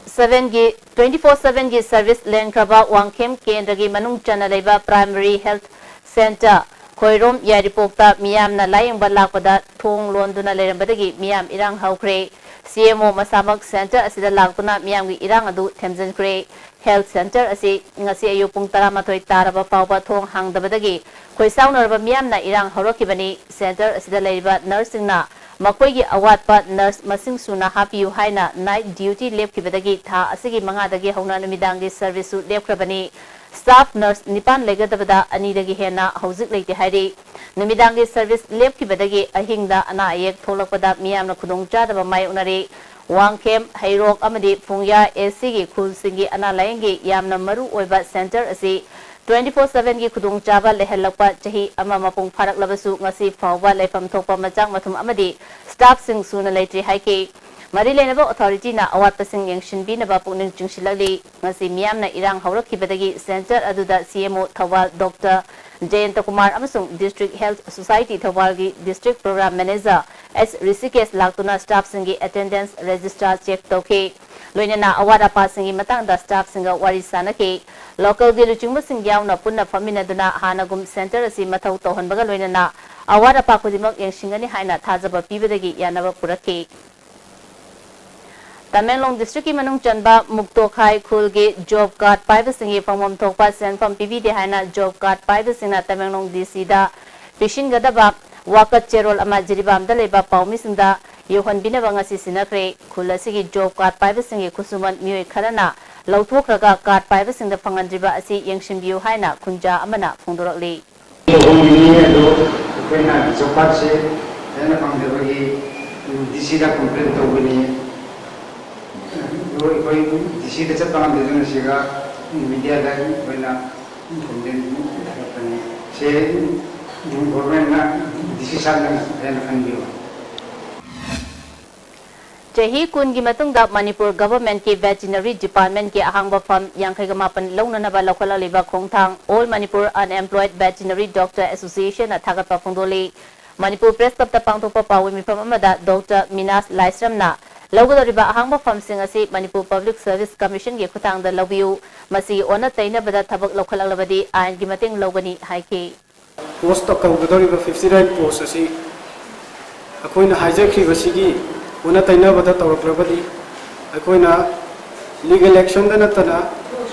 sevenꯒꯤ, twenty four sevenꯒꯤ service ꯂꯦꯟꯈ꯭ꯔꯕ ꯋꯥꯡꯈꯦꯝ ꯀꯦꯟꯗ꯭ꯔꯒꯤ ꯃꯅꯨꯡ ꯆꯟꯅ ꯂꯩꯕ primary health centre ꯈꯣꯏꯔꯣꯝ ꯌꯥꯏꯔꯤꯄꯣꯛꯇ ꯃꯤꯌꯥꯝꯅ ꯂꯥꯌꯦꯡꯕ ꯂꯥꯛꯄꯗ ꯊꯣꯡ ꯂꯣꯟꯗꯨꯅ ꯂꯩꯔꯝꯕꯗꯒꯤ ꯃꯤꯌꯥꯝ ꯏꯔꯥꯡ ꯍꯧꯈ꯭ꯔꯦ꯫ C M O ꯃꯁꯥꯃꯛ centre ꯑꯁꯤꯗ ꯂꯥꯛꯇꯨꯅ ꯃꯤꯌꯥꯝꯒꯤ ꯏꯔꯥꯡ ꯑꯗꯨ ꯊꯦꯝꯖꯤꯟꯈ꯭ꯔꯦ꯫ Health centre ꯑꯁꯤ ꯉꯁꯤ ꯑꯌꯨꯛ ꯄꯨꯡ ꯇꯔꯥꯃꯥꯊꯣꯏ ꯇꯥꯔꯕ ꯐꯥꯎꯕ ꯊꯣꯡ ꯍꯥꯡꯗꯕꯗꯒꯤ ꯈꯣꯏꯁꯥꯎꯅꯔꯕ ꯃꯤꯌꯥꯝꯅ ꯏꯔꯥꯡ ꯍꯧꯔꯛꯈꯤꯕꯅꯤ꯫ Centre ꯑꯁꯤꯗ ꯂꯩꯔꯤꯕ nurseꯁꯤꯡꯅ ꯃꯈꯣꯏꯒꯤ ꯑꯋꯥꯠꯄ nurse ꯃꯁꯤꯡ ꯁꯨꯅ ꯍꯥꯞꯄꯤꯌꯨ ꯍꯥꯏꯅ night duty ꯂꯦꯞꯈꯤꯕꯗꯒꯤ ꯊꯥ ꯑꯁꯤꯒꯤ ꯃꯉꯥꯗꯒꯤ ꯍꯧꯅ ꯅꯨꯃꯤꯗꯥꯡꯒꯤ serviceꯁꯨ ꯂꯦꯞꯈ꯭ꯔꯕꯅꯤ꯫ Staff nurse ꯅꯤꯄꯥꯟ ꯂꯩꯒꯗꯕꯗ ꯑꯅꯤꯗꯒꯤ ꯍꯦꯟꯅ ꯍꯧꯖꯤꯛ ꯂꯩꯇꯦ ꯍꯥꯏꯔꯤ꯫ ꯅꯨꯃꯤꯗꯥꯡꯒꯤ service ꯂꯦꯞꯈꯤꯕꯗꯒꯤ ꯑꯍꯤꯡꯗ ꯑꯅꯥ ꯑꯌꯦꯛ ꯊꯣꯛꯂꯛꯄꯗ ꯃꯤꯌꯥꯝꯅ ꯈꯨꯗꯣꯡꯆꯥꯗꯕ ꯃꯥꯌꯣꯛꯅꯔꯤ꯫ ꯋꯥꯡꯈꯦꯝ, ꯍꯩꯔꯣꯛ ꯑꯃꯗꯤ ꯐꯨꯡꯌꯥ S C ꯒꯤ ꯈꯨꯜꯁꯤꯡꯒꯤ ꯑꯅꯥ ꯂꯥꯌꯦꯡꯒꯤ ꯌꯥꯝꯅ ꯃꯔꯨ ꯑꯣꯏꯕ centre ꯑꯁꯤ twenty four sevenꯒꯤ ꯈꯨꯗꯣꯡꯆꯥꯕ ꯂꯩꯍꯜꯂꯛꯄ ꯆꯍꯤ ꯑꯃ ꯃꯄꯨꯡ ꯐꯥꯔꯛꯂꯕꯁꯨ ꯉꯁꯤ ꯐꯥꯎꯕ ꯂꯩꯐꯝ ꯊꯣꯛꯄ ꯃꯆꯥꯛ ꯃꯊꯨꯝ ꯑꯃꯗꯤ staffꯁꯤꯡ ꯁꯨꯅ ꯂꯩꯇ꯭ꯔꯤ ꯍꯥꯏꯈꯤ꯫ ꯃꯔꯤ ꯂꯩꯅꯕ authorityꯅ ꯑꯋꯥꯠꯄꯁꯤꯡ ꯌꯦꯡꯁꯤꯟꯕꯤꯅꯕ ꯄꯨꯛꯅꯤꯡ ꯆꯤꯡꯁꯤꯜꯂꯛꯂꯤ꯫ ꯉꯁꯤ ꯃꯤꯌꯥꯝꯅ ꯏꯔꯥꯡ ꯍꯧꯔꯛꯈꯤꯕꯗꯒꯤ centre ꯑꯗꯨꯗ C M O Thoubal Doctor ꯖꯌꯟꯇ Kumar ꯑꯃꯁꯨꯡ District Health Society ꯊꯧꯕꯥꯜꯒꯤ District Program Manager S Rishikesh ꯂꯥꯛꯇꯨꯅ staffꯁꯤꯡꯒꯤ attendance register check ꯇꯧꯈꯤ꯫ ꯂꯣꯏꯅꯅ ꯑꯋꯥꯠ ꯑꯄꯥꯁꯤꯡꯒꯤ ꯃꯇꯥꯡꯗ staffꯁꯤꯡꯒ ꯋꯥꯔꯤ ꯁꯥꯅꯈꯤ꯫ Localꯒꯤ ꯂꯨꯆꯤꯡꯕꯁꯤꯡ ꯌꯥꯎꯅ ꯄꯨꯟꯅ ꯐꯝꯃꯤꯟꯅꯗꯨꯅ ꯍꯥꯟꯅꯒꯨꯝ centre ꯑꯁꯤ ꯃꯊꯧ ꯇꯧꯍꯟꯕꯒ ꯂꯣꯏꯅꯅ ꯑꯋꯥꯠ ꯑꯄꯥ ꯈꯨꯗꯤꯡꯃꯛ ꯌꯦꯡꯁꯤꯟꯒꯅꯤ ꯍꯥꯏꯅ ꯊꯥꯖꯕ ꯄꯤꯕꯗꯒꯤ ꯌꯥꯅꯕ ꯄꯨꯔꯛꯈꯤ꯫ ꯇꯃꯦꯡꯂꯣꯡ districtꯀꯤ ꯃꯅꯨꯡ ꯆꯟꯕ ꯃꯨꯛꯇꯣꯈꯥꯏ ꯈꯨꯜꯒꯤ job card ꯄꯥꯏꯕꯁꯤꯡꯒꯤ ꯐꯪꯐꯝ ꯊꯣꯛꯄ ꯁꯦꯟꯐꯝ ꯄꯤꯕꯤꯗꯦ ꯍꯥꯏꯅ job card ꯄꯥꯏꯕꯁꯤꯡꯅ ꯇꯃꯦꯡꯂꯣꯡ D Cꯗ ꯄꯤꯁꯤꯟꯒꯗꯕ ꯋꯥꯀꯠ ꯆꯦꯔꯣꯜ ꯑꯃ ꯖꯤꯔꯤꯕꯥꯝꯗ ꯂꯩꯕ ꯄꯥꯎꯃꯤꯁꯤꯡꯗ ꯌꯧꯍꯟꯕꯤꯅꯕ ꯉꯁꯤ ꯁꯤꯟꯅꯈ꯭ꯔꯦ꯫ ꯈꯨꯜ ꯑꯁꯤꯒꯤ job card ꯄꯥꯏꯕꯁꯤꯡꯒꯤ ꯈꯨꯠꯁꯨꯃꯟ ꯃꯤꯑꯣꯏ ꯈꯔꯅ ꯂꯧꯊꯣꯛꯈ꯭ꯔꯒ ꯀꯥꯔꯗ ꯄꯥꯏꯕꯁꯤꯡꯗ ꯐꯪꯍꯟꯗ꯭ꯔꯤꯕ ꯑꯁꯤ ꯌꯦꯡꯁꯤꯟꯕꯤꯌꯨ ꯍꯥꯏꯅ ꯈꯨꯟꯖꯥ ꯑꯃꯅ ꯐꯣꯡꯗꯣꯔꯛꯂꯤ꯫ ꯑꯍꯨꯝꯅꯤ ꯑꯗꯨ ꯑꯩꯈꯣꯏꯅ ꯖꯣꯕ ꯀꯥꯔꯗꯁꯦ ꯐꯖꯅ ꯐꯪꯗꯕꯒꯤ ꯗꯤ ꯁꯤꯗ ꯀꯝꯄ꯭ꯂꯦꯟ ꯇꯧꯕꯅꯤ꯫ ꯑꯗꯨ ꯑꯩꯈꯣꯏ ꯗꯤ ꯁꯤꯗ ꯆꯠꯄ ꯉꯝꯗꯗꯅ ꯁꯤꯒ ꯃꯤꯗꯤꯌꯥꯗ ꯑꯩꯈꯣꯏꯅ ꯀꯝꯄ꯭ꯂꯦꯟ ꯊꯥꯒꯠꯄꯅꯤ꯫ ꯁꯦ ꯒꯣꯚꯔꯟꯃꯦꯟꯠꯅ ꯗꯤ ꯁꯤ ꯁꯥꯔꯅ ꯐꯖꯅ ꯈꯟꯕꯤꯌꯨ꯫ ꯆꯍꯤ ꯀꯨꯟꯒꯤ ꯃꯇꯨꯡꯗ ꯃꯅꯤꯄꯨꯔ ꯒꯚꯔꯟꯃꯦꯟꯠꯀꯤ ꯚꯦꯇꯤꯅꯔꯤ ꯗꯤꯄꯥꯔꯠꯃꯦꯟꯠꯀꯤ ꯑꯍꯥꯡꯕ ꯐꯝ ꯌꯥꯡꯈꯩꯒ ꯃꯥꯄꯟ ꯂꯧꯅꯅꯕ ꯂꯧꯈꯠꯂꯛꯂꯤꯕ ꯈꯣꯡꯊꯥꯡ All Manipur Unemployed Veterinary Doctor Associationꯅ ꯊꯥꯒꯠꯄ ꯐꯣꯡꯗꯣꯛꯂꯤ꯫ ꯃꯅꯤꯄꯨꯔ ꯄ꯭ꯔꯦꯁ ꯀ꯭ꯂꯕꯇ ꯄꯥꯡꯊꯣꯛꯄ ꯄꯥꯎꯒꯤ ꯃꯤꯐꯝ ꯑꯃꯗ ꯗꯣꯛꯇꯔ ꯃꯤꯅꯥꯁ ꯂꯥꯏꯁ꯭ꯔꯝꯅ ꯂꯧꯒꯗꯧꯔꯤꯕ ꯑꯍꯥꯡꯕ ꯐꯝꯁꯤꯡ ꯑꯁꯤ ꯃꯅꯤꯄꯨꯔ ꯄꯕ꯭ꯂꯤꯛ ꯁꯔꯚꯤꯁ ꯀꯃꯤꯁꯟꯒꯤ ꯈꯨꯠꯊꯥꯡꯗ ꯂꯧꯕꯤꯌꯨ, ꯃꯁꯤꯒꯤ ꯑꯣꯟꯅ ꯇꯩꯅꯕꯗ ꯊꯕꯛ ꯂꯧꯈꯠꯂꯛꯂꯕꯗꯤ ꯑꯥꯏꯟꯒꯤ ꯃꯇꯦꯡ ꯂꯧꯒꯅꯤ ꯍꯥꯏꯈꯤ꯫ ꯄꯣꯁ ꯀꯧꯒꯗꯧꯔꯤꯕ fifty nine ꯄꯣꯁ ꯑꯁꯤ ꯑꯩꯈꯣꯏꯅ ꯍꯥꯏꯖꯈ꯭ꯔꯤꯕꯁꯤꯒꯤ ꯑꯣꯟꯅ ꯇꯩꯅꯕꯗ ꯇꯧꯔꯛꯂꯕꯗꯤ ꯑꯩꯈꯣꯏꯅ ꯂꯤꯒꯦꯜ ꯑꯦꯛꯁꯟꯗ ꯅꯠꯇꯅ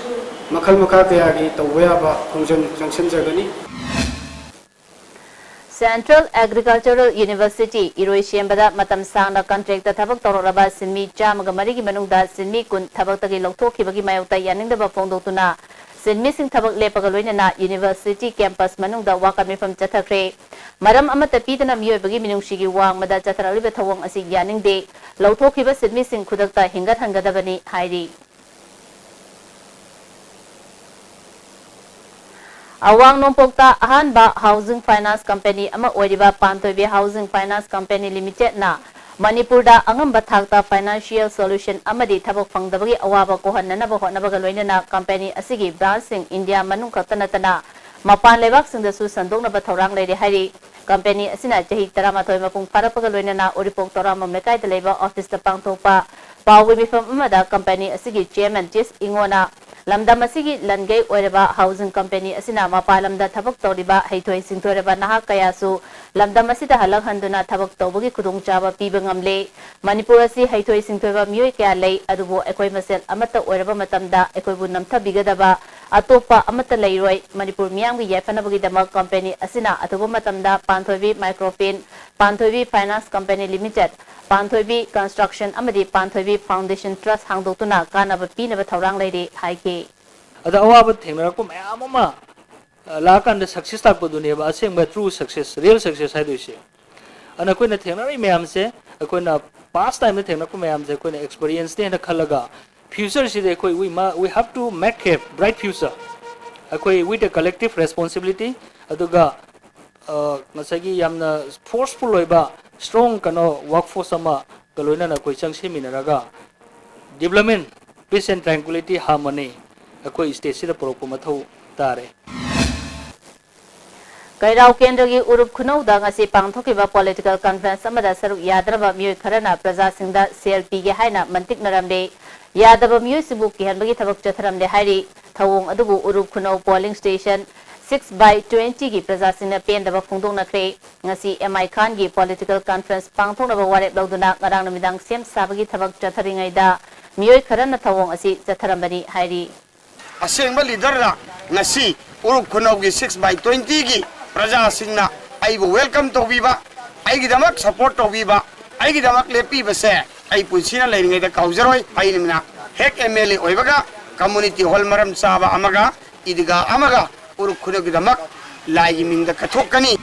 ꯃꯈꯜ ꯃꯈꯥ ꯀꯌꯥꯒꯤ ꯇꯧꯕ ꯌꯥꯕ ꯈꯣꯡꯖꯪ ꯆꯪꯁꯤꯟꯖꯒꯅꯤ꯫ Central Agricultural University ꯏꯔꯣꯏ ꯁꯦꯝꯕꯗ ꯃꯇꯝ ꯁꯥꯡꯅ ꯀꯟꯇ꯭ꯔꯦꯛꯇ ꯊꯕꯛ ꯇꯧꯔꯛꯂꯕ ꯁꯤꯟꯃꯤ ꯆꯥꯝꯃꯒ ꯃꯔꯤꯒꯤ ꯃꯅꯨꯡꯗ ꯁꯤꯟꯃꯤ ꯀꯨꯟ ꯊꯕꯛꯇꯒꯤ ꯂꯧꯊꯣꯛꯈꯤꯕꯒꯤ ꯃꯥꯌꯣꯛꯇ ꯌꯥꯅꯤꯡꯗꯕ ꯐꯣꯡꯗꯣꯛꯇꯨꯅ ꯁꯤꯟꯃꯤꯁꯤꯡ ꯊꯕꯛ ꯂꯦꯞꯄꯒ ꯂꯣꯏꯅꯅ university campus ꯃꯅꯨꯡꯗ ꯋꯥꯀꯠ ꯃꯤꯐꯝ ꯆꯠꯊꯈ꯭ꯔꯦ꯫ ꯃꯔꯝ ꯑꯃꯠꯇ ꯄꯤꯗꯅ ꯃꯤꯑꯣꯏꯕꯒꯤ ꯃꯤꯅꯨꯡꯁꯤꯒꯤ ꯋꯥꯡꯃꯗ ꯆꯠꯊꯔꯛꯂꯤꯕ ꯊꯧꯑꯣꯡ ꯑꯁꯤ ꯌꯥꯅꯤꯡꯗꯦ꯫ ꯂꯧꯊꯣꯛꯈꯤꯕ ꯁꯤꯟꯃꯤꯁꯤꯡ ꯈꯨꯗꯛꯇ ꯍꯤꯡꯒꯠꯍꯟꯒꯗꯕꯅꯤ ꯍꯥꯏꯔꯤ꯫ ꯑꯋꯥꯡ ꯅꯣꯡꯄꯣꯛꯇ ꯑꯍꯥꯟꯕ housing finance company ꯑꯃ ꯑꯣꯏꯔꯤꯕ ꯄꯥꯟꯊꯣꯏꯕꯤ housing finance company limitedꯅ ꯃꯅꯤꯄꯨꯔꯗ ꯑꯉꯝꯕ ꯊꯥꯛꯇ financial solution ꯑꯃꯗꯤ ꯊꯕꯛ ꯐꯪꯗꯕꯒꯤ ꯑꯋꯥꯕ ꯀꯣꯛꯍꯟꯅꯅꯕ ꯍꯣꯠꯅꯕꯒ ꯂꯣꯏꯅꯅ company ꯑꯁꯤꯒꯤ branchꯁꯤꯡ ꯏꯟꯗꯤꯌꯥ ꯃꯅꯨꯡ ꯈꯛꯇ ꯅꯠꯇꯅ ꯃꯄꯥꯟ ꯂꯩꯕꯥꯛꯁꯤꯡꯗꯁꯨ ꯁꯟꯗꯣꯛꯅꯕ ꯊꯧꯔꯥꯡ ꯂꯩꯔꯦ ꯍꯥꯏꯔꯤ꯫ Company ꯑꯁꯤꯅ ꯆꯍꯤ ꯇꯔꯥꯃꯥꯊꯣꯏ ꯃꯄꯨꯡ ꯐꯥꯔꯛꯄꯒ ꯂꯣꯏꯅꯅ ꯎꯔꯤꯄꯣꯛ ꯇꯣꯔꯥꯃꯝ ꯂꯩꯀꯥꯏꯗ ꯂꯩꯕ officeꯇ ꯄꯥꯡꯊꯣꯛꯄ ꯄꯥꯎꯒꯤ ꯃꯤꯐꯝ ꯑꯃꯗ company ꯑꯁꯤꯒꯤ chairman ꯖꯤꯁ ꯏꯉꯣꯅ ꯂꯝꯗꯝ ꯑꯁꯤꯒꯤ ꯂꯟꯒꯩ ꯑꯣꯏꯔꯕ housing company ꯑꯁꯤꯅ ꯃꯄꯥꯟ ꯂꯝꯗ ꯊꯕꯛ ꯇꯧꯔꯤꯕ ꯍꯩꯊꯣꯏ ꯁꯤꯡꯊꯣꯏꯔꯕ ꯅꯍꯥ ꯀꯌꯥꯁꯨ ꯂꯝꯗꯝ ꯑꯁꯤꯗ ꯍꯜꯂꯛꯍꯟꯗꯨꯅ ꯊꯕꯛ ꯇꯧꯕꯒꯤ ꯈꯨꯗꯣꯡꯆꯥꯕ ꯄꯤꯕ ꯉꯝꯂꯦ꯫ ꯃꯅꯤꯄꯨꯔ ꯑꯁꯤ ꯍꯩꯊꯣꯏ ꯁꯤꯡꯊꯣꯏꯕ ꯃꯤꯑꯣꯏ ꯀꯌꯥ ꯂꯩ, ꯑꯗꯨꯕꯨ ꯑꯩꯈꯣꯏ ꯃꯁꯦꯜ ꯑꯃꯠꯇ ꯑꯣꯏꯔꯕ ꯃꯇꯝꯗ ꯑꯩꯈꯣꯏꯕꯨ ꯅꯝꯊꯕꯤꯒꯗꯕ ꯑꯇꯣꯞꯄ ꯑꯃꯠꯇ ꯂꯩꯔꯣꯏ꯫ ꯃꯅꯤꯄꯨꯔ ꯃꯤꯌꯥꯝꯒꯤ ꯌꯥꯏꯐꯅꯕꯒꯤꯗꯃꯛ ꯀꯝꯄꯦꯅꯤ ꯑꯁꯤꯅ ꯑꯊꯨꯕ ꯃꯇꯝꯗ ꯄꯥꯟꯊꯣꯏꯕꯤ ꯃꯥꯏꯀ꯭ꯔꯣꯐꯤꯟ, ꯄꯥꯟꯊꯣꯏꯕꯤ ꯐꯥꯏꯅꯥꯟꯁ ꯀꯝꯄꯦꯅꯤ ꯂꯤꯃꯤꯇꯦꯗ, ꯄꯥꯟꯊꯣꯏꯕꯤ ꯀꯟꯁꯇ꯭ꯔꯛꯁꯟ ꯑꯃꯗꯤ ꯄꯥꯟꯊꯣꯏꯕꯤ ꯐꯥꯎꯟꯗꯦꯁꯟ ꯇ꯭ꯔꯁ ꯍꯥꯡꯗꯣꯛꯇꯨꯅ ꯀꯥꯟꯅꯕ ꯄꯤꯅꯕ ꯊꯧꯔꯥꯡ ꯂꯩꯔꯤ ꯍꯥꯏꯈꯤ꯫ ꯑꯗ ꯑꯋꯥꯕ ꯊꯦꯡꯅꯔꯛꯄ ꯃꯌꯥꯝ ꯑꯃ, ꯑ, ꯂꯥꯛꯑꯀꯥꯟꯗ ꯁꯛꯁꯦꯁ ꯂꯥꯛꯄꯗꯨꯅꯦꯕ ꯑꯁꯦꯡꯕ ꯇ꯭ꯔꯨ ꯁꯛꯁꯦꯁ, ꯔꯤꯌꯦꯜ ꯁꯛꯁꯦꯁ ꯍꯥꯏꯗꯣꯏꯁꯦ꯫ ꯑꯗꯨꯅ ꯑꯩꯈꯣꯏꯅ ꯊꯦꯡꯅꯔꯛꯏ ꯃꯌꯥꯝꯁꯦ, ꯑꯩꯈꯣꯏꯅ ꯄꯥꯁ ꯇꯥꯏꯝꯗ ꯊꯦꯡꯅꯔꯛꯄ ꯃꯌꯥꯝꯁꯦ ꯑꯩꯈꯣꯏꯅ ꯑꯦꯛꯁꯄꯤꯔꯤꯌꯦꯟꯁꯅꯦꯅ ꯈꯜꯂꯒ, ꯐ꯭ꯌꯨꯆꯔꯁꯤꯗ ꯑꯩꯈꯣꯏ we ma-, we have to make a bright future꯫ ꯑꯩꯈꯣꯏ with a collective responsibility, ꯑꯗꯨꯒ, ꯑ, ꯉꯁꯥꯏꯒꯤ ꯌꯥꯝꯅ ꯐꯣꯔꯁꯐꯨꯜ ꯑꯣꯏꯕ ꯁ꯭ꯇ꯭ꯔꯣꯡ ꯀꯩꯅꯣ ꯋꯥꯔꯛꯐꯣꯔꯁ ꯑꯃꯒ ꯂꯣꯏꯅꯅ ꯑꯩꯈꯣꯏ ꯆꯪꯁꯤꯟꯃꯤꯟꯅꯔꯒ development, peace and tranquility, harmony ꯑꯩꯈꯣꯏ ꯁ꯭ꯇꯦꯠꯁꯤꯗ ꯄꯨꯔꯛꯄ ꯃꯊꯧ ꯇꯥꯔꯦ꯫ ꯀꯩꯔꯥꯎ ꯀꯦꯟꯗ꯭ꯔꯒꯤ ꯎꯔꯨꯞ ꯈꯨꯅꯧꯗ ꯉꯁꯤ ꯄꯥꯡꯊꯣꯛꯈꯤꯕ ꯄꯣꯂꯤꯇꯤꯀꯦꯜ ꯀꯟꯐ꯭ꯔꯦꯟꯁ ꯑꯃꯗ ꯁꯔꯨꯛ ꯌꯥꯗꯅꯕ ꯃꯤꯑꯣꯏ ꯈꯔꯅ ꯄ꯭ꯔꯖꯥꯁꯤꯡꯗ ꯁꯦꯜ ꯄꯤꯒꯦ ꯍꯥꯏꯅ ꯃꯟꯇꯤꯛꯅꯔꯝꯂꯦ꯫ ꯌꯥꯗꯕ ꯃꯤꯑꯣꯏꯁꯤꯡꯕꯨ ꯀꯤꯍꯟꯕꯒꯤ ꯊꯕꯛ ꯆꯠꯊꯔꯝꯂꯦ ꯍꯥꯏꯔꯤ꯫ ꯊꯧꯑꯣꯡ ꯑꯗꯨꯕꯨ ꯎꯔꯨꯞ ꯈꯨꯅꯧ polling station six by twenty ꯒꯤ ꯄ꯭ꯔꯖꯥꯁꯤꯡꯅ ꯄꯦꯟꯗꯕ ꯐꯣꯡꯗꯣꯛꯅꯈ꯭ꯔꯦ꯫ ꯉꯁꯤ ꯑꯦꯝ ꯑꯥꯏ ꯈꯥꯟꯒꯤ ꯄꯣꯂꯤꯇꯤꯀꯦꯜ ꯀꯟꯐ꯭ꯔꯦꯟꯁ ꯄꯥꯡꯊꯣꯛꯅꯕ ꯋꯥꯔꯦꯞ ꯂꯧꯗꯨꯅ ꯉꯔꯥꯡ ꯅꯨꯃꯤꯗꯥꯡ ꯁꯦꯝ ꯁꯥꯕꯒꯤ ꯊꯕꯛ ꯆꯠꯊꯔꯤꯉꯩꯗ ꯃꯤꯑꯣꯏ ꯈꯔꯅ ꯊꯧꯑꯣꯡ ꯑꯁꯤ ꯆꯠꯊꯔꯝꯕꯅꯤ ꯍꯥꯏꯔꯤ꯫ ꯑꯁꯦꯡꯕ ꯂꯤꯗꯔꯗ ꯉꯁꯤ ꯎꯔꯨꯞ ꯈꯨꯅꯧꯒꯤ six by twenty ꯒꯤ ꯄ꯭ꯔꯖꯥꯁꯤꯡꯅ ꯑꯩꯕꯨ ꯋꯦꯜꯀꯝ ꯇꯧꯕꯤꯕ, ꯑꯩꯒꯤꯗꯃꯛ ꯁꯄꯣꯔꯠ ꯇꯧꯕꯤꯕ, ꯑꯩꯒꯤꯗꯃꯛ ꯂꯦꯞꯄꯤꯕꯁꯦ ꯑꯩ ꯄꯨꯟꯁꯤꯅ ꯂꯩꯔꯤꯉꯩꯗ ꯀꯥꯎꯖꯔꯣꯏ꯫ ꯑꯩꯅ ꯍꯦꯛ ꯑꯦꯝ ꯑꯦꯜ ꯑꯦ ꯑꯣꯏꯕꯒ ꯀꯝꯃꯨꯅꯤꯇꯤ ꯍꯣꯜ ꯃꯔꯝ ꯆꯥꯕ ꯑꯃꯒ, ꯏꯗꯤꯒꯥ ꯑꯃꯒ ꯎꯔꯨꯞ ꯈꯨꯅꯧꯒꯤꯗꯃꯛ ꯂꯥꯏꯒꯤ ꯃꯤꯡꯗ ꯀꯠꯊꯣꯛꯀꯅꯤ꯫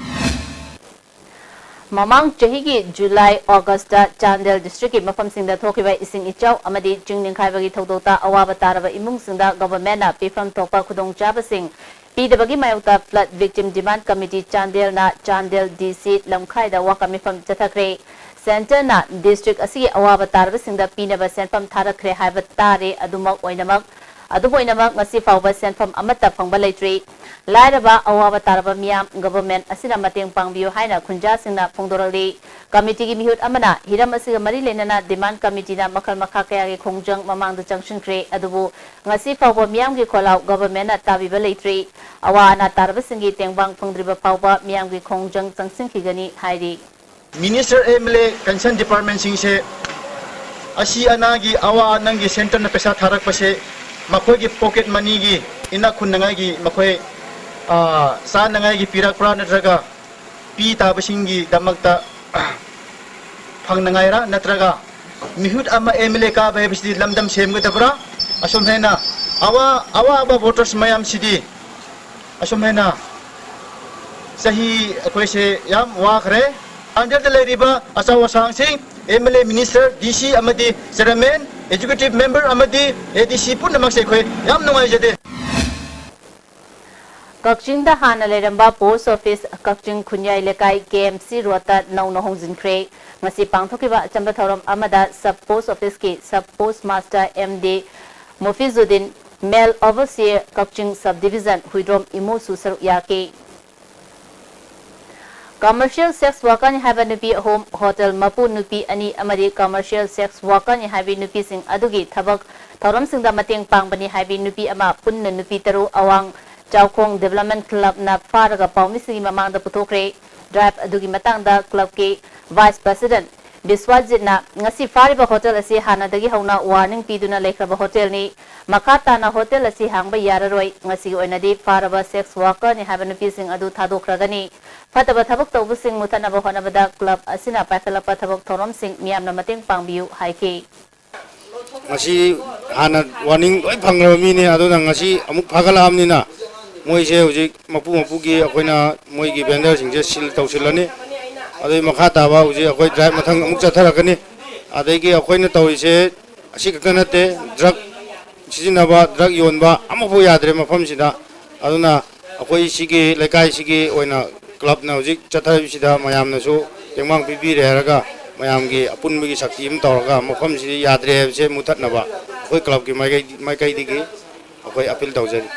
ꯃꯃꯥꯡ ꯆꯍꯤꯒꯤ ꯖꯨꯂꯥꯏ, ꯑꯣꯒꯁꯇ ꯆꯥꯟꯗꯦꯜ ꯗꯤꯁꯇ꯭ꯔꯤꯛꯀꯤ ꯃꯐꯝꯁꯤꯡꯗ ꯊꯣꯛꯈꯤꯕ ꯏꯁꯤꯡ ꯏꯆꯥꯎ ꯑꯃꯗꯤ ꯆꯤꯡ ꯅꯤꯡꯈꯥꯏꯕꯒꯤ ꯊꯧꯗꯣꯛꯇ ꯑꯋꯥꯕ ꯇꯥꯔꯕ ꯏꯃꯨꯡꯁꯤꯡꯗ ꯒꯣꯚꯔꯟꯃꯦꯟꯠꯅ ꯄꯤꯐꯝ ꯊꯣꯛꯄ ꯈꯨꯗꯣꯡꯆꯥꯕꯁꯤꯡ ꯄꯤꯗꯕꯒꯤ ꯃꯥꯌꯣꯛꯇ flood victim demand committee ꯆꯥꯟꯗꯦꯜꯅ Chandel ꯗꯤ ꯁꯤ ꯂꯝꯈꯥꯏꯗ ꯋꯥꯀꯠ ꯃꯤꯐꯝ ꯆꯠꯊꯈ꯭ꯔꯦ꯫ ꯁꯦꯟꯇꯔꯅ ꯗꯤꯁꯇ꯭ꯔꯤꯛ ꯑꯁꯤꯒꯤ ꯑꯋꯥꯕ ꯇꯥꯔꯕꯁꯤꯡꯗ ꯄꯤꯅꯕ ꯁꯦꯟꯐꯝ ꯊꯥꯔꯛꯈ꯭ꯔꯦ ꯍꯥꯏꯕ ꯇꯥꯔꯦ꯫ ꯑꯗꯨꯃꯛ ꯑꯣꯏꯅꯃꯛ, ꯑꯗꯨꯝ ꯑꯣꯏꯅꯃꯛ, ꯉꯁꯤ ꯐꯥꯎꯕ ꯁꯦꯟꯐꯝ ꯑꯃꯠꯇ ꯐꯪꯕ ꯂꯩꯇ꯭ꯔꯤ꯫ ꯂꯥꯏꯔꯕ, ꯑꯋꯥꯕ ꯇꯥꯔꯕ ꯃꯤꯌꯥꯝ ꯒꯣꯚꯔꯟꯃꯦꯟꯠ ꯑꯁꯤꯅ ꯃꯇꯦꯡ ꯄꯥꯡꯕꯤꯌꯨ ꯍꯥꯏꯅ ꯈꯨꯟꯖꯥꯁꯤꯡꯅ ꯐꯣꯡꯗꯣꯔꯛꯂꯤ꯫ ꯀꯃꯤꯇꯤꯒꯤ ꯃꯤꯍꯨꯠ ꯑꯃꯅ ꯍꯤꯔꯝ ꯑꯁꯤꯒ ꯃꯔꯤ ꯂꯩꯅꯅ demand committeeꯅ ꯃꯈꯜ ꯃꯈꯥ ꯀꯌꯥꯒꯤ ꯈꯣꯡꯖꯪ ꯃꯃꯥꯡꯗ ꯆꯪꯁꯤꯟꯈ꯭ꯔꯦ, ꯑꯗꯨꯕꯨ ꯉꯁꯤ ꯐꯥꯎꯕ ꯃꯤꯌꯥꯝꯒꯤ ꯈꯣꯜꯂꯥꯎ ꯒꯣꯚꯔꯟꯃꯦꯟꯠꯅ ꯇꯥꯕꯤꯕ ꯂꯩꯇ꯭ꯔꯤ꯫ ꯑꯋꯥ ꯑꯅꯥ ꯇꯥꯔꯕꯁꯤꯡꯒꯤ ꯇꯦꯡꯕꯥꯡ ꯐꯪꯗ꯭ꯔꯤꯕ ꯐꯥꯎꯕ ꯃꯤꯌꯥꯝꯒꯤ ꯈꯣꯡꯖꯪ ꯆꯪꯁꯤꯟꯈꯤꯒꯅꯤ ꯍꯥꯏꯔꯤ꯫ Minister, M L A, concern departmentꯁꯤꯡꯁꯦ ꯑꯁꯤ ꯑꯅꯥꯒꯤ ꯑꯋꯥ ꯑꯅꯥꯒꯤ centreꯅ ꯄꯩꯁꯥ ꯊꯥꯔꯛꯄꯁꯦ ꯃꯈꯣꯏꯒꯤ pocket moneyꯒꯤ ꯏꯅꯥꯛ ꯈꯨꯟꯅꯉꯥꯏꯒꯤ ꯃꯈꯣꯏ, ꯑ, ꯆꯥꯅꯉꯥꯏꯒꯤ ꯄꯤꯔꯛꯄ꯭ꯔꯥ, ꯅꯠꯇ꯭ꯔꯒ ꯄꯤ ꯇꯥꯕꯁꯤꯡꯒꯤꯗꯃꯛꯇ ꯐꯪꯅꯉꯥꯏꯔꯥ, ꯅꯠꯇ꯭ꯔꯒ ꯃꯤꯍꯨꯠ ꯑꯃ M L A ꯀꯥꯕ ꯍꯥꯏꯕꯁꯤꯗꯤ ꯂꯝꯗꯝ ꯁꯦꯝꯒꯗꯕ꯭ꯔꯥ? ꯑꯁꯨꯝ ꯍꯥꯏꯅ ꯑꯋꯥ-, ꯑꯋꯥꯕ voters ꯃꯌꯥꯝꯁꯤꯗꯤ ꯑꯁꯨꯝ ꯍꯥꯏꯅ ꯆꯍꯤ ꯑꯩꯈꯣꯏꯁꯦ ꯌꯥꯝ ꯋꯥꯈ꯭ꯔꯦ꯫ ꯄꯥꯡꯒꯜꯗ ꯂꯩꯔꯤꯕ ꯑꯆꯧ ꯑꯁꯥꯡꯁꯤꯡ, M L A, minister, D C ꯑꯃꯗꯤ chairman, executive member ꯑꯃꯗꯤ A D C ꯄꯨꯝꯅꯃꯛꯁꯦ ꯑꯩꯈꯣꯏ ꯌꯥꯝ ꯅꯨꯡꯉꯥꯏꯖꯗꯦ꯫ ꯀꯛꯆꯤꯡꯗ ꯍꯥꯟꯅ ꯂꯩꯔꯝꯕ post office ꯀꯛꯆꯤꯡ ꯈꯨꯟꯌꯥꯏ ꯂꯩꯀꯥꯏ K M C roadꯇ ꯅꯧꯅ ꯍꯣꯡꯖꯤꯟꯈ꯭ꯔꯦ꯫ ꯉꯁꯤ ꯄꯥꯡꯊꯣꯛꯈꯤꯕ ꯑꯆꯝꯕ ꯊꯧꯔꯝ ꯑꯃꯗ sub post officeꯀꯤ sub post master M D ꯃꯨꯐꯤꯖꯨꯗꯤꯟ, male overseer ꯀꯛꯆꯤꯡ sub division ꯍꯨꯏꯗ꯭ꯔꯣꯝ ꯏꯃꯨꯁꯨ ꯁꯔꯨꯛ ꯌꯥꯈꯤ꯫ Commercial sex workerꯅꯤ ꯍꯥꯏꯕ ꯅꯨꯄꯤ ꯑꯍꯨꯝ, hotel ꯃꯄꯨ ꯅꯨꯄꯤ ꯑꯅꯤ ꯑꯃꯗꯤ commercial sex workerꯅꯤ ꯍꯥꯏꯕꯤ ꯅꯨꯄꯤꯁꯤꯡ ꯑꯗꯨꯒꯤ ꯊꯕꯛ ꯊꯧꯔꯝꯁꯤꯡꯗ ꯃꯇꯦꯡ ꯄꯥꯡꯕꯅꯤ ꯍꯥꯏꯕꯤ ꯅꯨꯄꯤ ꯑꯃ ꯄꯨꯟꯅ ꯅꯨꯄꯤ ꯇꯔꯨꯛ ꯑꯋꯥꯡ ꯆꯥꯎꯈꯣꯡ Development Clubꯅ ꯐꯥꯔꯒ ꯄꯥꯎꯃꯤꯁꯤꯡꯒꯤ ꯃꯃꯥꯡꯗ ꯄꯨꯊꯣꯛꯈ꯭ꯔꯦ꯫ Drive ꯑꯗꯨꯒꯤ ꯃꯇꯥꯡꯗ clubꯀꯤ vice president ꯕꯤꯁ꯭ꯋꯥꯖꯤꯠꯅ ꯉꯁꯤ ꯐꯥꯔꯤꯕ hotel ꯑꯁꯤ ꯍꯥꯟꯅꯗꯒꯤ ꯍꯧꯅ warning ꯄꯤꯗꯨꯅ ꯂꯩꯈ꯭ꯔꯕ hotelꯅꯤ꯫ ꯃꯈꯥ ꯇꯥꯅ hotel ꯑꯁꯤ ꯍꯥꯡꯕ ꯌꯥꯔꯔꯣꯏ꯫ ꯉꯁꯤꯒꯤ ꯑꯣꯏꯅꯗꯤ ꯐꯥꯔꯕ sex workerꯅꯤ ꯍꯥꯏꯕ ꯅꯨꯄꯤꯁꯤꯡ ꯑꯗꯨ ꯊꯥꯗꯣꯛꯈ꯭ꯔꯒꯅꯤ꯫ ꯐꯠꯇꯕ ꯊꯕꯛ ꯇꯧꯕꯁꯤꯡ ꯃꯨꯊꯠꯅꯕ ꯍꯣꯠꯅꯕꯗ club ꯑꯁꯤꯅ ꯄꯥꯏꯈꯠꯂꯛꯄ ꯊꯕꯛ ꯊꯧꯔꯝꯁꯤꯡ ꯃꯤꯌꯥꯝꯅ ꯃꯇꯦꯡ ꯄꯥꯡꯕꯤꯌꯨ ꯍꯥꯏꯈꯤ꯫ ꯉꯁꯤ ꯍꯥꯟꯅ warning ꯂꯣꯏ ꯐꯪꯈ꯭ꯔꯕ ꯃꯤꯅꯦ, ꯑꯗꯨꯅ ꯉꯁꯤ ꯑꯃꯨꯛ ꯐꯥꯒꯠꯂꯛꯑꯕꯅꯤꯅ ꯃꯣꯏꯁꯦ ꯍꯧꯖꯤꯛ ꯃꯄꯨ ꯃꯄꯨꯒꯤ ꯑꯩꯈꯣꯏꯅ ꯃꯣꯏꯒꯤ vendorꯁꯤꯡꯁꯦ seal ꯇꯧꯁꯤꯜꯂꯅꯤ꯫ ꯑꯗꯨꯒꯤ ꯃꯈꯥ ꯇꯥꯕ ꯍꯧꯖꯤꯛ ꯑꯩꯈꯣꯏ drive ꯃꯊꯪ ꯑꯃꯨꯛ ꯆꯠꯊꯔꯛꯀꯅꯤ꯫ ꯑꯗꯒꯤ ꯑꯩꯈꯣꯏꯅ ꯇꯧꯔꯤꯁꯦ ꯑꯁꯤ ꯈꯛꯇ ꯅꯠꯇꯦ, drug ꯁꯤꯖꯤꯟꯅꯕ, drug ꯌꯣꯟꯕ ꯑꯃꯐꯥꯎ ꯌꯥꯗ꯭ꯔꯦ ꯃꯐꯝꯁꯤꯗ꯫ ꯑꯗꯨꯅ ꯑꯩꯈꯣꯏ ꯁꯤꯒꯤ ꯂꯩꯀꯥꯏꯁꯤꯒꯤ ꯑꯣꯏꯅ clubꯅ ꯍꯧꯖꯤꯛ ꯆꯠꯊꯔꯤꯕꯁꯤꯗ ꯃꯌꯥꯝꯅꯁꯨ ꯇꯦꯡꯕꯥꯡ ꯄꯤꯕꯤꯔꯦ ꯍꯥꯏꯔꯒ ꯃꯌꯥꯝꯒꯤ ꯑꯄꯨꯟꯕꯒꯤ ꯁꯛꯇꯤ ꯑꯃ ꯇꯧꯔꯒ ꯃꯐꯝꯁꯤꯗ ꯌꯥꯗ꯭ꯔꯦ ꯍꯥꯏꯕꯁꯦ ꯃꯨꯊꯠꯅꯕ ꯑꯩꯈꯣꯏ clubꯀꯤ ꯃꯥꯏꯀꯩ-, ꯃꯥꯏꯀꯩꯗꯒꯤ ꯑꯩꯈꯣꯏ appeal ꯇꯧꯖꯔꯤ꯫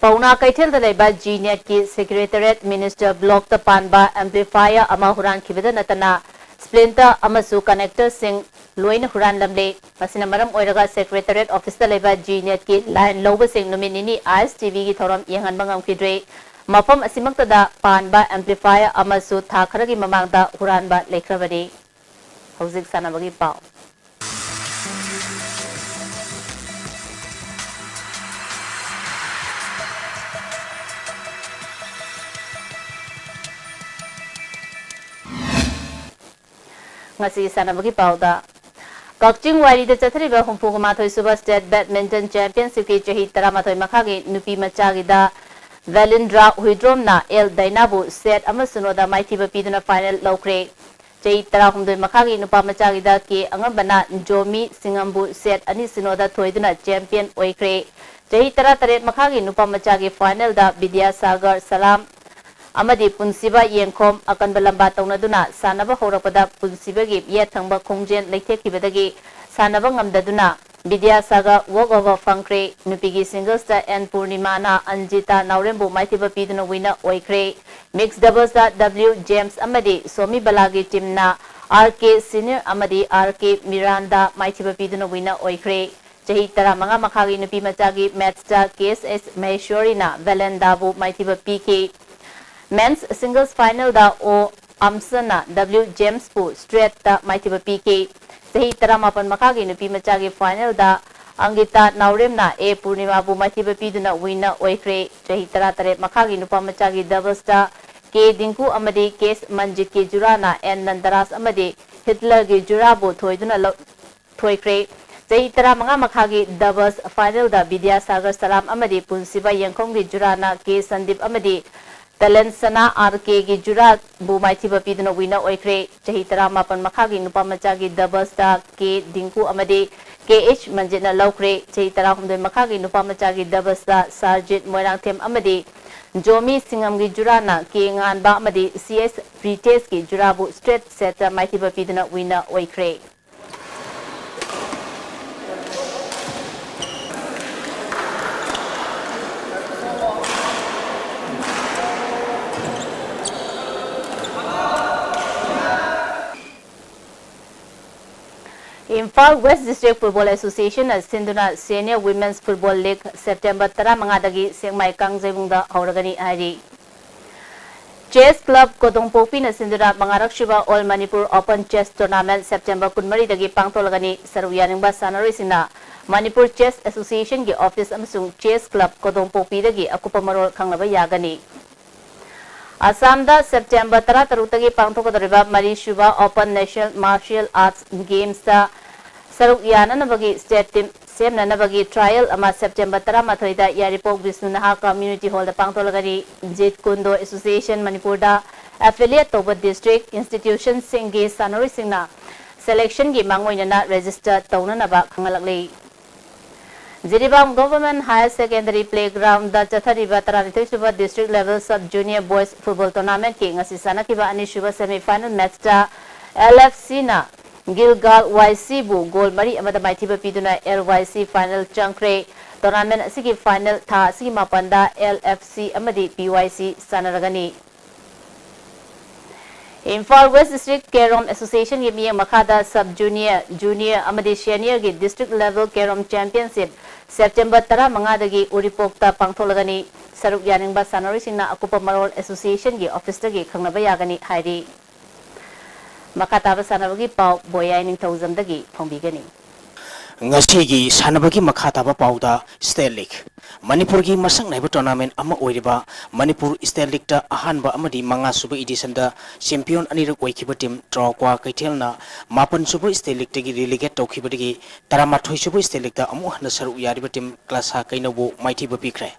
ꯄꯥꯎꯅꯥ ꯀꯩꯊꯦꯜꯗ ꯂꯩꯕ G NETꯀꯤ secretariat minister blockꯇ ꯄꯥꯟꯕ amplifier ꯑꯃ ꯍꯨꯔꯥꯟꯈꯤꯕꯗ ꯅꯠꯇꯅ splinter ꯑꯃꯁꯨ connectorꯁꯤꯡ ꯂꯣꯏꯅ ꯍꯨꯔꯥꯟꯂꯝꯂꯦ꯫ ꯃꯁꯤꯅ ꯃꯔꯝ ꯑꯣꯏꯔꯒ secretariat officeꯇ ꯂꯩꯕ G NETꯀꯤ line ꯂꯧꯕꯁꯤꯡ ꯅꯨꯃꯤꯠ ꯅꯤꯅꯤ ISTVꯒꯤ ꯊꯧꯔꯝ ꯌꯦꯡꯍꯟꯕ ꯉꯝꯈꯤꯗ꯭ꯔꯦ꯫ ꯃꯐꯝ ꯑꯁꯤꯃꯛꯇꯗ ꯄꯥꯟꯕ amplifier ꯑꯃꯁꯨ ꯊꯥ ꯈꯔꯒꯤ ꯃꯃꯥꯡꯗ ꯍꯨꯔꯥꯟꯕ ꯂꯩꯈ꯭ꯔꯕꯅꯤ꯫ ꯍꯧꯖꯤꯛ ꯁꯥꯟꯅꯕꯒꯤ ꯄꯥꯎ꯫ ꯉꯁꯤ ꯁꯥꯟꯅꯕꯒꯤ ꯄꯥꯎꯗ꯫ ꯀꯛꯆꯤꯡ ꯋꯥꯏꯔꯤꯗ ꯆꯠꯊꯔꯤꯕ ꯍꯨꯝꯐꯨꯒ ꯃꯥꯊꯣꯏ ꯁꯨꯕ State Badminton Championship ꯀꯤ ꯆꯍꯤ ꯇꯔꯥꯃꯥꯊꯣꯏ ꯃꯈꯥꯒꯤ ꯅꯨꯄꯤ ꯃꯆꯥꯒꯤꯗ ꯚꯦꯂꯤꯟꯗ꯭ꯔꯥ ꯍꯨꯏꯗ꯭ꯔꯣꯝꯅ ꯑꯦꯜ ꯗꯥꯏꯅꯥꯕꯨ set ꯑꯃ ꯁꯤꯅꯣꯗ ꯃꯥꯏꯊꯤꯕ ꯄꯤꯗꯨꯅ final ꯂꯧꯈ꯭ꯔꯦ꯫ ꯆꯍꯤ ꯇꯔꯥꯍꯨꯝꯗꯣꯏ ꯃꯈꯥꯒꯤ ꯅꯨꯄꯥ ꯃꯆꯥꯒꯤꯗ ꯀꯦ ꯑꯉꯝꯕꯅ ꯖꯣꯃꯤ ꯁꯤꯡꯉꯝꯕꯨ set ꯑꯅꯤ ꯁꯤꯅꯣꯗ ꯊꯣꯏꯗꯨꯅ champion ꯑꯣꯏꯈ꯭ꯔꯦ꯫ ꯆꯍꯤ ꯇꯔꯥꯇꯔꯦꯠ ꯃꯈꯥꯒꯤ ꯅꯨꯄꯥ ꯃꯆꯥꯒꯤ final ꯗ ꯕꯤꯗ꯭ꯌꯥꯁꯥꯒꯔ ꯁꯂꯥꯝ ꯑꯃꯗꯤ ꯄꯨꯟꯁꯤꯕ ꯌꯦꯡꯈꯣꯝ ꯑꯀꯟꯕ ꯂꯝꯕꯥ ꯇꯧꯅꯗꯨꯅ ꯁꯥꯟꯅꯕ ꯍꯧꯔꯛꯄꯗ ꯄꯨꯟꯁꯤꯕꯒꯤ ꯌꯦꯠ ꯊꯪꯕ ꯈꯣꯡꯖꯦꯜ ꯂꯩꯊꯦꯛꯈꯤꯕꯗꯒꯤ ꯁꯥꯟꯅꯕ ꯉꯝꯗꯗꯨꯅ ꯕꯤꯗ꯭ꯌꯥꯁꯥꯒꯔ walk over ꯐꯪꯈ꯭ꯔꯦ꯫ ꯅꯨꯄꯤꯒꯤ singles ꯇ ꯑꯦꯟ ꯄꯨꯔꯅꯤꯃꯥꯅ ꯑꯟꯖꯤꯇꯥ ꯅꯥꯎꯔꯦꯝꯕꯨ ꯃꯥꯏꯊꯤꯕ ꯄꯤꯗꯨꯅ winner ꯑꯣꯏꯈ꯭ꯔꯦ꯫ Mixed doubles ꯇ ꯗꯕ꯭ꯂꯤꯎ ꯖꯦꯝꯁ ꯑꯃꯗꯤ ꯁꯣꯃꯤ ꯕꯂꯥꯒꯤ team ꯅ ꯑꯥꯔ ꯀꯦ ꯁꯤꯅꯤꯔ ꯑꯃꯗꯤ ꯑꯥꯔ ꯀꯦ ꯃꯤꯔꯥꯟꯗ ꯃꯥꯏꯊꯤꯕ ꯄꯤꯗꯨꯅ winner ꯑꯣꯏꯈ꯭ꯔꯦ꯫ ꯆꯍꯤ ꯇꯔꯥꯃꯉꯥ ꯃꯈꯥꯒꯤ ꯅꯨꯄꯤ ꯃꯆꯥꯒꯤ match ꯇ ꯀꯦ ꯑꯦꯁ ꯑꯦꯁ ꯃꯍꯦꯁ꯭ꯋꯔꯤꯅ ꯚꯦꯂꯦꯟꯗꯥꯕꯨ ꯃꯥꯏꯊꯤꯕ ꯄꯤꯈꯤ꯫ Men's singles final ꯗ ꯑꯣ ꯑꯝꯁꯟꯅ ꯗꯕ꯭ꯂꯤꯎ ꯖꯦꯝꯁꯄꯨ straight ꯇ ꯃꯥꯏꯊꯤꯕ ꯄꯤꯈꯤ꯫ ꯆꯍꯤ ꯇꯔꯥꯃꯥꯄꯟ ꯃꯈꯥꯒꯤ ꯅꯨꯄꯤ ꯃꯆꯥꯒꯤ final ꯗ ꯑꯪꯒꯤꯇꯥ ꯅꯥꯎꯔꯦꯝꯅ ꯑꯦ ꯄꯨꯔꯅꯤꯃꯥꯕꯨ ꯃꯥꯏꯊꯤꯕ ꯄꯤꯗꯨꯅ winner ꯑꯣꯏꯈ꯭ꯔꯦ꯫ ꯆꯍꯤ ꯇꯔꯥꯇꯔꯦꯠ ꯃꯈꯥꯒꯤ ꯅꯨꯄꯥ ꯃꯆꯥꯒꯤ doubles ꯇ ꯀꯦ ꯗꯤꯡꯀꯨ ꯑꯃꯗꯤ ꯀꯦ ꯑꯦꯁ ꯃꯟꯖꯤꯠꯀꯤ ꯖꯨꯔꯥꯅ ꯑꯦꯟ ꯅꯟꯗꯔꯥꯖ ꯑꯃꯗꯤ ꯍꯤꯠꯂꯔꯒꯤ ꯖꯨꯔꯥꯕꯨ ꯊꯣꯏꯗꯨꯅ ꯂꯧ-, ꯊꯣꯏꯈ꯭ꯔꯦ꯫ ꯆꯍꯤ ꯇꯔꯥꯃꯉꯥ ꯃꯈꯥꯒꯤ doubles final ꯗ ꯕꯤꯗ꯭ꯌꯥꯁꯥꯒꯔ ꯁꯂꯥꯝ ꯑꯃꯗꯤ ꯄꯨꯟꯁꯤꯕ ꯌꯦꯡꯈꯣꯝꯒꯤ ꯖꯨꯔꯥꯅ ꯀꯦ ꯁꯟꯗꯤꯞ ꯑꯃꯗꯤ ꯇꯂꯦꯟꯁꯅꯥ ꯑꯥꯔ ꯀꯦꯒꯤ ꯖꯨꯔꯥꯕꯨ ꯃꯥꯏꯊꯤꯕ ꯄꯤꯗꯨꯅ winner ꯑꯣꯏꯈ꯭ꯔꯦ꯫ ꯆꯍꯤ ꯇꯔꯥꯃꯥꯄꯟ ꯃꯈꯥꯒꯤ ꯅꯨꯄꯥ ꯃꯆꯥꯒꯤ doubles ꯇ ꯀꯦ ꯗꯤꯡꯀꯨ ꯑꯃꯗꯤ ꯀꯦ ꯑꯩꯆ ꯃꯟꯖꯤꯠꯅ ꯂꯧꯈ꯭ꯔꯦ꯫ ꯆꯍꯤ ꯇꯔꯥꯍꯨꯝꯗꯣꯏ ꯃꯈꯥꯒꯤ ꯅꯨꯄꯥ ꯃꯆꯥꯒꯤ doubles ꯇ ꯁꯥꯔꯖꯤꯠ ꯃꯣꯏꯔꯥꯡꯊꯦꯝ ꯑꯃꯗꯤ ꯖꯣꯃꯤ ꯁꯤꯡꯉꯝꯒꯤ ꯖꯨꯔꯥꯅ ꯀꯦ ꯉꯥꯟꯕ ꯑꯃꯗꯤ ꯁꯤ ꯑꯦꯁ ꯄ꯭ꯔꯤꯇꯦꯁꯀꯤ ꯖꯨꯔꯥꯕꯨ straight set ꯇ ꯃꯥꯏꯊꯤꯕ ꯄꯤꯗꯨꯅ winner ꯑꯣꯏꯈ꯭ꯔꯦ꯫ Imphal West District Football Association ꯅ ꯁꯤꯟꯗꯨꯅ Senior Women's Football League September ꯇꯔꯥꯃꯉꯥꯗꯒꯤ ꯁꯦꯛꯃꯥꯏ ꯀꯥꯡꯖꯩꯕꯨꯡꯗ ꯍꯧꯔꯒꯅꯤ ꯍꯥꯏꯔꯤ꯫ Chess Club ꯀꯣꯗꯣꯡꯄꯣꯛꯄꯤꯅ ꯁꯤꯟꯗꯨꯅ ꯃꯉꯥꯔꯛꯁꯨꯕ All Manipur Open Chess Tournament September ꯀꯨꯟꯃꯔꯤꯗꯒꯤ ꯄꯥꯡꯊꯣꯛꯂꯒꯅꯤ꯫ ꯁꯔꯨꯛ ꯌꯥꯅꯤꯡꯕ ꯁꯥꯟꯅꯔꯣꯏꯁꯤꯡꯅ Manipur Chess Association ꯒꯤ office ꯑꯃꯁꯨꯡ Chess Club ꯀꯣꯗꯣꯡꯄꯣꯛꯄꯤꯗꯒꯤ ꯑꯀꯨꯞꯄ ꯃꯔꯣꯜ ꯈꯪꯅꯕ ꯌꯥꯒꯅꯤ꯫ ꯑꯁꯥꯝꯗ ꯁꯦꯞꯇꯦꯝꯕꯔ ꯇꯔꯥꯇꯔꯨꯛꯇꯒꯤ ꯄꯥꯡꯊꯣꯛꯀꯗꯧꯔꯤꯕ ꯃꯔꯤꯁꯨꯕ Open National Martial Arts Gamesꯇ ꯁꯔꯨꯛ ꯌꯥꯅꯅꯕꯒꯤ state team ꯁꯦꯝꯅꯅꯕꯒꯤ trial ꯑꯃ ꯁꯦꯞꯇꯦꯝꯕꯔ ꯇꯔꯥꯃꯥꯊꯣꯏꯗ ꯌꯥꯏꯔꯤꯄꯣꯛ ꯕꯤꯁꯅꯨ ꯅꯍꯥ Community Hallꯗ ꯄꯥꯡꯊꯣꯛꯂꯒꯅꯤ꯫ Jeet Kune Do Association ꯃꯅꯤꯄꯨꯔꯗ affiliate ꯇꯧꯕ district institutionꯁꯤꯡꯒꯤ ꯁꯥꯟꯅꯔꯣꯏꯁꯤꯡꯅ selectionꯒꯤ ꯃꯥꯡꯑꯣꯏꯅꯅ register ꯇꯧꯅꯅꯕ ꯈꯪꯍꯜꯂꯛꯂꯤ꯫ ꯖꯤꯔꯤꯕꯥꯝ Government Higher Secondary Playgroundꯗ ꯆꯠꯊꯔꯤꯕ ꯇꯔꯥꯅꯤꯊꯣꯏ ꯁꯨꯕ District Level Sub Junior Boys Football Tournamentꯀꯤ ꯉꯁꯤ ꯁꯥꯟꯅꯈꯤꯕ ꯑꯅꯤꯁꯨꯕ semi final matchꯇ LFCꯅ Gilgal YCꯕꯨ goal ꯃꯔꯤ ꯑꯃꯗ ꯃꯥꯏꯊꯤꯕ ꯄꯤꯗꯨꯅ LYC final ꯆꯪꯈ꯭ꯔꯦ꯫ Tournament ꯑꯁꯤꯒꯤ final ꯊꯥ ꯑꯁꯤꯒꯤ ꯃꯥꯄꯟꯗ LFC ꯑꯃꯗꯤ PYC ꯁꯥꯟꯅꯔꯒꯅꯤ꯫ Imphal West District Carrom Associationꯒꯤ ꯃꯤꯠꯌꯦꯡ ꯃꯈꯥꯗ Sub Junior, Junior ꯑꯃꯗꯤ Seniorꯒꯤ District Level Carrom Championship September ꯇꯔꯥꯃꯉꯥꯗꯒꯤ ꯎꯔꯤꯄꯣꯛꯇ ꯄꯥꯡꯊꯣꯛꯂꯒꯅꯤ꯫ ꯁꯔꯨꯛ ꯌꯥꯅꯤꯡꯕ ꯁꯥꯟꯅꯔꯣꯏꯁꯤꯡꯅ ꯑꯀꯨꯞꯄ ꯃꯔꯣꯜ associationꯒꯤ officeꯇꯒꯤ ꯈꯪꯅꯕ ꯌꯥꯒꯅꯤ ꯍꯥꯏꯔꯤ꯫ ꯃꯈꯥ ꯇꯥꯕ ꯁꯥꯟꯅꯕꯒꯤ ꯄꯥꯎ ꯕꯣꯌꯥꯏ ꯅꯤꯡꯊꯧꯖꯝꯗꯒꯤ ꯐꯣꯡꯕꯤꯒꯅꯤ꯫ ꯉꯁꯤꯒꯤ ꯁꯥꯟꯅꯕꯒꯤ ꯃꯈꯥ ꯇꯥꯕ ꯄꯥꯎꯗ State League꯫ ꯃꯅꯤꯄꯨꯔꯒꯤ ꯃꯁꯛ ꯅꯥꯏꯕ tournament ꯑꯃ ꯑꯣꯏꯔꯤꯕ ꯃꯅꯤꯄꯨꯔ State Leagueꯇ ꯑꯍꯥꯟꯕ ꯑꯃꯗꯤ ꯃꯉꯥꯁꯨꯕ editionꯗ champion ꯑꯅꯤꯔꯛ ꯑꯣꯏꯈꯤꯕ team ꯇ꯭ꯔꯥꯎꯀ꯭ꯋꯥ ꯀꯩꯊꯦꯜꯅ ꯃꯥꯄꯟꯁꯨꯕ State Leagueꯇꯒꯤ relegate ꯇꯧꯈꯤꯕꯗꯒꯤ ꯇꯔꯥꯃꯥꯊꯣꯏꯁꯨꯕ State Leagueꯇ ꯑꯃꯨꯛ ꯍꯟꯅ ꯁꯔꯨꯛ ꯌꯥꯔꯤꯕ team ꯀ꯭ꯂꯥꯁꯥ ꯀꯩꯅꯧꯕꯨ ꯃꯥꯏꯊꯤꯕ ꯄꯤꯈ꯭ꯔꯦ꯫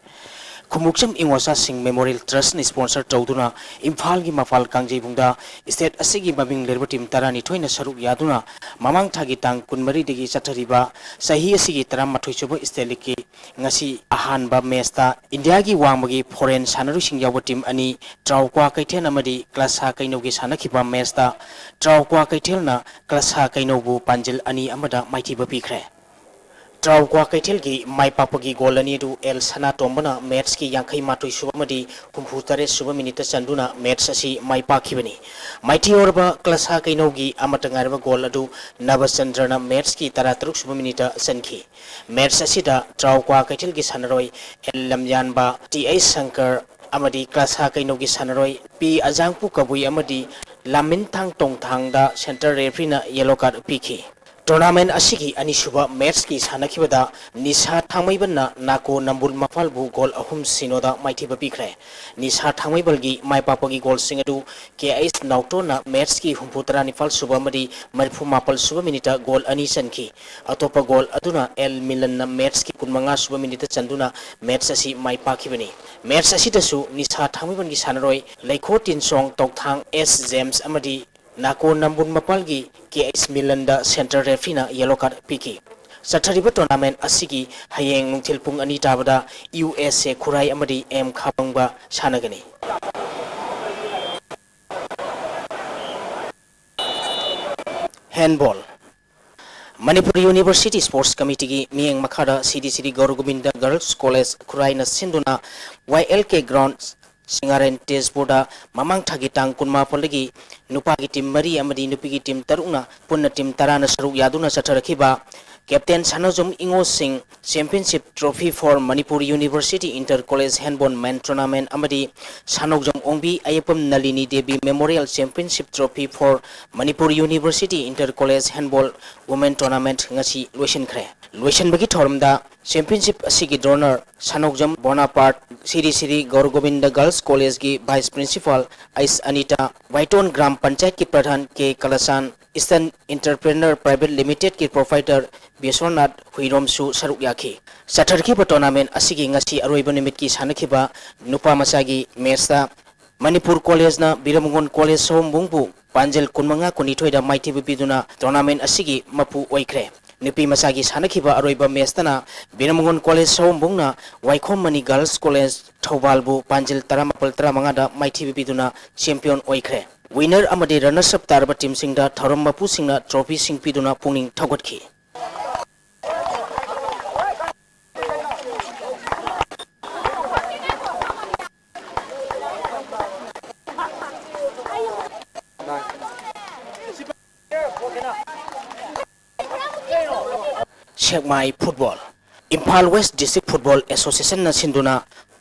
ꯈꯨꯃꯨꯛꯆꯝ ꯏꯉꯣꯆꯥꯁꯤꯡ Memorial Trustꯅ sponsor ꯇꯧꯗꯨꯅ ꯏꯝꯐꯥꯜꯒꯤ ꯃꯄꯥꯜ ꯀꯥꯡꯖꯩꯕꯨꯡꯗ state ꯑꯁꯤꯒꯤ ꯃꯃꯤꯡ ꯂꯩꯔꯕ team ꯇꯔꯥꯅꯤꯊꯣꯏꯅ ꯁꯔꯨꯛ ꯌꯥꯗꯨꯅ ꯃꯃꯥꯡ ꯊꯥꯒꯤ ꯇꯥꯡ ꯀꯨꯟꯃꯔꯤꯗꯒꯤ ꯆꯠꯊꯔꯤꯕ ꯆꯍꯤ ꯑꯁꯤꯒꯤ ꯇꯔꯥꯃꯥꯊꯣꯏꯁꯨꯕ State Leagueꯀꯤ ꯉꯁꯤ ꯑꯍꯥꯟꯕ matchꯇ ꯏꯟꯗꯤꯌꯥꯒꯤ ꯋꯥꯡꯃꯒꯤ foreign ꯁꯥꯟꯅꯔꯣꯏꯁꯤꯡ ꯌꯥꯎꯕ team ꯑꯅꯤ, ꯇ꯭ꯔꯥꯎꯀ꯭ꯋꯥ ꯀꯩꯊꯦꯜ ꯑꯃꯗꯤ ꯀ꯭ꯂꯥꯁꯥ ꯀꯩꯅꯧꯒꯤ ꯁꯥꯟꯅꯈꯤꯕ matchꯇ ꯇ꯭ꯔꯥꯎꯀ꯭ꯋꯥ ꯀꯩꯊꯦꯜꯅ ꯀ꯭ꯂꯥꯁꯥ ꯀꯩꯅꯧꯕꯨ ꯄꯥꯟꯖꯤꯜ ꯑꯅꯤ ꯑꯃꯗ ꯃꯥꯏꯊꯤꯕ ꯄꯤꯈ꯭ꯔꯦ꯫ ꯇ꯭ꯔꯥꯎꯀ꯭ꯋꯥ ꯀꯩꯊꯦꯜꯒꯤ ꯃꯥꯏ ꯄꯥꯛꯄꯒꯤ goal ꯑꯅꯤ ꯑꯗꯨ ꯑꯦꯜ ꯁꯅꯥꯇꯣꯝꯕꯅ matchꯀꯤ ꯌꯥꯡꯈꯩ ꯃꯥꯊꯣꯏ ꯁꯨꯕ ꯑꯃꯗꯤ ꯍꯨꯝꯐꯨ ꯇꯔꯦꯠ ꯁꯨꯕ minuteꯇ ꯆꯟꯗꯨꯅ match ꯑꯁꯤ ꯃꯥꯏ ꯄꯥꯛꯈꯤꯕꯅꯤ꯫ ꯃꯥꯏꯊꯤꯍꯧꯔꯕ ꯀ꯭ꯂꯥꯁꯥ ꯀꯩꯅꯧꯒꯤ ꯑꯃꯠꯇ ꯉꯥꯏꯔꯕ goal ꯑꯗꯨ ꯅꯕꯆꯟꯗ꯭ꯔꯅ matchꯀꯤ ꯇꯔꯥꯇꯔꯨꯛ ꯁꯨꯕ minuteꯇ ꯆꯟꯈꯤ꯫ Match ꯑꯁꯤꯗ ꯇ꯭ꯔꯥꯎꯀ꯭ꯋꯥ ꯀꯩꯊꯦꯜꯒꯤ ꯁꯥꯟꯅꯔꯣꯏ ꯑꯦꯜ ꯂꯝꯌꯥꯟꯕ, ꯇꯤ ꯑꯩꯆ ꯁꯪꯀꯔ ꯑꯃꯗꯤ ꯀ꯭ꯂꯥꯁꯥ ꯀꯩꯅꯧꯒꯤ ꯁꯥꯟꯅꯔꯣꯏ ꯄꯤ ꯑꯖꯥꯡꯄꯨ ꯀꯕꯨꯏ ꯑꯃꯗꯤ ꯂꯥꯃꯤꯟꯊꯥꯡ ꯇꯣꯡꯊꯥꯡꯗ center refereeꯅ yellow card ꯄꯤꯈꯤ꯫ Tournament ꯑꯁꯤꯒꯤ ꯑꯅꯤꯁꯨꯕ ꯃꯦꯠꯁꯀꯤ ꯁꯥꯟꯅꯈꯤꯕꯗ ꯅꯤꯁꯥ ꯊꯥꯡꯃꯩꯕꯟꯅ ꯅꯥꯀꯣ ꯅꯝꯕꯨꯜ ꯃꯄꯥꯜꯕꯨ ꯒꯣꯜ ꯑꯍꯨꯝ ꯁꯤꯅꯣꯗ ꯃꯥꯏꯊꯤꯕ ꯄꯤꯈ꯭ꯔꯦ꯫ ꯅꯤꯁꯥ ꯊꯥꯡꯃꯩꯕꯜꯒꯤ ꯃꯥꯏ ꯄꯥꯛꯄꯒꯤ ꯒꯣꯜꯁꯤꯡ ꯑꯗꯨ ꯀꯦ ꯑꯩꯆ ꯅꯥꯎꯇꯣꯟꯅ ꯃꯦꯠꯁꯀꯤ ꯍꯨꯝꯐꯨ ꯇꯔꯥꯅꯤꯄꯥꯜ ꯁꯨꯕ ꯑꯃꯗꯤ ꯃꯔꯤꯐꯨ ꯃꯥꯄꯜ ꯁꯨꯕ ꯃꯤꯅꯤꯠꯇ ꯒꯣꯜ ꯑꯅꯤ ꯆꯟꯈꯤ꯫ ꯑꯇꯣꯞꯄ ꯒꯣꯜ ꯑꯗꯨꯅ ꯑꯦꯜ ꯃꯤꯂꯟꯅ ꯃꯦꯠꯁꯀꯤ ꯀꯨꯟꯃꯉꯥ ꯁꯨꯕ ꯃꯤꯅꯤꯠꯇ ꯆꯟꯗꯨꯅ ꯃꯦꯠꯁ ꯑꯁꯤ ꯃꯥꯏ ꯄꯥꯛꯈꯤꯕꯅꯤ꯫ ꯃꯦꯠꯁ ꯑꯁꯤꯗꯁꯨ ꯅꯤꯁꯥ ꯊꯥꯡꯃꯩꯕꯟꯒꯤ ꯁꯥꯟꯅꯔꯣꯏ ꯂꯩꯈꯣ ꯇꯤꯟꯁꯣꯡ ꯇꯧꯊꯥꯡ ꯑꯦꯁ ꯖꯦꯝꯁ ꯑꯃꯗꯤ ꯅꯥꯀꯣ ꯅꯝꯕꯨꯜ ꯃꯄꯥꯜꯒꯤ ꯀꯦ ꯑꯩꯆ ꯃꯤꯂꯟꯗ ꯁꯦꯟꯇꯔ ꯔꯦꯐ꯭ꯔꯤꯅ ꯌꯦꯂꯣ ꯀꯥꯔꯗ ꯄꯤꯈꯤ꯫ ꯆꯠꯊꯔꯤꯕ ꯇꯣꯔꯅꯥꯃꯦꯟ ꯑꯁꯤꯒꯤ ꯍꯌꯦꯡ ꯅꯨꯡꯊꯤꯜ ꯄꯨꯡ ꯑꯅꯤ ꯇꯥꯕꯗ ꯌꯨ ꯑꯦꯁ ꯑꯦ ꯈꯨꯔꯥꯏ ꯑꯃꯗꯤ ꯑꯦꯝ ꯈꯥꯕꯪꯕ ꯁꯥꯟꯅꯒꯅꯤ꯫ ꯍꯦꯟꯕꯣꯜ꯫ ꯃꯅꯤꯄꯨꯔ ꯌꯨꯅꯤꯚꯔꯁꯤꯇꯤ ꯁ꯭ꯄꯣꯔꯠꯁ ꯀꯃꯤꯇꯤꯒꯤ ꯃꯤꯠꯌꯦꯡ ꯃꯈꯥꯗ ꯁꯤꯗꯤ ꯁꯤꯗꯤ ꯒꯧꯔ ꯒꯣꯕꯤꯟꯗ ꯒꯔꯜꯁ ꯀꯣꯂꯦꯖ ꯈꯨꯔꯥꯏꯅ ꯁꯤꯟꯗꯨꯅ ꯋꯥꯏ ꯑꯦꯜ ꯀꯦ ꯒ꯭ꯔꯥꯎꯟ ꯁꯤꯡꯉꯥꯔꯦꯟ ꯇꯦꯖꯄꯨꯔꯗ ꯃꯃꯥꯡ ꯊꯥꯒꯤ ꯇꯥꯡ ꯀꯨꯟꯃꯥꯄꯜꯗꯒꯤ ꯅꯨꯄꯥꯒꯤ ꯇꯤꯝ ꯃꯔꯤ ꯑꯃꯗꯤ ꯅꯨꯄꯤꯒꯤ ꯇꯤꯝ ꯇꯔꯨꯛꯅ ꯄꯨꯟꯅ ꯇꯤꯝ ꯇꯔꯥꯅ ꯁꯔꯨꯛ ꯌꯥꯗꯨꯅ ꯆꯠꯊꯔꯛꯈꯤꯕ captain Sanajam Ingo Singh championship trophy for Manipur university inter college handball men tournament ꯑꯃꯗꯤ Sanaojam Ongbi Ayekpam Nalini Devi memorial championship trophy for Manipur university inter college handball women tournament ꯉꯁꯤ ꯂꯣꯏꯁꯤꯟꯈ꯭ꯔꯦ꯫ ꯂꯣꯏꯁꯤꯟꯕꯒꯤ ꯊꯧꯔꯝꯗ ꯆꯦꯝꯄꯤꯌꯟꯁꯤꯞ ꯑꯁꯤꯒꯤ donor Sanaojam Bonaparte, Shri Shri Gour Gobind girls ꯀꯣꯂꯦꯖꯀꯤ ꯚꯥꯏꯁ ꯄ꯭ꯔꯤꯟꯁꯤꯄꯥꯜ ꯑꯩꯁ ꯑꯅꯤꯇꯥ, ꯋꯥꯏꯇꯣꯟ ꯒ꯭ꯔꯥꯝ ꯄꯟꯆꯥꯌꯠꯀꯤ pradhan K Kalchan, eastern entrepreneur private ꯂꯤꯃꯤꯇꯦꯗꯀꯤ ꯄ꯭ꯔꯣꯄ꯭ꯔꯥꯏꯇꯔ ꯕꯤꯁ꯭ꯋꯔꯅꯥꯊ ꯍꯨꯏꯔꯣꯝꯁꯨ ꯁꯔꯨꯛ ꯌꯥꯈꯤ꯫ ꯆꯠꯊꯔꯛꯈꯤꯕ ꯇꯣꯔꯅꯥꯃꯦꯟ ꯑꯁꯤꯒꯤ ꯉꯁꯤ ꯑꯔꯣꯏꯕ ꯅꯨꯃꯤꯠꯀꯤ ꯁꯥꯟꯅꯈꯤꯕ ꯅꯨꯄꯥ ꯃꯆꯥꯒꯤ ꯃꯦꯆꯇ ꯃꯅꯤꯄꯨꯔ ꯀꯣꯂꯦꯖꯅ ꯕꯤꯔꯃꯒꯣꯟ ꯀꯣꯂꯦꯖ ꯁꯑꯣꯝꯕꯨꯡꯕꯨ ꯄꯥꯟꯖꯜ ꯀꯨꯟꯃꯉꯥ ꯀꯨꯟꯅꯤꯊꯣꯏꯗ ꯃꯥꯏꯊꯤꯕ ꯄꯤꯗꯨꯅ ꯇꯣꯔꯅꯥꯃꯦꯟ ꯑꯁꯤꯒꯤ ꯃꯄꯨ ꯑꯣꯏꯈ꯭ꯔꯦ꯫ ꯅꯨꯄꯤ ꯃꯆꯥꯒꯤ ꯁꯥꯟꯅꯈꯤꯕ ꯑꯔꯣꯏꯕ ꯃꯦꯆꯇꯅ ꯕꯤꯔꯃꯒꯣꯟ ꯀꯣꯂꯦꯖ ꯁꯑꯣꯝꯕꯨꯡꯅ ꯋꯥꯏꯈꯣꯝ ꯃꯅꯤ ꯒꯔꯜꯁ ꯀꯣꯂꯦꯖ ꯊꯧꯕꯥꯜꯕꯨ ꯄꯥꯟꯖꯤꯜ ꯇꯔꯥꯃꯥꯄꯜ ꯇꯔꯥꯃꯉꯥꯗ ꯃꯥꯏꯊꯤꯕ ꯄꯤꯗꯨꯅ ꯆꯦꯝꯄꯤꯌꯟ ꯑꯣꯏꯈ꯭ꯔꯦ꯫ ꯋꯤꯅꯔ ꯑꯃꯗꯤ ꯔꯅꯔꯁ ꯑꯞ ꯇꯥꯔꯕ ꯇꯤꯝꯁꯤꯡꯗ ꯊꯧꯔꯝ ꯃꯄꯨꯁꯤꯡꯅ ꯇ꯭ꯔꯣꯐꯤꯁꯤꯡ ꯄꯤꯗꯨꯅ ꯄꯨꯛꯅꯤꯡ ꯊꯧꯒꯠꯈꯤ꯫ Sekmai football. Imphal west district football ꯑꯦꯁꯣꯁꯤꯌꯦꯁꯟꯅ ꯁꯤꯟꯗꯨꯅ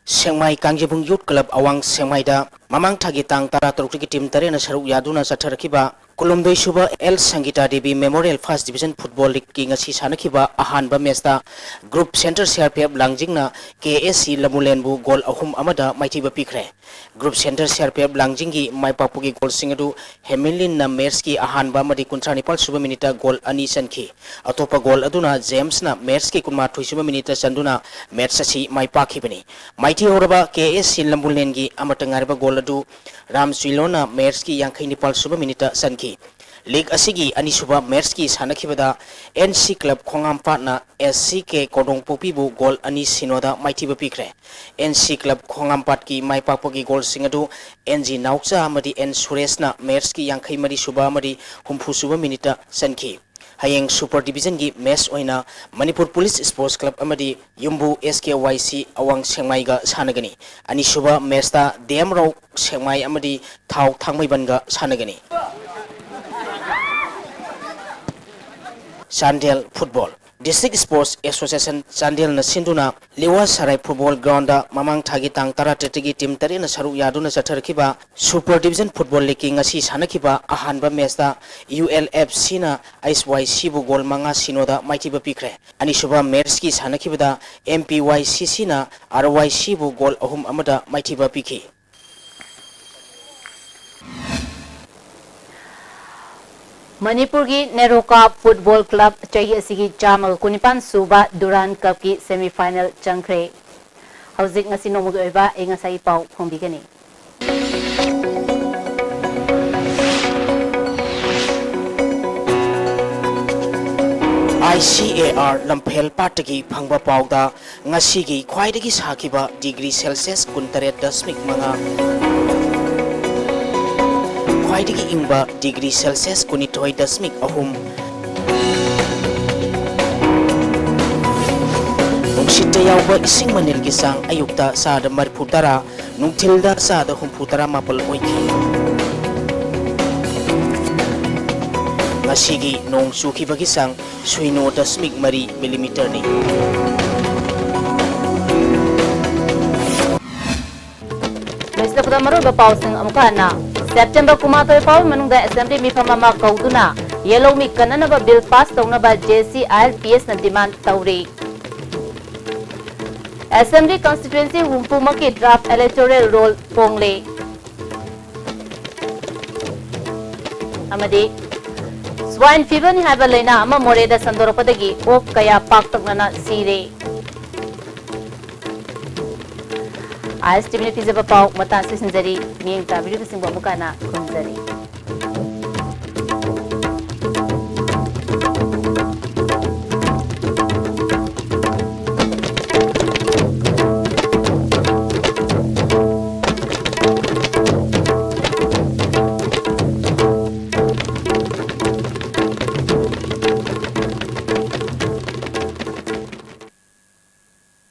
ꯁꯦꯛꯃꯥꯏ ꯀꯥꯡꯖꯩꯕꯨꯡ ꯌꯨꯠ ꯀ꯭ꯂꯕ ꯑꯋꯥꯡ ꯁꯦꯛꯃꯥꯏꯗ ꯃꯃꯥꯡ ꯊꯥꯒꯤ ꯇꯥꯡ ꯇꯔꯥꯇꯔꯨꯛꯇꯒꯤ ꯇꯤꯝ ꯇꯔꯦꯠꯅ ꯁꯔꯨꯛ ꯌꯥꯗꯨꯅ ꯆꯠꯊꯔꯛꯈꯤꯕ ꯀꯨꯟꯍꯨꯝꯗꯣꯏ ꯁꯨꯕ L Sangita Devi memorial first division football ꯂꯤꯒꯀꯤ ꯉꯁꯤ ꯁꯥꯟꯅꯈꯤꯕ ꯑꯍꯥꯟꯕ ꯃꯦꯆꯇ group center C R P F ꯂꯥꯡꯖꯤꯡꯅ ꯀꯦ ꯑꯦꯁ ꯁꯤ ꯂꯝꯕꯨꯂꯦꯟꯕꯨ ꯒꯣꯜ ꯑꯍꯨꯝ ꯑꯃꯗ ꯃꯥꯏꯊꯤꯕ ꯄꯤꯈ꯭ꯔꯦ꯫ Group center C R P F ꯂꯥꯡꯖꯤꯡꯒꯤ ꯃꯥꯏ ꯄꯥꯛꯄꯒꯤ ꯒꯣꯜꯁꯤꯡ ꯑꯗꯨ ꯍꯦꯃꯤꯂꯤꯟꯅ ꯃꯦꯆꯀꯤ ꯑꯍꯥꯟꯕ ꯑꯃꯗꯤ ꯀꯨꯟꯊ꯭ꯔꯥ ꯅꯤꯄꯥꯜ ꯁꯨꯕ ꯃꯤꯅꯤꯠꯇ ꯒꯣꯜ ꯑꯅꯤ ꯆꯟꯈꯤ꯫ ꯑꯇꯣꯞꯄ ꯒꯣꯜ ꯑꯗꯨꯅ ꯖꯦꯝꯁꯅ ꯃꯦꯆꯀꯤ ꯀꯨꯟꯃꯥꯊꯣꯏ ꯁꯨꯕ ꯃꯤꯅꯤꯠꯇ ꯆꯟꯗꯨꯅ ꯃꯦꯆ ꯑꯁꯤ ꯃꯥꯏ ꯄꯥꯛꯈꯤꯕꯅꯤ꯫ ꯃꯥꯏꯊꯤꯍꯧꯔꯕ ꯀꯦ ꯑꯦꯁ ꯁꯤ ꯂꯝꯕꯨꯂꯦꯟꯒꯤ ꯑꯃꯠꯇ ꯉꯥꯏꯔꯕ ꯒꯣꯜ ꯑꯗꯨ ꯔꯥꯝ ꯆꯨꯏꯂꯣꯟꯅ ꯃꯦꯆꯀꯤ ꯌꯥꯡꯈꯩ ꯅꯤꯄꯥꯜ ꯁꯨꯕ ꯃꯤꯅꯤꯠꯇ ꯆꯟꯈꯤ꯫ ꯂꯤꯒ ꯑꯁꯤꯒꯤ ꯑꯅꯤꯁꯨꯕ ꯃꯦꯆꯀꯤ ꯁꯥꯟꯅꯈꯤꯕꯗ N C club ꯈꯣꯡꯉꯥꯝꯄꯥꯠꯅ S C ꯀꯦ ꯀꯣꯔꯗꯣꯡꯄꯣꯛꯄꯤꯕꯨ ꯒꯣꯜ ꯑꯅꯤ ꯁꯤꯅꯣꯗ ꯃꯥꯏꯊꯤꯕ ꯄꯤꯈ꯭ꯔꯦ꯫ ꯑꯦꯟ ꯁꯤ ꯀ꯭ꯂꯕ ꯈꯣꯡꯉꯥꯝꯄꯥꯠꯀꯤ ꯃꯥꯏ ꯄꯥꯛꯄꯒꯤ ꯒꯣꯜꯁꯤꯡ ꯑꯗꯨ ꯑꯦꯟ ꯖꯤ ꯅꯥꯎꯆꯥ ꯑꯃꯗꯤ ꯑꯦꯟ ꯁꯨꯔꯦꯁꯅ ꯃꯦꯆꯀꯤ ꯌꯥꯡꯈꯩ ꯃꯔꯤ ꯁꯨꯕ ꯑꯃꯗꯤ ꯍꯨꯝꯐꯨ ꯁꯨꯕ ꯃꯤꯅꯤꯠꯇ ꯆꯟꯈꯤ꯫ ꯍꯌꯦꯡ ꯁꯨꯄꯔ ꯗꯤꯕꯤꯖꯟꯒꯤ ꯃꯦꯆ ꯑꯣꯏꯅ ꯃꯅꯤꯄꯨꯔ ꯄꯨꯂꯤꯁ ꯁ꯭ꯄꯣꯔꯠꯁ ꯀ꯭ꯂꯕ ꯑꯃꯗꯤ ꯌꯨꯝꯕꯨ ꯑꯦꯁ ꯀꯦ ꯋꯥꯏ ꯁꯤ ꯑꯋꯥꯡ ꯁꯦꯛꯃꯥꯏꯒ ꯁꯥꯟꯅꯒꯅꯤ꯫ ꯑꯅꯤꯁꯨꯕ ꯃꯦꯆꯇ ꯗꯤ ꯑꯦꯝ ꯔꯥꯎ ꯁꯦꯛꯃꯥꯏ ꯑꯃꯗꯤ ꯊꯥꯎ ꯊꯥꯡꯃꯩꯕꯟꯒ ꯁꯥꯟꯅꯒꯅꯤ꯫ Chandel football. District sports association ꯆꯥꯟꯗꯦꯜꯅ ꯁꯤꯟꯗꯨꯅ ꯂꯤꯋꯥ ꯁꯔꯥꯏ ꯐꯨꯠꯕꯣꯜ ꯒ꯭ꯔꯥꯎꯟꯗ ꯃꯃꯥꯡ ꯊꯥꯒꯤ ꯇꯥꯡ ꯇꯔꯥꯇꯔꯦꯠꯇꯒꯤ ꯇꯤꯝ ꯇꯔꯦꯠꯅ ꯁꯔꯨꯛ ꯌꯥꯗꯨꯅ ꯆꯠꯊꯔꯛꯈꯤꯕ ꯁꯨꯄꯔ ꯗꯤꯕꯤꯖꯟ ꯐꯨꯠꯕꯣꯜ ꯂꯤꯒꯀꯤ ꯉꯁꯤ ꯁꯥꯟꯅꯈꯤꯕ ꯑꯍꯥꯟꯕ ꯃꯦꯆꯇ ꯌꯨ ꯑꯦꯜ ꯑꯦꯐ ꯁꯤꯅ ꯑꯩꯆ ꯋꯥꯏ ꯁꯤꯕꯨ ꯒꯣꯜ ꯃꯉꯥ ꯁꯤꯅꯣꯗ ꯃꯥꯏꯊꯤꯕ ꯄꯤꯈ꯭ꯔꯦ꯫ ꯑꯅꯤꯁꯨꯕ ꯃꯦꯆꯀꯤ ꯁꯥꯟꯅꯈꯤꯕꯗ ꯑꯦꯝ ꯄꯤ ꯋꯥꯏ ꯁꯤ ꯁꯤꯅ ꯑꯥꯔ ꯋꯥꯏ ꯁꯤꯕꯨ ꯒꯣꯜ ꯑꯍꯨꯝ ꯑꯃꯗ ꯃꯥꯏꯊꯤꯕ ꯄꯤꯈꯤ꯫ ꯃꯅꯤꯄꯨꯔꯒꯤ ꯅꯦꯔꯣꯀꯥ ꯐꯨꯠꯕꯣꯜ ꯀ꯭ꯂꯕ ꯆꯍꯤ ꯑꯁꯤꯒꯤ ꯆꯥꯝꯃꯒ ꯀꯨꯟꯅꯤꯄꯥꯟ ꯁꯨꯕ ꯗꯨꯔꯥꯟ ꯀꯞꯀꯤ ꯁꯦꯃꯤꯐꯥꯏꯅꯦꯜ ꯆꯪꯈ꯭ꯔꯦ꯫ ꯍꯧꯖꯤꯛ ꯉꯁꯤ ꯅꯣꯡꯃꯒꯤ ꯑꯣꯏꯕ ꯑꯏꯪ ꯑꯁꯥꯒꯤ ꯄꯥꯎ ꯐꯣꯡꯕꯤꯒꯅꯤ꯫ ꯑꯥꯏ ꯁꯤ ꯑꯦ ꯑꯥꯔ ꯂꯝꯐꯦꯜ ꯄꯥꯠꯇꯒꯤ ꯐꯪꯕ ꯄꯥꯎꯗ, ꯉꯁꯤꯒꯤ ꯈ꯭ꯋꯥꯏꯗꯒꯤ ꯁꯥꯈꯤꯕ ꯗꯤꯒ꯭ꯔꯤ ꯁꯦꯜꯁꯤꯌꯁ ꯀꯨꯟꯇꯔꯦꯠ ꯗꯁꯃꯤꯛ ꯃꯉꯥ, ꯈ꯭ꯋꯥꯏꯗꯒꯤ ꯏꯪꯕ ꯗꯤꯒ꯭ꯔꯤ ꯁꯦꯜꯁꯤꯌꯁ ꯀꯨꯟꯅꯤꯊꯣꯏ ꯗꯁꯃꯤꯛ ꯑꯍꯨꯝ, ꯅꯨꯡꯁꯤꯠꯇ ꯌꯥꯎꯕ ꯏꯁꯤꯡ ꯃꯅꯤꯜꯒꯤ ꯆꯥꯡ ꯑꯌꯨꯛꯇ ꯆꯥꯗ ꯃꯔꯤꯐꯨ ꯇꯔꯥ, ꯅꯨꯡꯊꯤꯜꯗ ꯆꯥꯗ ꯍꯨꯝꯐꯨ ꯇꯔꯥ ꯃꯥꯄꯜ ꯑꯣꯏꯈꯤ꯫ ꯉꯁꯤꯒꯤ ꯅꯣꯡ ꯆꯨꯈꯤꯕꯒꯤ ꯆꯥꯡ ꯁꯨꯏꯅꯣ ꯗꯁꯃꯤꯛ ꯃꯔꯤ ꯃꯤꯂꯤꯃꯤꯇꯔꯅꯤ꯫ ꯂꯣꯏꯁꯤꯜꯂꯛꯄꯗ ꯃꯔꯨꯑꯣꯏꯕ ꯄꯥꯎꯁꯤꯡ ꯑꯃꯨꯛꯀ ꯍꯟꯅ꯫ ꯁꯦꯞꯇꯦꯝꯕꯔ ꯀꯨꯟꯃꯥꯊꯣꯏ ꯐꯥꯎꯕ ꯃꯅꯨꯡꯗ ꯑꯦꯁꯦꯝꯕ꯭ꯂꯤ ꯃꯤꯐꯝ ꯑꯃ ꯀꯧꯗꯨꯅ ꯌꯦꯜꯍꯧꯃꯤ ꯀꯟꯅꯅꯕ ꯕꯤꯜ ꯄꯥꯁ ꯇꯧꯅꯕ J C I L P ꯑꯦꯁꯅ ꯗꯤꯃꯥꯟ ꯇꯧꯔꯤ꯫ ꯑꯦꯁꯦꯝꯕ꯭ꯂꯤ ꯀꯟꯁꯇꯤꯇ꯭ꯋꯦꯟꯁꯤ ꯍꯨꯝꯐꯨꯃꯛꯀꯤ ꯗ꯭ꯔꯥꯐ ꯏꯂꯦꯛꯇꯣꯔꯦꯜ ꯔꯣꯜ ꯐꯣꯡꯂꯦ꯫ ꯑꯃꯗꯤ ꯁ꯭ꯋꯥꯏꯟ ꯐꯤꯚꯔꯅꯤ ꯍꯥꯏꯕ ꯂꯥꯏꯅꯥ ꯑꯃ ꯃꯣꯔꯦꯗ ꯁꯟꯗꯣꯔꯛꯄꯗꯒꯤ ꯑꯣꯛ ꯀꯌꯥ ꯄꯥꯛꯇꯛꯅꯅ ꯁꯤꯔꯦ꯫ ꯑꯥꯏ ꯑꯦꯁ ꯇꯤ ꯚꯤꯅ ꯄꯤꯖꯕ ꯄꯥꯎ ꯃꯇꯥꯡ ꯑꯁꯤꯗ ꯂꯣꯏꯁꯤꯟꯖꯔꯤ꯫ ꯃꯤꯠꯌꯦꯡ ꯇꯥꯕꯤꯔꯤꯕꯁꯤꯡꯕꯨ ꯑꯃꯨꯛꯀ ꯍꯟꯅ ꯈꯨꯔꯨꯝꯖꯔꯤ꯫